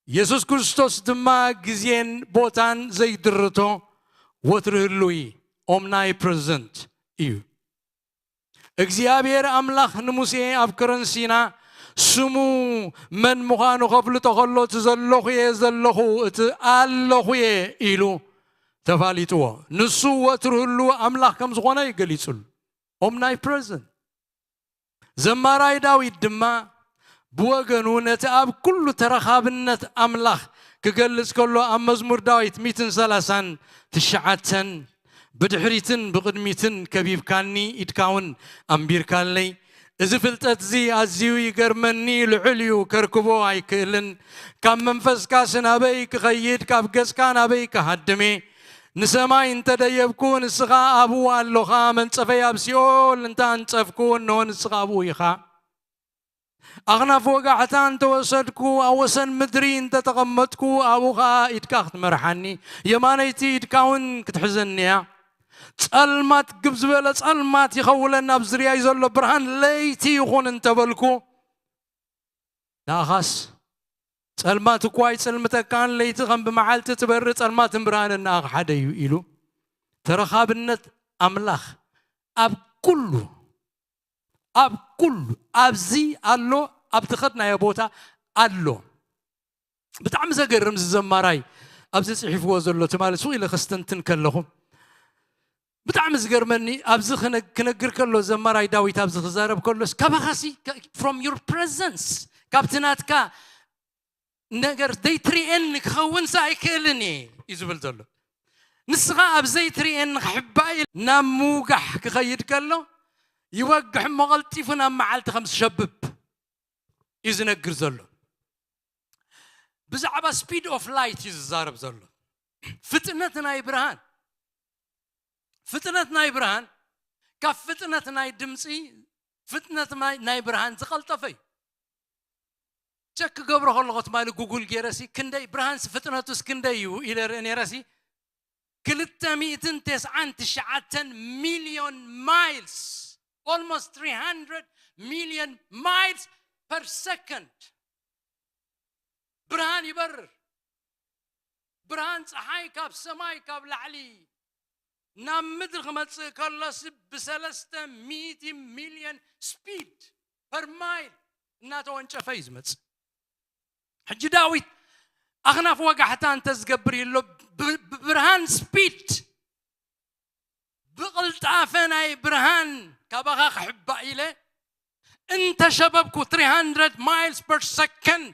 የሱስ ክርስቶስ ድማ ግዜን ቦታን ዘይድርቶ፣ ወትሩ ህሉይ፣ ኦምናይፕረዘንት እዩ። እግዚኣብሔር ኣምላኽ ንሙሴ ኣብ ከረን ሲና ስሙ መን ምዃኑ ከፍልጦ ከሎ፣ "እቲ ዘለኹ እየ ዘለኹ፣ እቲ ኣለኹ እየ" ኢሉ ተፋሊጥዎ። ንሱ ወትሩ ህሉው ኣምላኽ ከም ዝኾነ እዩ ገሊጹሉ። ኦምናይፕረዘንት። ዘማራይ ዳዊት ድማ ብወገኑ ነቲ ኣብ ኩሉ ተረኻብነት ኣምላኽ ክገልጽ ከሎ፣ ኣብ መዝሙር ዳዊት ሚእትን ሰላሳን ትሽዓተን፣ "ብድሕሪትን ብቕድሚትን ከቢብካኒ፣ ኢድካ እውን ኣንቢርካለይ፣ እዚ ፍልጠት እዚ ኣዝዩ ይገርመኒ፣ ልዑል እዩ፣ ከርክቦ ኣይክእልን። ካብ መንፈስካስ ናበይ ክኸይድ፣ ካብ ገጽካ ናበይ ክሃድም እየ? ንሰማይ እንተ ደየብኩ፣ ንስኻ ኣብኡ ኣሎኻ። መንጸፈይ ኣብ ሲኦል እንተ ኣንጸፍኩ፣ እንሆ ንስኻ ኣብኡ ኢኻ። ኣኽናፍ ወጋሕታ እንተ ወሰድኩ፣ ኣብ ወሰን ምድሪ እንተ ተቐመጥኩ፣ ኣብኡ ኸኣ ኢድካ ክትመርሓኒ፣ የማነይቲ ኢድካ እውን ክትሕዘኒ እያ። ጸልማት ግብ ዝበለ ጸልማት ይኸውለና፣ ኣብ ዝርያይ ዘሎ ብርሃን ለይቲ ይኹን እንተበልኩ፣ ንኣኻስ ጸልማት እኳ ኣይጽልምተካን፣ ለይቲ ከም ብመዓልቲ ትበርህ ጸልማትን ብርሃንን ንኣኻ ሓደ እዩ ኢሉ። ተረኻብነት ኣምላኽ ኣብ ኩሉ፣ ኣብ ኩሉ፣ ኣብዚ ኣሎ፣ ኣብ ትኸድናዮ ቦታ ኣሎ። ብጣዕሚ ዘገርም እዚ ዘማራይ ኣብዚ ጽሒፍዎ ዘሎ ትማሊ ሱቕ ኢለ ከስተንትን ከለኹ ብጣዕሚ ዝገርመኒ፣ ኣብዚ ክነ-፣ ክነግር ከሎ፣ ዘማራይ ዳዊት ኣብዚ ክዛረብ ከሎስ፣ ካባኻሲ ከ-፣ from your presence፣ ካብቲ ናትካ ነገር ዘይትርእየኒ ክኸውንስ ኣይክእልን እየ እዩ ዝብል ዘሎ። ንስኻ ኣብ ዘይትርእየኒ ክሕባእ ኢለ ናብ ምውጋሕ ክኸይድ ከሎ፣ ይወግሕ እሞ ቀልጢፉ ናብ መዓልቲ ከም ዝሸብብ እዩ ዝነግር ዘሎ። ብዛዕባ ስፒድ ኦፍ ላይት እዩ ዝዛረብ ዘሎ። ፍጥነት ናይ ብርሃን፣ ፍጥነት ናይ ብርሃን ካብ ፍጥነት ናይ ድምፂ፣ ፍጥነት ናይ ናይ ብርሃን ዝቐልጠፈ እዩ። ቸክ ክገብሮ ከለኹ ትማሊ ጉግል ገይረሲ፣ ክንደይ ብርሃንሲ ፍጥነቱስ ክንደይ እዩ ኢለ ርኢ ነይረሲ፣ ክልተ ሚእትን ተስዓን ትሽዓተን ሚልዮን ማይልስ፣ almost three hundred million miles per second ብርሃን ይበርር። ብርሃን ፀሓይ ካብ ሰማይ ካብ ላዕሊ ናብ ምድሪ ክመጽእ ከሎስ ብሰለስተ ሚእቲ ሚልዮን ስፒድ ፐር ማይል እናተወንጨፈ እዩ ዝመጽእ። ሕጂ ዳዊት ኣኽናፍ ወጋሕታ እንተ ዝገብር ይሎ፣ ብ-፣ ብብርሃን ስፒድ፣ ብቕልጣፈ ናይ ብርሃን ካባኻ ክሕባእ ኢለ እንተ ሸበብኩ፣ three hundred miles per second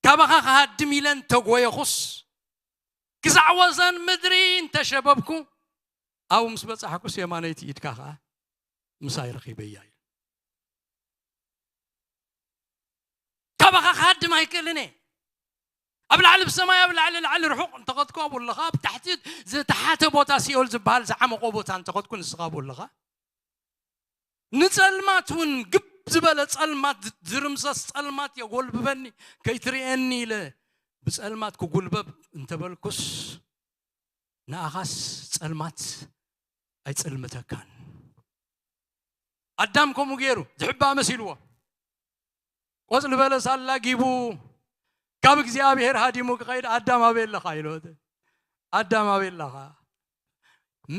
ካባኻ ክሃድም ኢለ እንተ ጎየኹስ፣ ክሳዕ ወሰን ምድሪ እንተ ሸበብኩ፣ ኣብኡ ምስ በጻሕኩስ የማነይቲ ኢድካ ኸኣ ምሳይ ረኺበያ ኢሉ። ካባኻ ክሃድም ኣይክእልን እየ። ኣብ ላዕሊ ብሰማይ፣ ኣብ ላዕሊ፣ ላዕሊ ርሑቕ እንተኸድኩ ኣብኡ ኣለኻ፣ ኣብ ታሕቲ ዝተሓተ ቦታ ሲኦል ዝበሃል ዝዓመቖ ቦታ እንተኸድኩ ንስኻ ኣብኡ ኣለኻ። ንጸልማት እውን፣ ግብ ዝበለ ጸልማት፣ ዝርምሰስ ጸልማት የጎልብበኒ፣ ከይትርእየኒ ኢለ ብጸልማት ክጉልበብ እንተበልኩስ፣ ንኣኻስ ጸልማት ኣይጸልምተካን። ኣዳም ከምኡ ገይሩ ዝሕባእ መሲልዎ። ቆጽሊ በለስ ኣላጊቡ ካብ እግዚኣብሔር ሃዲሙ ክኸይድ፣ "ኣዳም ኣበይ ኣለኻ?" ኢልዎ። "ኣዳም ኣበይ ኣለኻ?"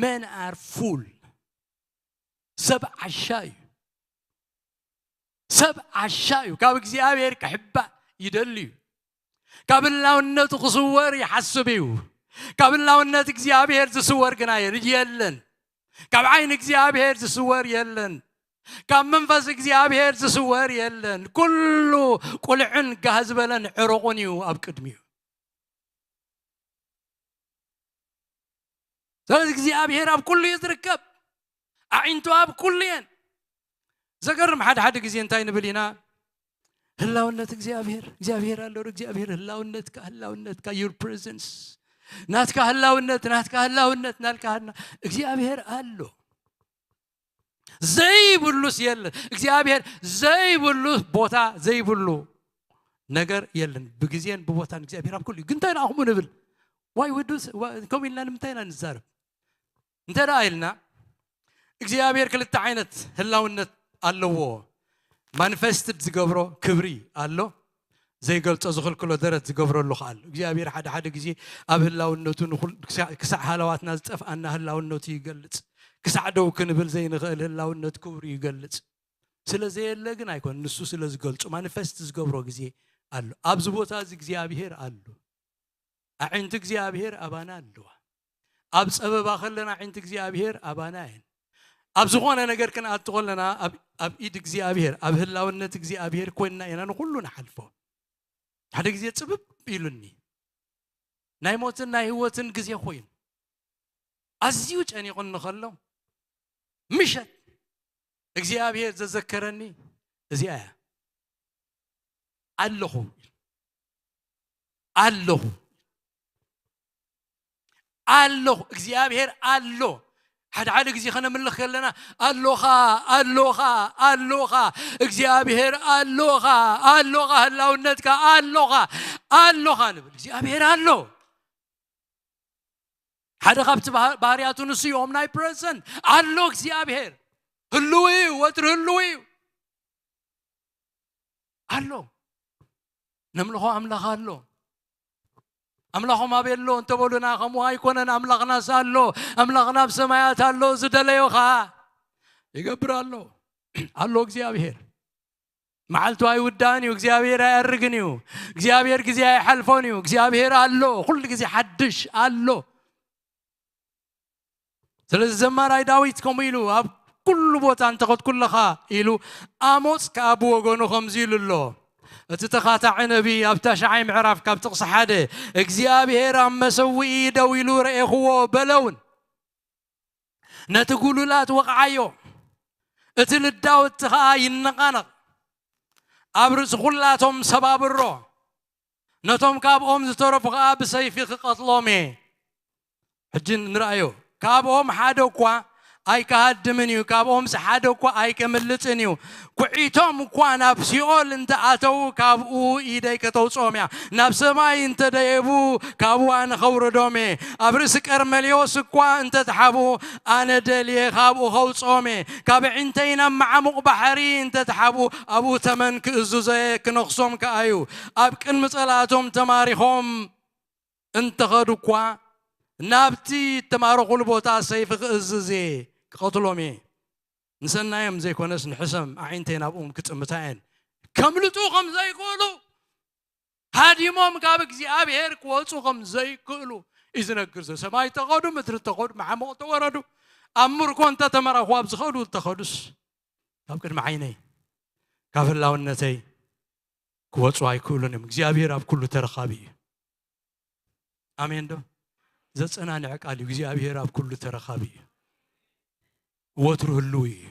Men are fool። ሰብ ዓሻ እዩ። ሰብ ዓሻ እዩ። ካብ እግዚኣብሔር ክሕባእ ይደሊ እዩ። ካብ ህላውነቱ ክስወር ይሓስብ እዩ። ካብ ህላውነት እግዚኣብሔር ዝስወር ግና የል-፣ የለን። ካብ ዓይኒ እግዚኣብሔር ዝስወር የለን። ካብ መንፈስ እግዚኣብሔር ዝስወር የለን። ኩሉ ቁልዕን ጋህ ዝበለን ዕሩቕን እዩ ኣብ ቅድሚኡ። ስለዚ እግዚኣብሔር ኣብ ኩሉ እዩ ዝርከብ። ኣዒንቱ ኣብ ኩሉ እየን። ዘገርም፣ ሓደ ሓደ ግዜ እንታይ ንብል ኢና? ህላውነት እግዚኣብሔር፣ እግዚኣብሔር ኣሎ ዶ? እግዚኣብሔር ህላውነትካ፣ ህላውነትካ፣ your presence፣ ናትካ ህላውነት፣ ናትካ ህላውነት እናልካና እግዚኣብሔር ኣሎ። ዘይብሉስ የለን። እግዚኣብሔር ዘይብሉ ቦታ፣ ዘይብሉ ነገር የለን። ብግዜን ብቦታን እግዚኣብሔር ኣብ ኩሉ እዩ። ግን እንታይ ኢና ከምኡ ንብል? ዋይ ውዱስ፣ ዋ-፣ ከምኡ ኢልና ንምንታይ ኢና ንዛረብ? እንተ ደኣ ኢልና፣ እግዚኣብሔር ክልተ ዓይነት ህላውነት ኣለዎ። ማኒፌስትድ ዝገብሮ ክብሪ ኣሎ፣ ዘይገልጾ ዝኽልክሎ ደረት ዝገብረሉ ከኣ ኣሎ። እግዚኣብሔር ሓደ ሓደ ግዜ ኣብ ህላውነቱ ንኹል-፣ ክሳዕ፣ ክሳዕ ሃለዋትና ዝጠፍኣና ህላውነቱ ይገልጽ። ክሳዕ ደው ክንብል ዘይንኽእል ህላውነት ክብሩ ይገልጽ። ስለ ዘየለ ግን ኣይኮን፣ ንሱ ስለ ዝገልጾ ማኒፌስት ዝገብሮ ግዜ ኣሎ። ኣብዚ ቦታ እዚ እግዚኣብሔር ኣሎ። ኣዒንቲ እግዚኣብሔር ኣባና ኣለዋ። ኣብ ጸበባ ከለና ኣዒንቲ እግዚኣብሔር ኣባና እየን። ኣብ ዝኾነ ነገር ክንኣቱ ከለና ኣብ፣ ኣብ ኢድ እግዚኣብሔር፣ ኣብ ህላውነት እግዚኣብሔር ኮይንና ኢና ንኹሉ ንሓልፎ። ሓደ ግዜ ጽብብ ኢሉኒ። ናይ ሞትን ናይ ህይወትን ግዜ ኮይኑ። ኣዝዩ ጨኒቑኒ ከሎ፣ ምሸት እግዚኣብሔር ዘዘከረኒ፣ እዚኣ እያ። ኣለኹ፣ ኣለኹ፣ ኣለኹ። እግዚኣብሔር ኣሎ። ሓደ ሓደ ግዜ ከነምልኽ ከለና፣ ኣሎኻ፣ ኣሎኻ፣ ኣሎኻ፣ እግዚኣብሔር ኣሎኻ፣ ኣሎኻ፣ ህላውነትካ ኣሎኻ፣ ኣሎኻ ንብል። እግዚኣብሔር ኣሎ። ሓደ ካብቲ ባህ-፣ ባህርያቱ ንሱ እዩ፣ ኦምናይፕረዘንት ኣሎ። እግዚኣብሔር ህልው እዩ፣ ወትሩ ህልው እዩ። ኣሎ። ነምልኾ ኣምላኽ ኣሎ። ኣምላኾም ኣበይ ኣሎ እንተበሉና፣ ከምኡ ኣይኮነን። ኣምላኽናስ ኣሎ። ኣምላኽና ኣብ ሰማያት ኣሎ። ዝደለዮ ኸዓ ይገብር ኣሎ። ኣሎ እግዚኣብሔር። መዓልቱ ኣይውዳእን እዩ። እግዚኣብሔር ኣየርግን እዩ። እግዚኣብሔር ግዜ ኣይሓልፎን እዩ። እግዚኣብሔር ኣሎ። ኩሉ ግዜ ሓድሽ ኣሎ። ስለዚ ዘማራይ ዳዊት ከምኡ ኢሉ፣ ኣብ ኩሉ ቦታ እንተኸድኩ ኣለኻ ኢሉ፣ ኣሞጽ ከኣ ብወገኑ ከምዚ ኢሉ ኣሎ። እቲ ተኻታዒ ነቢይ ኣብ ታሽዓይ ምዕራፍ ካብ ጥቕሲ ሓደ፣ እግዚኣብሔር ኣብ መሰውኢ ደው ኢሉ ረኤኽዎ በለውን። ነቲ ጉልላት ወቕዓዮ፣ እቲ ልዳውቲ ኸኣ ይነቓነቕ። ኣብ ርእሲ ኹላቶም ሰባብሮ፣ ነቶም ካብኦም ዝተረፉ ኸኣ ብሰይፊ ክቐትሎም እየ። ሕጂ ንርኣዮ። ካብኦም ሓደ እኳ ኣይከሃድምን እዩ፣ ካብኦምስ ሓደ እኳ ኣይከምልጥን እዩ። ኩዒቶም እኳ ናብ ሲኦል እንተ ኣተዉ፣ ካብኡ ኢደይ ከተውጽኦም እያ። ናብ ሰማይ እንተ ደየቡ፣ ካብኡ ኣነ ኸውርዶም እየ። ኣብ ርእሲ ቀርሜሌዎስ እኳ እንተ ተሓብኡ፣ ኣነ ደልየ ካብኡ ኸውጽኦም እየ። ካብ ኣዒንተይ ናብ መዓሙቕ ባሕሪ እንተ ተሓብኡ፣ ኣብኡ ተመን ክእዝዞ እየ፣ ክነኽሶም ከኣ እዩ። ኣብ ቅድሚ ጸላእቶም ተማሪኾም እንተ ኸዱ እኳ፣ ናብቲ እተማረኹሉ ቦታ ሰይፊ ክእዝዝ እየ፣ ክቐትሎም እየ። ንሰናዮም ዘይኮነስ ንሕሰም ኣዒንተይ ናብኦም ክጥምታ እየን። ከምልጡ ከም ዘይክእሉ፣ ሃዲሞም ካብ እግዚኣብሔር ክወጹ ከም ዘይክእሉ እዩ ዝነግር ዘሎ። ሰማይ ተኸዱ፣ ምድሪ ተኸዱ፣ መዓሙቕ ተወረዱ፣ ኣብ ምርኮ እንተ ተመራኹ፣ ኣብ ዝኸዱ እንተኸዱስ፣ ካብ ቅድሚ ዓይነይ፣ ካብ ህላውነተይ ክወጹ ኣይክእሉን እዮም። እግዚኣብሔር ኣብ ኩሉ ተረኻቢ እዩ። ኣሜን ዶ? ዘጸናንዐ ቃል እዩ። እግዚኣብሔር ኣብ ኩሉ ተረኻቢ እዩ። ወትሩ ህልው እዩ።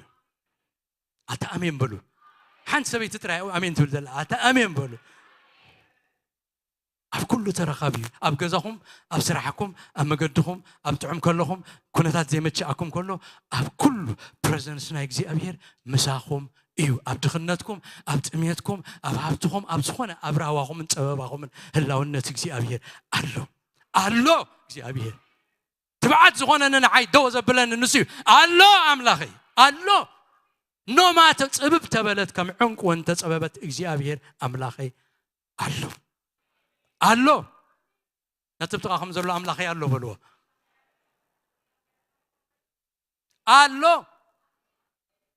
ኣታ ኣሜን በሉ። ሓንቲ ሰበይቲ ጥራይ ኣሜን ትብል ዘላ። ኣታ ኣሜን በሉ። ኣብ ኩሉ ተረኻቢ እዩ። ኣብ ገዛኹም፣ ኣብ ስራሕኩም፣ ኣብ መገድኹም፣ ኣብ ጥዑም ከለኹም፣ ኩነታት ዘይመችኣኩም ከሎ፣ ኣብ ኩሉ ፕረዘንስ ናይ እግዚኣብሔር ምሳኹም እዩ። ኣብ ድኽነትኩም፣ ኣብ ጥሜትኩም፣ ኣብ ሃብትኹም፣ ኣብ ዝኾነ፣ ኣብ ራህዋኹምን ጸበባኹምን ህላውነት እግዚኣብሔር ኣሎ። ኣሎ እግዚኣብሔር። ትብዓት ዝኾነኒ ንዓይ ደው ዘብለኒ ንሱ እዩ። ኣሎ ኣምላኸይ፣ ኣሎ። ኖማ ተ-፣ ጽብብ ተበለት፣ ከም ዕንቁ እንተጸበበት እግዚኣብሔር ኣምላኸይ ኣሎ። ኣሎ። ነቲ ብጥቓኹም ዘሎ ኣምላኸይ ኣሎ በልዎ። ኣሎ።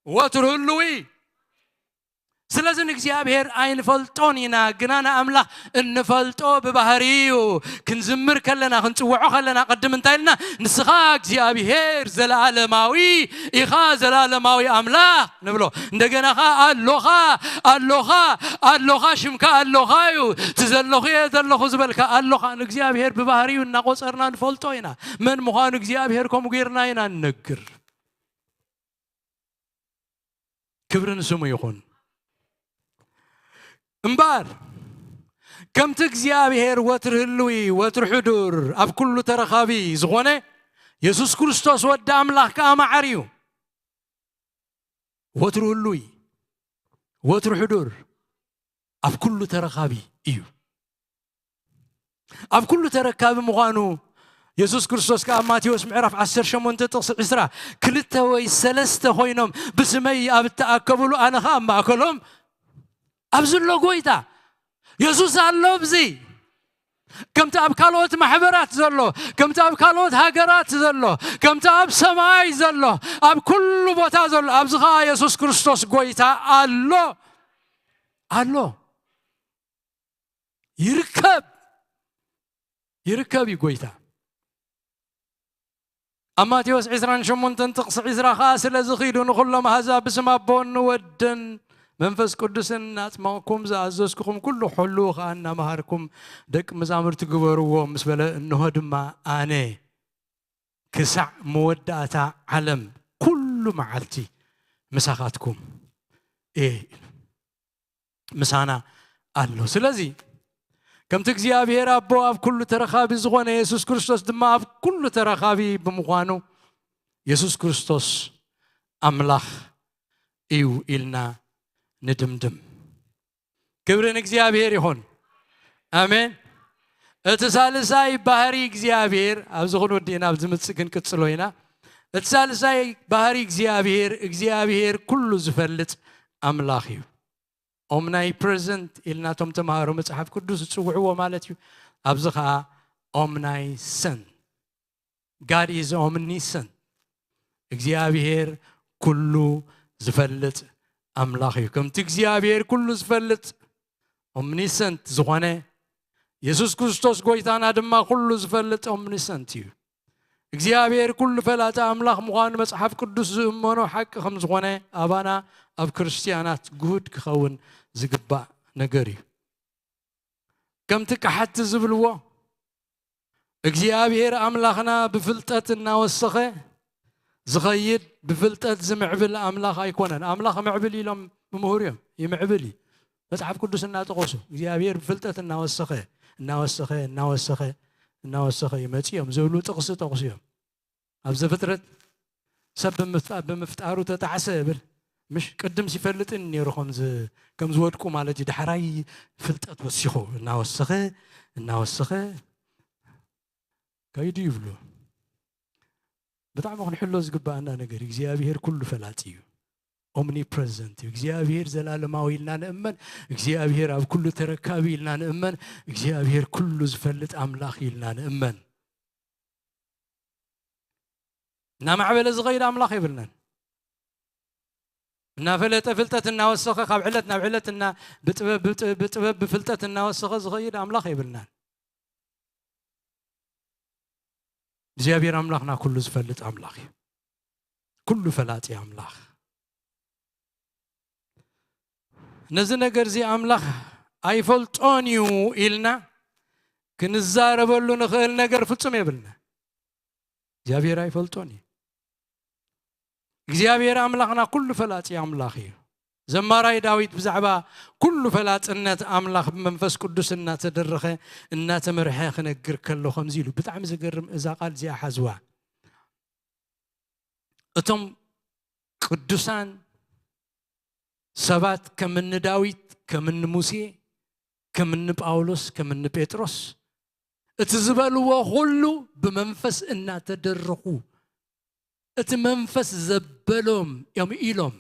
ወትሩ ህልዊ። ስለዚ ንእግዚኣብሔር ኣይንፈልጦን ኢና፣ ግና ንኣምላኽ እንፈልጦ ብባህሪ እዩ። ክንዝምር ከለና፣ ክንጽውዖ ከለና፣ ቅድም እንታይ ኢልና? ንስኻ እግዚኣብሔር ዘለኣለማዊ ኢኻ፣ ዘለኣለማዊ ኣምላኽ ንብሎ። እንደገና ኸኣ ኣሎኻ፣ ኣሎኻ፣ ኣሎኻ፣ ሽምካ ኣሎኻ እዩ። እቲ ዘለኹ እየ ዘለኹ ዝበልካ ኣሎኻ። ንእግዚኣብሔር ብባህሪኡ እናቖጸርና ንፈልጦ ኢና። መን ምዃኑ እግዚኣብሔር ከምኡ ጌርና ኢና ንነግር። ክብሪ ንስሙ ይኹን። እምበኣር ከምቲ እግዚኣብሔር ወትሩ ህልዊ፣ ወትሩ ሕዱር፣ ኣብ ኩሉ ተረኻቢ ዝኾነ፣ የሱስ ክርስቶስ ወዲ ኣምላኽ ከኣ መዓር እዩ። ወትሩ ህሉይ፣ ወትሩ ሕዱር፣ ኣብ ኩሉ ተረኻቢ እዩ። ኣብ ኩሉ ተረካቢ ምዃኑ የሱስ ክርስቶስ ከኣ ኣብ ማቴዎስ ምዕራፍ ዓሰርተ ሸሞንተ ጥቕሲ ዕስራ፣ "ክልተ ወይ ሰለስተ ኮይኖም ብስመይ ኣብ እተኣከብሉ፣ ኣነ ኸኣ ኣብ ማእከሎም" ኣብዚ ኣሎ ጎይታ። የሱስ ኣሎ ኣብዚ። ከምቲ ኣብ ካልኦት ማሕበራት ዘሎ፣ ከምቲ ኣብ ካልኦት ሃገራት ዘሎ፣ ከምቲ ኣብ ሰማይ ዘሎ፣ ኣብ ኩሉ ቦታ ዘሎ፣ ኣብዚ ኸኣ የሱስ ክርስቶስ ጎይታ ኣሎ። ኣሎ። ይርከብ። ይርከብ እዩ ጎይታ። ኣብ ማቴዎስ ዕስራን ሸሞንተን ጥቕሲ ዕስራ ኸኣ፣ "ስለዚ ኺዱ ንኹሎም ኣህዛብ ብስም ኣቦን ንወድን መንፈስ ቅዱስን እናጽመቕኩም ዝኣዘዝኩኹም ኩሉ ክሕልዉ ኸኣ እናመሃርኩም ደቂ መዛሙርቲ ግበርዎም" ምስ በለ፣ እንሆ ድማ ኣነ ክሳዕ መወዳእታ ዓለም ኩሉ መዓልቲ ምሳኻትኩም እየ። ምሳና ኣሎ። ስለዚ ከምቲ እግዚኣብሔር ኣቦ ኣብ ኩሉ ተረኻቢ ዝኾነ፣ የሱስ ክርስቶስ ድማ ኣብ ኩሉ ተረኻቢ ብምዃኑ፣ የሱስ ክርስቶስ ኣምላኽ እዩ ኢልና ንድምድም። ክብሪ ንእግዚኣብሔር ይኹን። ኣሜን። እቲ ሳልሳይ ባህሪ እግዚኣብሔር፣ ኣብዚ ክንወድእ ኢና፣ ኣብ ዝምጽእ ክንቅጽሎ ኢና። እቲ ሳልሳይ ባህሪ እግዚኣብሔር፣ እግዚኣብሔር ኩሉ ዝፈልጥ ኣምላኽ እዩ። ኦምናይ ፕረዘንት ኢልና እቶም ተምሃሮ መጽሓፍ ቅዱስ ዝጽውዕዎ ማለት እዩ። ኣብዚ ኸኣ ኦምናይሰንት፣ God is omniscient። እግዚኣብሔር ኩሉ ዝፈልጥ ኣምላኽ እዩ። ከምቲ እግዚኣብሔር ኩሉ ዝፈልጥ ኦምኒሰንት ዝኾነ፣ የሱስ ክርስቶስ ጎይታና ድማ ኩሉ ዝፈልጥ ኦምኒሰንት እዩ። እግዚኣብሔር ኩሉ ፈላጢ ኣምላኽ ምዃኑ መጽሓፍ ቅዱስ ዝእመኖ ሓቂ ከም ዝኾነ ኣባና ኣብ ክርስትያናት ግሁድ ክኸውን ዝግባእ ነገር እዩ። ከምቲ ካሓቲ ዝብልዎ፣ እግዚኣብሔር ኣምላኽና ብፍልጠት እናወሰኸ ዝኸይድ፣ ብፍልጠት ዝምዕብል ኣምላኽ ኣይኮነን። ኣምላኽ ምዕብል ኢሎም ምምሁር እዮም፣ ይምዕብል እዩ። መጽሓፍ ቅዱስ እናጠቐሱ እግዚኣብሔር ብፍልጠት እናወሰኸ፣ እናወሰኸ፣ እናወሰኸ፣ እናወሰኸ ይመጽእ እዮም ዝብሉ ጥቕሲ ጠቕሱ እዮም። ኣብ ዘፍጥረት ሰብ ብምፍጣ-፣ ብምፍጣሩ ተጣዕሰ ይብል። ምሽ ቅድም ሲፈልጥን ነይሩ ከም ዝ-፣ ከም ዝወድቁ ማለት እዩ። ዳሕራይ ፍልጠት ወሲኹ እናወሰኸ፣ እናወሰኸ ከይዱ ይብሉ። ብጣዕሚ ክንሕሎ ዝግባኣና ነገር፣ እግዚኣብሔር ኩሉ ፈላጢ እዩ። ኦምኒፕረዘንት እዩ። እግዚኣብሔር ዘላለማዊ ኢልና ንእመን። እግዚኣብሔር ኣብ ኩሉ ተረካቢ ኢልና ንእመን። እግዚኣብሔር ኩሉ ዝፈልጥ ኣምላኽ ኢልና ንእመን። እናማዕበለ ዝኸይድ ኣምላኽ የብልናን። እናፈለጠ ፍልጠት እናወሰኸ፣ ካብ ዕለት ናብ ዕለት እና-፣ ብጥበብ፣ ብጥ-፣ ብጥበብ ብፍልጠት እናወሰኸ ዝኸይድ ኣምላኽ የብልናን። እግዚኣብሔር ኣምላኽና ኩሉ ዝፈልጥ ኣምላኽ እዩ። ኩሉ ፈላጢ ኣምላኽ። ነዚ ነገር እዚ ኣምላኽ ኣይፈልጦን እዩ ኢልና ክንዛረበሉ ንኽእል ነገር ፍጹም የብልና። እግዚኣብሔር ኣይፈልጦን እዩ። እግዚኣብሔር ኣምላኽና ኩሉ ፈላጢ ኣምላኽ እዩ። ዘማራይ ዳዊት ብዛዕባ ኩሉ ፈላጥነት ኣምላኽ ብመንፈስ ቅዱስ እናተደረኸ፣ እናተመርሐ ክነግር ከሎ ከምዚ ኢሉ፣ ብጣዕሚ ዘገርም፣ እዛ ቃል እዚኣ ሓዝዋ። እቶም ቅዱሳን ሰባት ከም እኒ ዳዊት፣ ከም እኒ ሙሴ፣ ከም እኒ ጳውሎስ፣ ከም እኒ ጴጥሮስ፣ እቲ ዝበልዎ ኩሉ ብመንፈስ እናተደረኹ፣ እቲ መንፈስ ዘበሎም እዮም ኢሎም።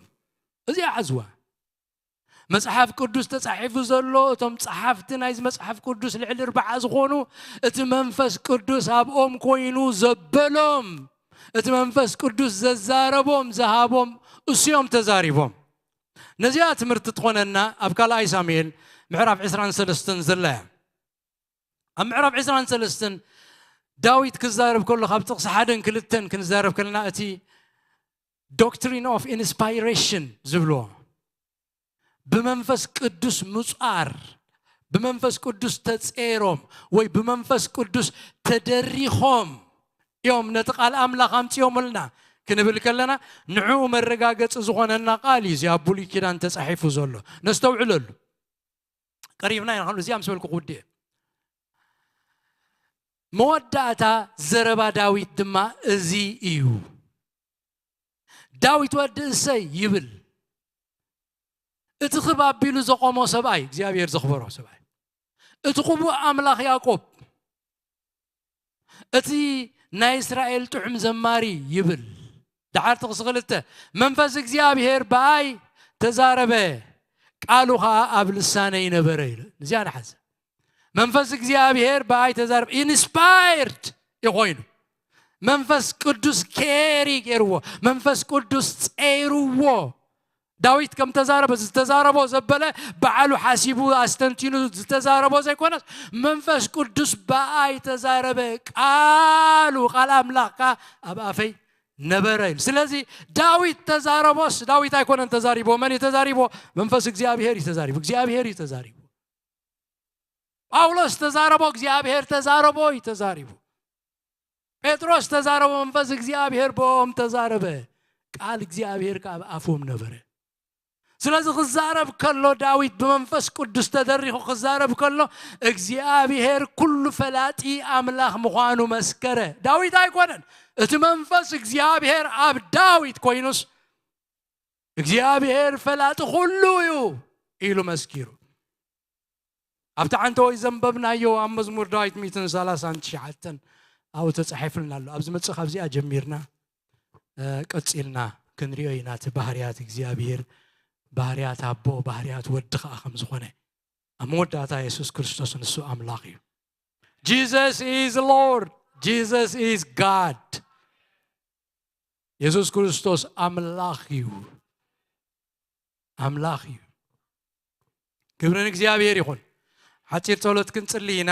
እዚኣ ሓዝዋ። መጽሓፍ ቅዱስ ተጻሒፉ ዘሎ፣ እቶም ጸሓፍቲ ናይዚ መጽሓፍ ቅዱስ ልዕሊ ኣርብዓ ዝኾኑ፣ እቲ መንፈስ ቅዱስ ኣብኦም ኮይኑ ዘበሎም፣ እቲ መንፈስ ቅዱስ ዘዛረቦም፣ ዝሃቦም፣ እሱ እዮም ተዛሪቦም። ነዚኣ ትምህርቲ ትኾነና ኣብ ካልኣይ ሳሙኤል ምዕራፍ ዕስራን ሰለስተን ዘላ እያ። ኣብ ምዕራፍ ዕስራን ሰለስተን ዳዊት ክዛረብ ከሎ፣ ካብ ጥቕሲ ሓደን ክልተን ክንዛረብ ከለና፣ እቲ ዶክትሪን ኦፍ ኢንስፓይሬሽን ዝብልዎ፣ ብመንፈስ ቅዱስ ምጹኣር፣ ብመንፈስ ቅዱስ ተጸይሮም ወይ ብመንፈስ ቅዱስ ተደሪኾም እዮም ነቲ ቃል ኣምላኽ ኣምጺኦምልና ክንብል ከለና፣ ንዕኡ መረጋገጺ ዝኾነና ቃል እዩ እዚ ኣብ ብሉይ ኪዳን ተጻሒፉ ዘሎ። ነስተውዕለሉ። ቀሪብና ኢና፣ ክንሉ እዚኣ ምስ በልኩ ክውድእ እየ። መወዳእታ ዘረባ ዳዊት ድማ እዚ እዩ። ዳዊት ወዲ እሰይ ይብል። እቲ ክብ ኣቢሉ ዘቆሞ ሰብኣይ፣ እግዚኣብሔር ዘኽበሮ ሰብኣይ፣ እቲ ቅቡእ ኣምላኽ ያዕቆብ፣ እቲ ናይ እስራኤል ጥዑም ዘማሪ ይብል። ደሓር ጥቕሲ ክልተ፣ መንፈስ እግዚኣብሔር ብኣይ ተዛረበ፣ ቃሉ ኸዓ ኣብ ልሳነይ ነበረ ይብል። እዚኣ ንሓዘ። መንፈስ እግዚኣብሔር ብኣይ ተዛረበ፣ ኢንስፓየርድ እዩ ኮይኑ። መንፈስ ቅዱስ ኬሪ ገይርዎ፣ መንፈስ ቅዱስ ጸይርዎ። ዳዊት ከም ተዛረበ፣ ዝተዛረቦ ዘበለ ባዕሉ ሓሲቡ ኣስተንቲኑ ዝተዛረቦ ዘይኮነስ፣ መንፈስ ቅዱስ ብኣይ ተዛረበ፣ ቃሉ፣ ቃል ኣምላኽ ከኣ ኣብ ኣፈይ ነበረ ኢሉ። ስለዚ ዳዊት ተዛረቦስ፣ ዳዊት ኣይኮነን ተዛሪቦ። መን እዩ ተዛሪቦ? መንፈስ እግዚኣብሔር እዩ ተዛሪቡ። እግዚኣብሔር እዩ ተዛሪቡ። ጳውሎስ ተዛረቦ፣ እግዚኣብሔር ተዛረቦ እዩ ተዛሪቡ። ጴጥሮስ ተዛረቦ፣ መንፈስ እግዚኣብሔር ብኦም ተዛረበ። ቃል እግዚኣብሔር ከኣ ኣብ ኣፎም ነበረ። ስለዚ ክዛረብ ከሎ፣ ዳዊት ብመንፈስ ቅዱስ ተደሪኹ ክዛረብ ከሎ፣ እግዚኣብሔር ኩሉ ፈላጢ ኣምላኽ ምዃኑ መስከረ። ዳዊት ኣይኮነን፣ እቲ መንፈስ እግዚኣብሔር ኣብ ዳዊት ኮይኑስ እግዚኣብሔር ፈላጢ ኩሉ እዩ ኢሉ መስኪሩ። ኣብቲ ዓንተወይ ዘንበብናዮ ኣብ መዝሙር ዳዊት ሚእትን ሰላሳን ትሽዓተን ኣብኡ ተጻሒፍልና ኣሎ። ኣብ ዝመጽእ ካብዚኣ ጀሚርና፣ እ፣ ቀጺልና ክንሪኦ ኢና። እቲ ባህርያት እግዚኣብሔር፣ ባህርያት ኣቦ፣ ባህርያት ወዲ ከኣ ከም ዝኾነ። ኣብ መወዳእታ የሱስ ክርስቶስ ንሱ ኣምላኽ እዩ። Jesus is Lord. Jesus is God. የሱስ ክርስቶስ ኣምላኽ እዩ። ኣምላኽ እዩ። ክብሪ ንእግዚኣብሔር ይኹን። ሓጺር ጸሎት ክንጽሊ ኢና።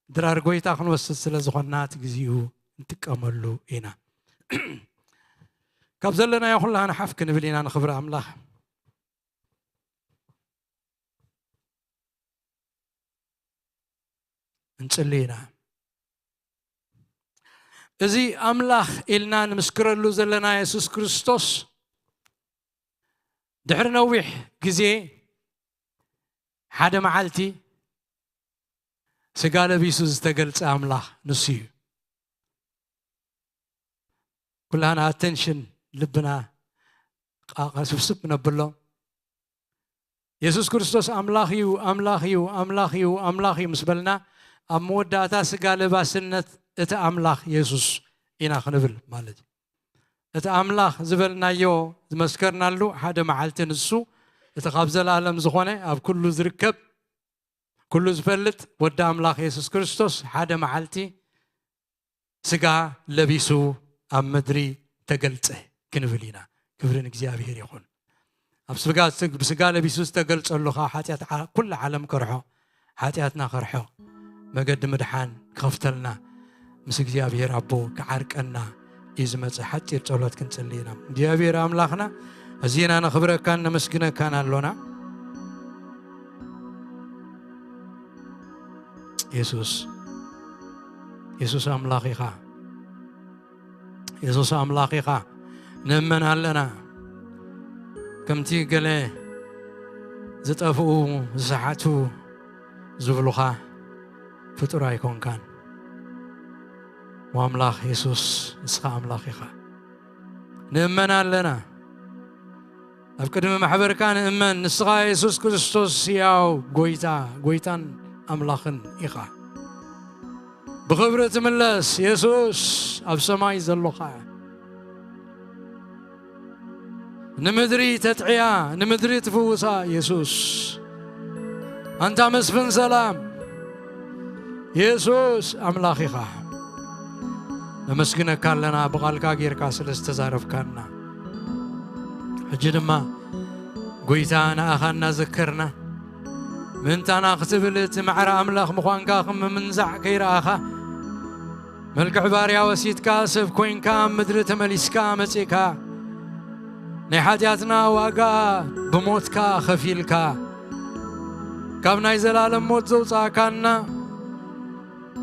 ድራር ጎይታ ክንወስድ ስለ ዝኾንና፣ እቲ ግዜኡ ንጥቀመሉ ኢና። ካብ ዘለናዮ ኩላህና ሓፍ ክንብል ኢና ንኽብሪ ኣምላኽ። እንጽሊ ኢና። እዚ ኣምላኽ ኢልና ንምስክረሉ ዘለና የሱስ ክርስቶስ፣ ድሕሪ ነዊሕ ግዜ፣ ሓደ መዓልቲ፣ ስጋ ለቢሱ ዝተገልጸ ኣምላኽ ንሱ እዩ። ኩላና ኣተንሽን ልብና ቃ-፣ ስብስብ ነብሎ። የሱስ ክርስቶስ ኣምላኽ እዩ፣ ኣምላኽ እዩ፣ ኣምላኽ እዩ፣ ኣምላኽ እዩ ምስ በልና፣ ኣብ መወዳእታ ስጋ ለባስነት እቲ ኣምላኽ የሱስ ኢና ክንብል ማለት እዩ። እቲ ኣምላኽ ዝበልናዮ፣ ዝመስከርናሉ ሓደ መዓልቲ፣ ንሱ እቲ ካብ ዘላለም ዝኾነ፣ ኣብ ኩሉ ዝርከብ፣ ኩሉ ዝፈልጥ ወዲ ኣምላኽ የሱስ ክርስቶስ ሓደ መዓልቲ ስጋ ለቢሱ ኣብ ምድሪ ተገልጸ ክንብል ኢና። ክብሪ ንእግዚኣብሔር ይኹን። ኣብ ስጋ፣ ብስጋ ለቢሱ ዝተገልጸሉ ኸኣ ሓጢኣት ዓ-፣ ኩሉ ዓለም ከርሖ፣ ሓጢኣትና ከርሖ፣ መገዲ ምድሓን ክኸፍተልና፣ ምስ እግዚኣብሔር ኣቦ ክዓርቀና እዩ ዝመጽእ። ሓጺር ጸሎት ክንጽሊ ኢና። እግዚኣብሔር ኣምላኽና፣ ኣዚና ነኽብረካን ነመስግነካን ኣሎና። የሱስ፣ የሱስ ኣምላኽ ኢኻ። የሱስ ኣምላኽ ኢኻ። ንእመን ኣለና። ከምቲ ገለ ዝጠፍኡ፣ ዝሰሓቱ ዝብሉኻ ፍጡር ኣይኮንካን። ወኣምላኽ የሱስ፣ ንስኻ ኣምላኽ ኢኻ። ንእመን ኣለና። ኣብ ቅድሚ ማሕበርካ ንእመን። ንስኻ የሱስ ክርስቶስ ሕያው ጎይታ፣ ጎይታን ኣምላኽን ኢኻ። ብኽብሪ ትምለስ የሱስ፣ ኣብ ሰማይ ዘሎኻ። ንምድሪ ተጥዕያ፣ ንምድሪ ትፍውሳ የሱስ። ኣንታ መስፍን ሰላም፣ የሱስ ኣምላኽ ኢኻ። ነመስግነካ ኣለና ብቓልካ ጌርካ ስለ ዝተዛረብካና። ሕጂ ድማ ጎይታ ንኣኻ እናዘከርና፣ ምእንታና ክትብል እቲ ማዕረ ኣምላኽ ምዃንካ ከም ምምንዛዕ ከይረኣኻ፣ መልክዕ ባርያ ወሲድካ፣ ሰብ ኮይንካ፣ ኣብ ምድሪ ተመሊስካ መጺእካ፣ ናይ ሓጢኣትና ዋጋ ብሞትካ ኸፊልካ፣ ካብ ናይ ዘላለም ሞት ዘውጻእካና፣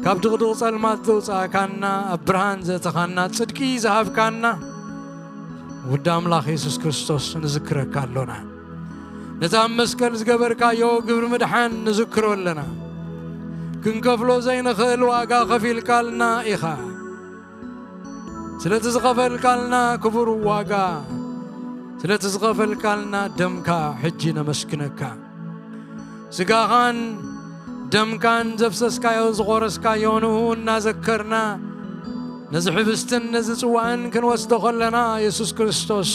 ካብ ድቕድቕ ጸልማት ዘውጻእካና፣ ኣብ ብርሃን ዘእተኻና፣ ጽድቂ ዝሃብካና፣ ወዲ ኣምላኽ የሱስ ክርስቶስ ንዝክረካ ኣሎና። ነቲ ኣብ መስቀል ዝገበርካዮ ግብሪ ምድሓን ንዝክሮ ኣለና። ክንከፍሎ ዘይንኽእል ዋጋ ኸፊልካልና ኢኻ። ስለቲ ዝኸፈልካልና ክቡር ዋጋ፣ ስለቲ ዝኸፈልካልና ደምካ ሕጂ ነመስግነካ። ስጋኻን ደምካን ዘፍሰስካዮ፣ ዝቖረስካዮ ንኡ እናዘከርና፣ ነዚ ሕብስትን ነዚ ጽዋእን ክንወስዶ ኸለና፣ የሱስ ክርስቶስ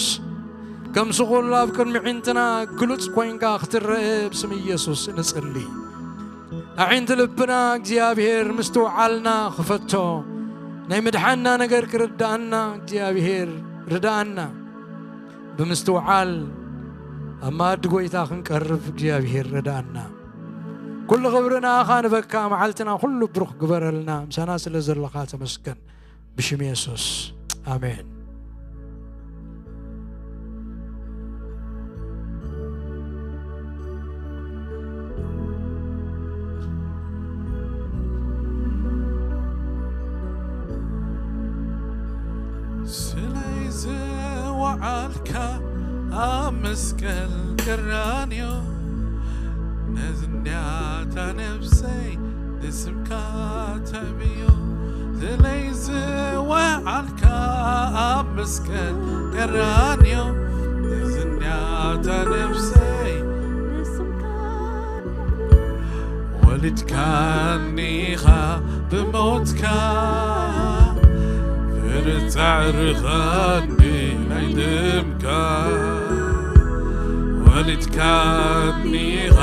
ከም ስቑል ኣብ ቅድሚ ዒንትና ግሉጽ ኮይንካ ክትረአ ብስም ኢየሱስ ንጽሊ። ኣዒንቲ ልብና እግዚኣብሔር ምስትውዓልና ክፈቶ፣ ናይ ምድሓንና ነገር ክርድኣና እግዚኣብሔር ርድኣና። ብምስትውዓል ኣብ መኣዲ ጐይታ ክንቀርብ እግዚኣብሔር ርድኣና። ኩሉ ክብሪ ንኣኻ ንበካ፣ መዓልትና ኩሉ ብሩኽ ግበረልና። ምሳና ስለ ዘለኻ ተመስገን። ብሽም የሱስ፣ ኣሜን። ስለይ ዝወዓልካ ኣብ መስቀል ቀራንዮ ነዚ እንድያታ ነፍሰይ ንስምካ ተዕብዮ ስለይ ዝወዓልካ ኣብ መስቀል ቀራንዮ ነዚ እንድያታ ነፍሰይ ወሊድካኒ ኢኻ ብሞትካ ፍርጻ ዕርኻኒ ናይ ደምካ ወሊድካኒ ኢኻ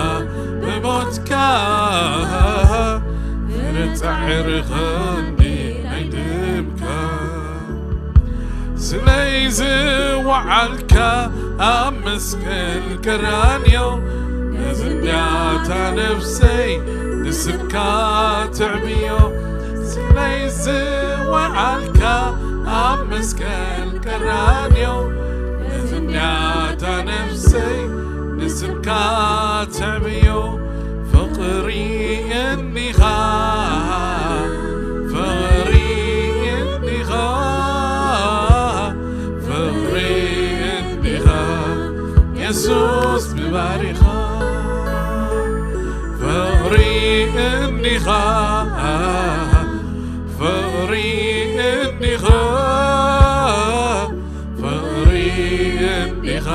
ብሞትካ ፍርጻ ዕርኻኒ ናይ ደምካ ስለይ ዝወዓልካ ኣብ መስቀል ቀራንዮ ነዚ እንድያታ ነፍሰይ ንስምካ ትዕብዮ ስለይ ዝወዓልካ ኣብ መስቀል ቀራንዮ ነዚ እንድያታ ነፍሰይ ንስምካ ተዕብዮ ፍቕሪ እንዲኻ ፍቕሪ እንዲኻ ፍቕሪ እንዲኻ የሱስ ብባሪኻ ፍቕሪ እንዲኻ ፍቕሪ እንዲኻ ፍቕሪ እንዲኻ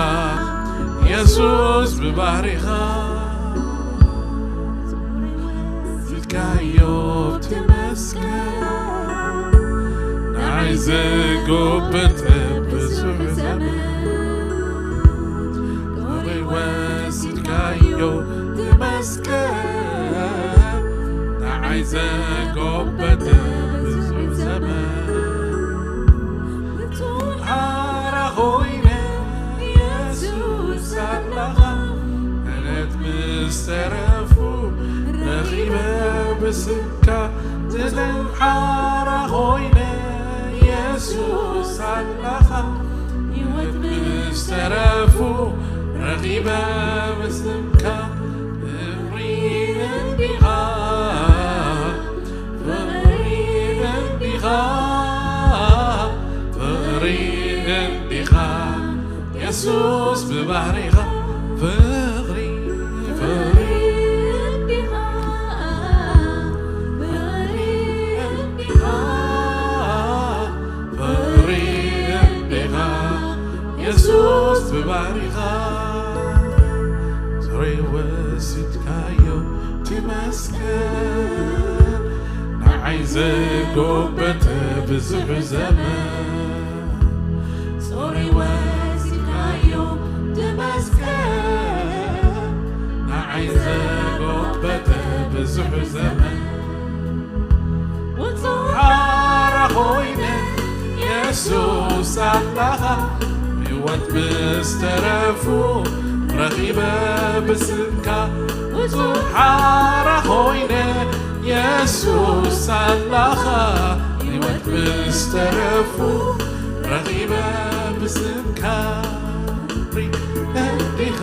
የሱስ ብባህሪኻ ዝካዮ ትመስገን ንዓይ ዘጎበተ ብዙሕ ዘመን ክብሪ ወስድካዮ ትመስገን ንዓይ ዘጎበተ ብዙሕ ዘመን ሓራ ኮይነ የሱስ ኣለኻ እለት ምስ ተረፉ ረኺበ ብስምካ ዝለምሓራ ኮይነ የሱስ ኣለኻ ህይወት ምስ ተረፉ ረኺበ ብስምካ ፍቕሪ እንዲኻ ፍቕሪ እንዲኻ ፍቕሪ እንዲኻ የሱስ ብባህሪኻ ፍቕሪ ፍቕሪ እንዲኻ ፍቕሪ እንዲኻ ፍቕሪ እንዲኻ የሱስ ብባህሪኻ ስረይ ወሲድካዮ ትመስገን ንዓይ ዘጎበተ ብዙሕ ዘመን ጾረይ ወሲድካዮ ትመስገን ንዓይ ዘጎበተ ብዙሕ ዘመን ውጹእ ሓራ ኮይነ የሱስ ኣለኻ ህይወት ምስ ተረፉ ረኺበ ብስምካ ውጹእ ሓራ ኮይነ የሱስ ኣለኻ ህይወት ምስ ተረፉ ረኺበ ብስምካ እንዲኻ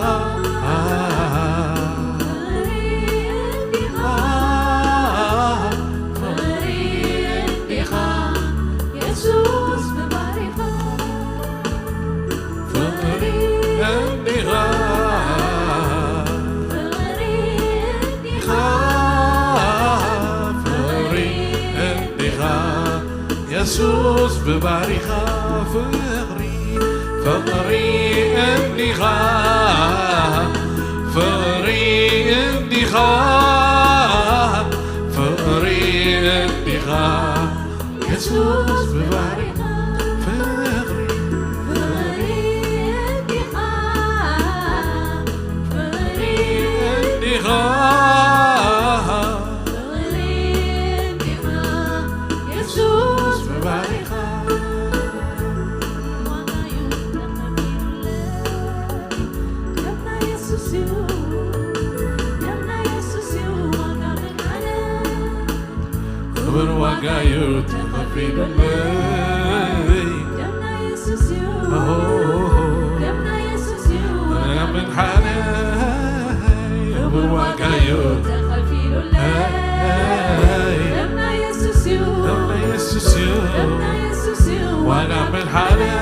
የሱስ ብባሪኻ ፍቕሪ ፍቕሪ እንዲኻ ፍቕሪ እንዲኻ ፍቕሪ እንዲኻ የሱስ ብባሪኻ ፍቕሪ ፍቕሪ እንዲኻ ፍቕሪ እንዲኻ ፍቕሪ እንዲኻ የሱስ ብባሪኻ ክብር ዋጋዩ ተኸፊሉለይ ደምና የሱስ እዩ ደምና የሱስ እዩ ዋጋ ምድሓነይ ክብር ዋጋዩ ተኸፊሉለይ ደምና የሱስ እዩ ደምና የሱስ እዩ ደምና የሱስ እዩ ዋጋ ምድሓነይ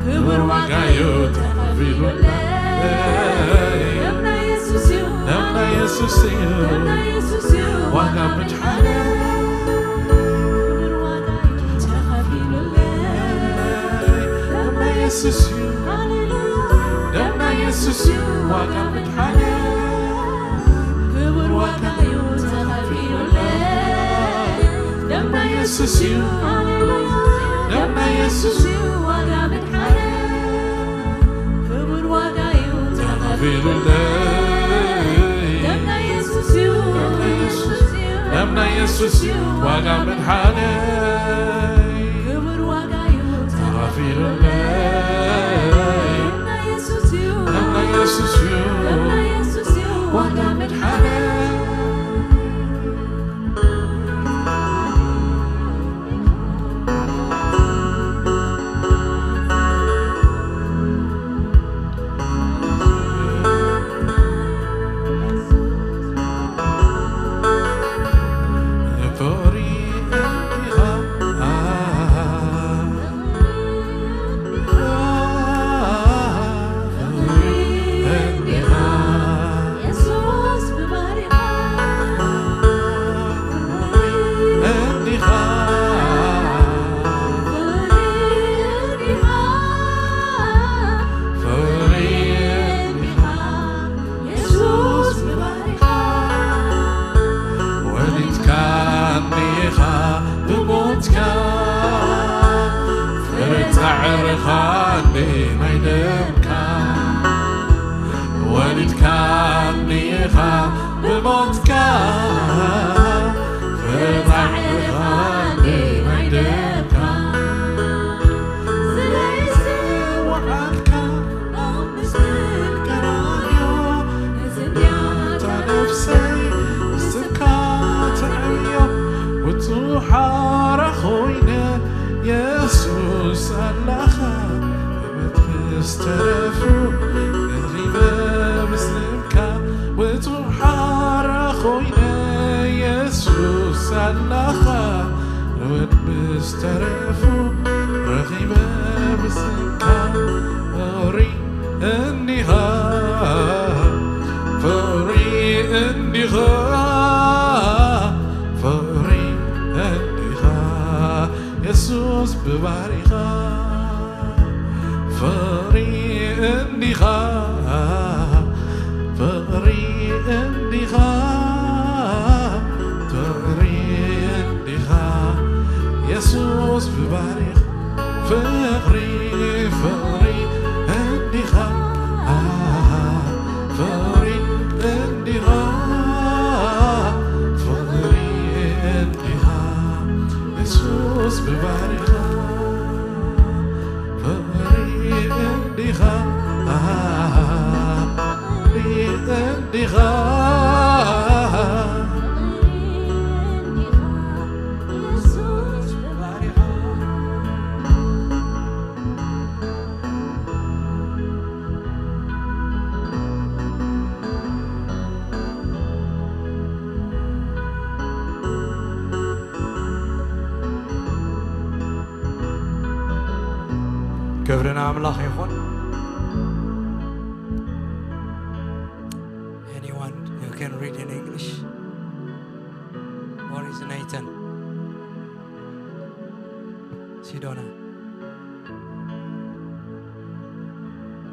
ክብር ዋጋዩ ተኸፊሉለይ ኢየሱስ እዩ ዋጋ ምድሓነ። ደም ናይ ኢየሱስ እዩ፣ ደም ናይ ኢየሱስ እዩ ዋጋ ምድሓነ። ክቡር ዋጋ እዩ ተኸፊሉለይ። ደም ናይ ኢየሱስ እዩ፣ ደም ናይ ኢየሱስ እዩ ዋጋ ምድሓነ። ክቡር ዋጋ እዩ ተኸፊሉለይ። ደም ናይ ኢየሱስ እዩ፣ ደም ናይ ኢየሱስ እዩ ዋጋ ምድሓነ። ክቡር ዋጋ እዩ ተኸፊሉለይ። ደም ናይ ኢየሱስ እዩ፣ ደም ናይ ኢየሱስ እዩ፣ ደም ናይ ኢየሱስ እዩ ዋጋ ምድሓነ። ክብሪ ንኣምላኽ ይኹን። Anyone who can read in English? Or is Nathan? Sidona.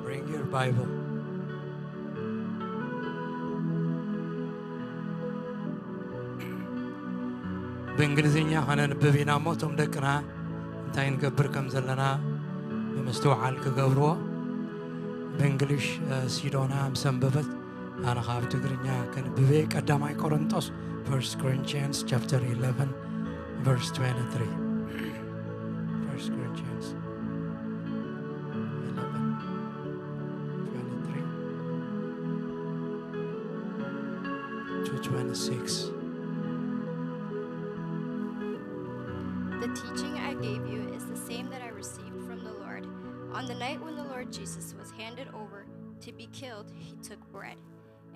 Bring your Bible. ብእንግሊዝኛ ከነንብብ ኢና እሞ እቶም ደቅና እንታይ ንገብር ከም ዘለና ብምስትውዓል ክገብርዎ። ብእንግሊሽ ሲዶና ምስ ኣንበበት ኣነ ካብ ትግርኛ ከንብብ እየ። ቀዳማይ ቆሮንጦስ፣ First Corinthians chapter eleven, verse twenty-three. First Corinthians eleven, twenty-three to twenty-six. The teaching I gave you is the same that I received from the Lord. On the night when the Lord Jesus was handed over to be killed, he took bread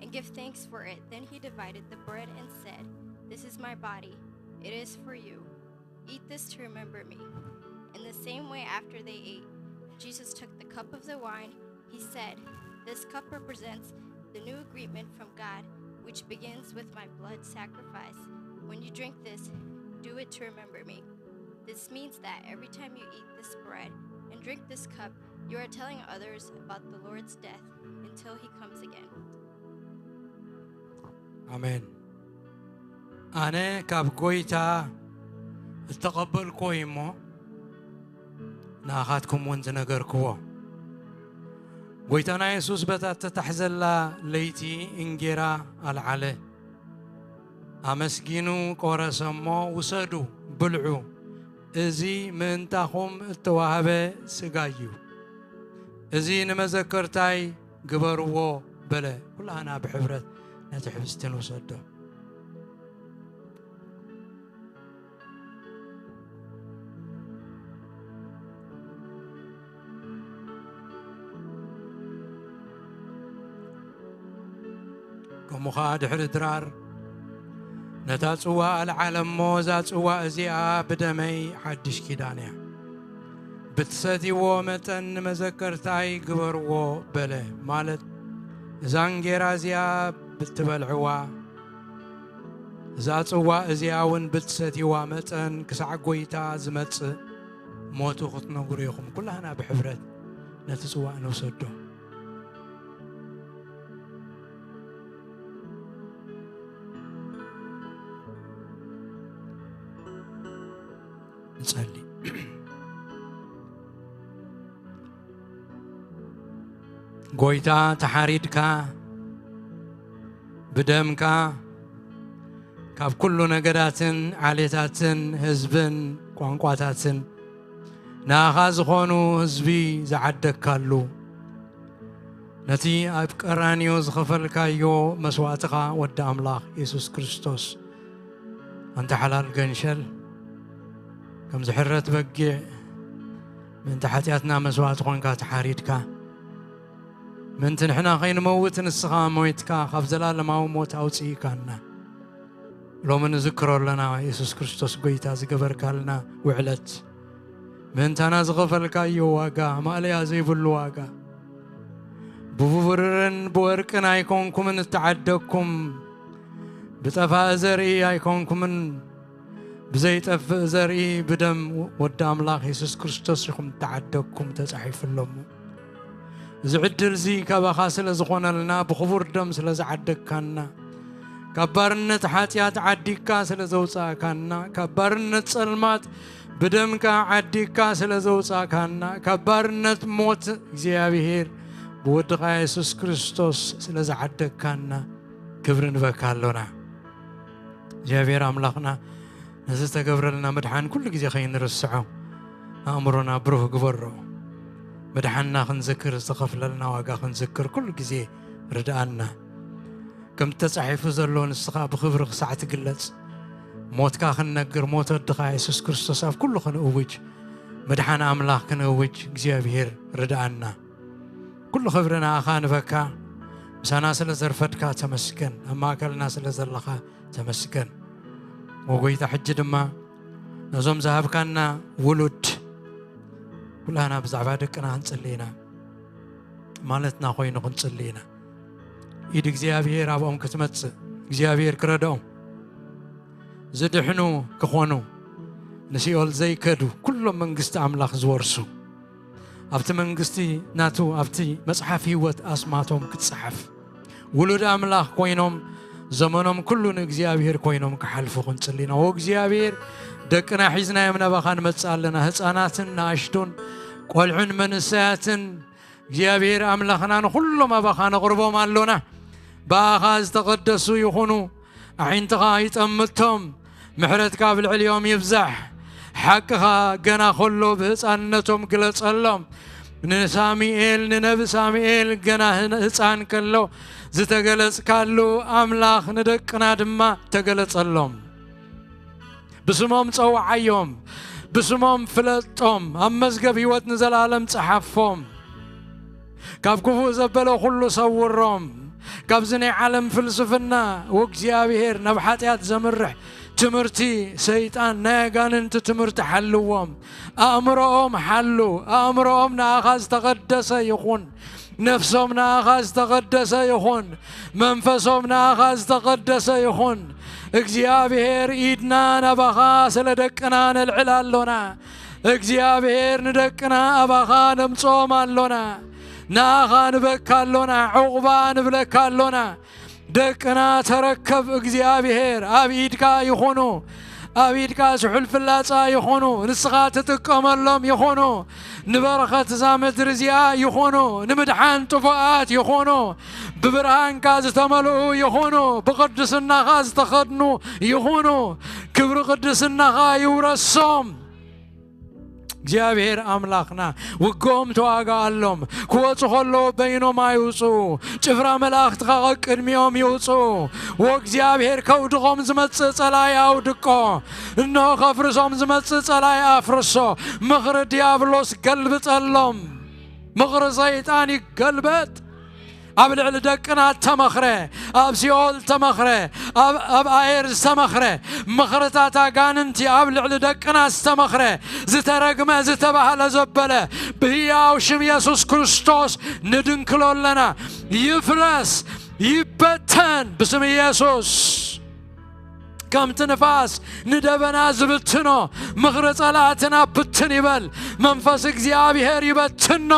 and gave thanks for it. Then he divided the bread and said, "This is my body. It is for you. Eat this to remember me." In the same way, after they ate, Jesus took the cup of the wine. He said, "This cup represents the new agreement from God, which begins with my blood sacrifice. When you drink this, do it to remember me. This means that every time you eat this bread and drink this cup, you are telling others about the Lord's death until he comes again. ኣሜን። ኣነ ካብ ጎይታ እተቐበልክዎ እዩ እሞ፣ ንኣኻትኩም እውን ዝነገርክዎ። ጎይታና የሱስ በታ እተታሕዘላ ለይቲ እንጌራ ኣልዓለ፣ ኣመስጊኑ ቆረሰ እሞ፣ ውሰዱ፣ ብልዑ፣ እዚ ምእንታኹም እተዋህበ ስጋ እዩ፣ እዚ ንመዘከርታይ ግበርዎ በለ። ኩላህና ብሕብረት ነቲ ሕብስቲ ንውሰዶ። ከምኡ ኸዓ ድሕሪ ድራር ነታ ጽዋ ኣልዓለ እሞ፣ እዛ ጽዋ እዚኣ ብደመይ ሓድሽ ኪዳን እያ፣ ብትሰትይዎ መጠን ንመዘከርታይ ግበርዎ በለ። ማለት እዛ እንጌራ እዚኣ ብትበልዕዋ፣ እዛ ጽዋ እዚኣ እውን ብትሰትይዋ መጠን ክሳዕ ጎይታ ዝመጽእ ሞቱ ክትነግሩ ኢኹም። ኩላህና ብሕብረት ነቲ ጽዋእ ንውሰዶ። ንጸሊ። ጎይታ ተሓሪድካ ብደምካ ካብ ኩሉ ነገዳትን ዓሌታትን ህዝብን ቋንቋታትን ንኣኻ ዝኾኑ ህዝቢ ዝዓደግካሉ፣ ነቲ ኣብ ቀራንዮ ዝኸፈልካዮ መስዋእትኻ፣ ወዲ ኣምላኽ የሱስ ክርስቶስ፣ ኣንታ ሓላል ገንሸል፣ ከም ዝሕረድ በጊዕ ምእንቲ ሓጢኣትና መስዋእቲ ኾንካ ተሓሪድካ፣ ምእንቲ ንሕና ኸይንመውት ንስኻ ሞይትካ፣ ካብ ዘላለማዊ ሞት ኣውጽኢካና። ሎሚ ንዝክሮ ኣለና የሱስ ክርስቶስ ጎይታ ዝገበርካልና ውዕለት። ምእንታና ዝኸፈልካዮ ዋጋ ማእለያ ዘይብሉ ዋጋ። ብብሩርን ብወርቅን ኣይኮንኩምን እተዓደግኩም፣ ብጠፋእ ዘርኢ ኣይኮንኩምን፣ ብዘይጠፍእ ዘርኢ ብደም ወዲ ኣምላኽ የሱስ ክርስቶስ ኢኹም እተዓደግኩም ተጻሒፉ ኣሎ እሞ። እዚ ዕድል እዚ ካባኻ ስለ ዝኾነልና፣ ብኽቡር ደም ስለ ዝዓደግካና፣ ካብ ባርነት ሓጢኣት ዓዲግካ ስለ ዘውጻእካና፣ ካብ ባርነት ጸልማት ብደምካ ዓዲግካ ስለ ዘውጻእካና፣ ካብ ባርነት ሞት እግዚኣብሔር ብወድኻ የሱስ ክርስቶስ ስለ ዝዓደግካና ክብሪ ንበካ ኣሎና። እግዚኣብሔር ኣምላኽና ነዚ ዝተገብረልና ምድሓን ኩሉ ግዜ ከይንርስዖ ኣእምሮና ብሩህ ግበሮ። ምድሓንና ክንዝክር፣ ዝተኸፍለልና ዋጋ ክንዝክር ኩሉ ግዜ ርድኣና። ከም ተጻሒፉ ዘሎ ንስኻ ብኽብሪ ክሳዕ ትግለጽ፣ ሞትካ ክንነግር፣ ሞት ወድኻ የሱስ ክርስቶስ ኣብ ኩሉ ክንእውጅ፣ ምድሓን ኣምላኽ ክንእውጅ እግዚኣብሔር ርድኣና። ኩሉ ክብሪ ንኣኻ ንበካ። ምሳና ስለ ዘርፈድካ ተመስገን። ኣብ ማእከልና ስለ ዘለኻ ተመስገን። ወጎይታ ሕጂ ድማ ነዞም ዝሃብካና ውሉድ ኩላና ብዛዕባ ደቅና ክንጽሊ ኢና። ማለትና ኮይኑ ክንጽሊ ኢና። ኢድ እግዚኣብሔር ኣብኦም ክትመጽእ እግዚኣብሔር ክረድኦም። ዝድሕኑ ክኾኑ ንሲኦል ዘይከዱ ኩሎም መንግስቲ ኣምላኽ ዝወርሱ ኣብቲ መንግስቲ ናቱ ኣብቲ መጽሓፍ ህይወት ኣስማቶም ክትጸሓፍ ውሉድ ኣምላኽ ኮይኖም ዘመኖም ኩሉ ንእግዚኣብሔር ኮይኖም ክሓልፉ ክንጽሊ ኢና። ኦ እግዚኣብሔር ደቅና ሒዝናዮም ናባኻ ንመጽእ ኣለና። ህፃናትን ንኣሽቱን ቆልዑን መንእሰያትን እግዚኣብሔር ኣምላኽና ንኹሎም ኣባኻ ነቕርቦም ኣሎና። ብኣኻ ዝተቐደሱ ይኹኑ። ኣዒንትኻ ይጠምቶም። ምሕረትካ ኣብ ልዕሊኦም ይብዛሕ። ሓቅኻ ገና ከሎ ብህፃንነቶም ግለጸሎም። ንሳሙኤል ንነቢ ሳሙኤል ገና ህፃን ከሎ ዝተገለጽካሉ ኣምላኽ ንደቅና ድማ ተገለጸሎም። ብስሞም ጸውዓዮም፣ ብስሞም ፍለጦም፣ ኣብ መዝገብ ህይወት ንዘለኣለም ጸሓፎም። ካብ ክፉእ ዘበለ ኩሉ ሰውሮም። ካብዚ ናይ ዓለም ፍልስፍና ወእግዚኣብሔር ናብ ሓጢኣት ዘምርሕ ትምህርቲ ሰይጣን፣ ናይ ኣጋንንቲ ትምህርቲ ሓልዎም። ኣእምሮኦም ሓሉ። ኣእምሮኦም ንኣኻ ዝተቐደሰ ይኹን። ነፍሶም ንኣኻ ዝተቐደሰ ይኹን። መንፈሶም ንኣኻ ዝተቐደሰ ይኹን። እግዚኣብሔር፣ ኢድና ናባኻ ስለ ደቅና ነልዕል ኣሎና። እግዚኣብሔር፣ ንደቅና ኣባኻ ነምጽኦም ኣሎና። ንኣኻ ንበካ ኣሎና። ዕቑባ ንብለካ ኣሎና። ደቅና ተረከብ እግዚኣብሔር፣ ኣብ ኢድካ ይኹኑ። ኣብ ኢድካ ስሑል ፍላጻ ይኹኑ። ንስኻ ትጥቀመሎም ይኹኑ። ንበረኸት እዛ ምድሪ እዚኣ ይኹኑ። ንምድሓን ጥፉኣት ይኹኑ። ብብርሃንካ ዝተመልኡ ይኹኑ። ብቕድስናኻ ዝተኸድኑ ይኹኑ። ክብሪ ቅድስናኻ ይውረሶም። እግዚኣብሔር ኣምላኽና፣ ውግኦም ተዋጋኣሎም። ክወጹ ከለዉ በይኖም ኣይውጹ። ጭፍራ መላእኽትኻ ቅድሚኦም ይውጹ። ወእግዚኣብሔር፣ ከውድቖም ዝመጽእ ጸላኢ ኣውድቆ። እንሆ፣ ከፍርሶም ዝመጽእ ጸላኢ ኣፍርሶ። ምኽሪ ዲያብሎስ ገልብጠሎም። ምኽሪ ሰይጣን ይገልበጥ። ኣብ ልዕሊ ደቅና እተመኽረ፣ ኣብ ሲኦል እተመኽረ፣ ኣብ፣ ኣብ ኣየር ዝተመኽረ፣ ምኽርታት ኣጋንንቲ ኣብ ልዕሊ ደቅና ዝተመኽረ፣ ዝተረግመ፣ ዝተባህለ ዘበለ፣ ብህያው ሽም የሱስ ክርስቶስ ንድንክሎ ኣለና። ይፍረስ፣ ይበተን ብስም የሱስ። ከምቲ ንፋስ ንደበና ዝብትኖ፣ ምኽሪ ጸላእትና ብትን ይበል። መንፈስ እግዚኣብሔር ይበትኖ።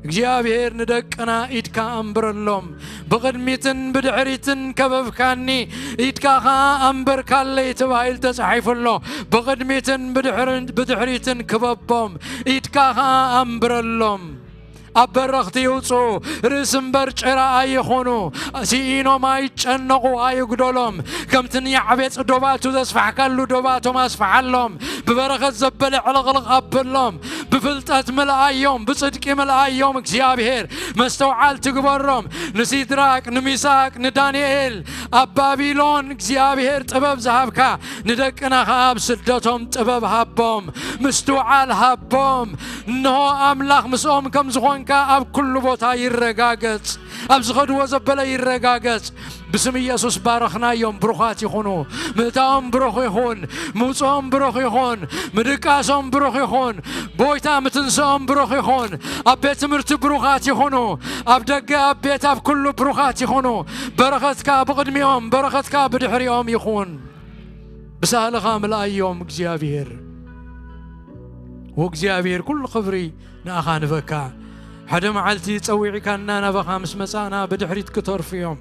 እግዚኣብሔር ንደቅና ኢድካ ኣንብረሎም። ብቕድሚትን ብድሕሪትን ከበብካኒ፣ ኢድካ ኸኣ ኣንበርካለይ ተባሂሉ ተጻሒፉ ኣሎ። ብቕድሚትን ብድሕርን-፣ ብድሕሪትን ክበቦም፣ ኢድካ ኸኣ ኣንብረሎም። ኣብ በረኽቲ ይውጹ፣ ርእሲ እምበር ጭራ ኣይኹኑ። ስኢኖም ኣይጨነቑ፣ ኣይጉደሎም። ከምቲ ንያዕቤጽ ዶባቱ ዘስፋሕካሉ ዶባቶም ኣስፍሓሎም። ብበረኸት ዘበለ ዕልቕልቕ ኣብሎም። ብፍልጠት ምልኣዮም፣ ብጽድቂ ምልኣዮም። እግዚኣብሔር መስተውዓል ትግበሮም። ንሲድራቅ፣ ንሚሳቅ፣ ንዳንኤል ኣብ ባቢሎን እግዚኣብሔር ጥበብ ዝሃብካ፣ ንደቅና ኸኣ ኣብ ስደቶም ጥበብ ሃቦም፣ ምስትውዓል ሃቦም። እንሆ ኣምላኽ ምስኦም ከም ዝኾንካ ኣብ ኩሉ ቦታ ይረጋገጽ፣ ኣብ ዝኸድዎ ዘበለ ይረጋገጽ። ብስም ኢየሱስ ባረኽናዮም፣ ብሩኻት ይኹኑ። ምእታዎም ብሩኽ ይኹን፣ ምውጽኦም ብሩኽ ይኹን፣ ምድቃሶም ብሩኽ ይኹን፣ ጎይታ ምትንስኦም ብሩኽ ይኹን። ኣብ ቤት ትምህርቲ ብሩኻት ይኹኑ፣ ኣብ ደገ፣ ኣብ ቤት፣ ኣብ ኩሉ ብሩኻት ይኹኑ። በረኸትካ ብቕድሚኦም፣ በረኸትካ ብድሕሪኦም ይኹን። ብሳህልኻ ምልኣዮም እግዚኣብሔር። ወእግዚኣብሔር፣ ኩሉ ክብሪ ንኣኻ ንበካ። ሓደ መዓልቲ ጸዊዕካና ናባኻ ምስ መጻእና ብድሕሪት ክተርፉ እዮም።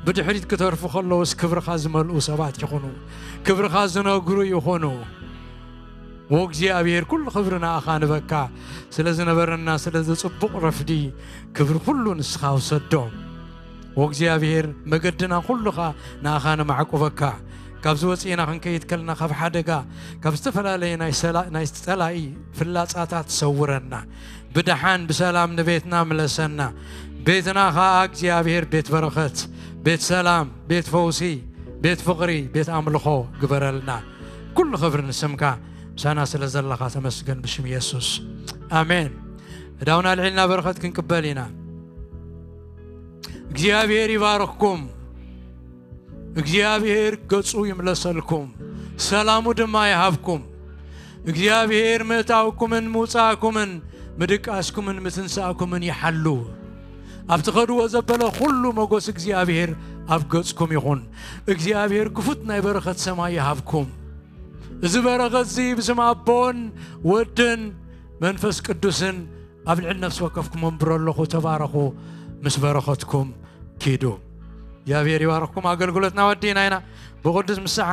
ብድሕሪት ክተርፉ ከለውስ ክብርኻ ዝመልኡ ሰባት ይኹኑ። ክብርኻ ዝነግሩ ይኹኑ። ወእግዚኣብሔር፣ ኩሉ ክብሪ ንኣኻ ንበካ። ስለ ዝነበረና ስለዚ ጽቡቕ ረፍዲ ክብሪ ኩሉ ንስኻ ውሰዶ። ወእግዚኣብሔር፣ መገድና ኩሉ ኸኣ ንኣኻ ነማዕቁበካ። ካብዚ ወጺእና ክንከይድ ከለና ካብ ሓደጋ፣ ካብ ዝተፈላለየ ናይ ሰላ-፣ ናይ ጸላኢ ፍላጻታት ሰውረና። ብደሓን ብሰላም ንቤትና ምለሰና። ቤትና ኸኣ እግዚኣብሔር ቤት በረኸት፣ ቤት ሰላም፣ ቤት ፈውሲ፣ ቤት ፍቕሪ፣ ቤት ኣምልኾ ግበረልና። ኩሉ ክብሪ ንስምካ። ምሳና ስለ ዘለኻ ተመስገን ብሽም የሱስ። ኣሜን። እዳውና ኣልዒልና በረኸት ክንቅበል ኢና። እግዚኣብሔር ይባርኽኩም። እግዚኣብሔር ገጹ ይምለሰልኩም፣ ሰላሙ ድማ ይሃብኩም። እግዚኣብሔር ምእታውኩምን ምውጻእኩምን ምድቃስኩምን ምትንሳእኩምን ይሓሉ። ኣብ ትኸድዎ ዘበለ ኩሉ መጎስ እግዚኣብሔር ኣብ ገጽኩም ይኹን። እግዚኣብሔር ክፉት ናይ በረኸት ሰማይ ይሃብኩም። እዚ በረኸት እዚ ብስም ኣቦን ወድን መንፈስ ቅዱስን ኣብ ልዕሊ ነፍሲ ወከፍኩም ኣንብሮ ኣለኹ። ተባረኹ፣ ምስ በረኸትኩም ኪዱ። እግዚኣብሔር ይባርኽኩም። ኣገልግሎትና ወዲእና ኢና። ብቕዱስ ምሳሕ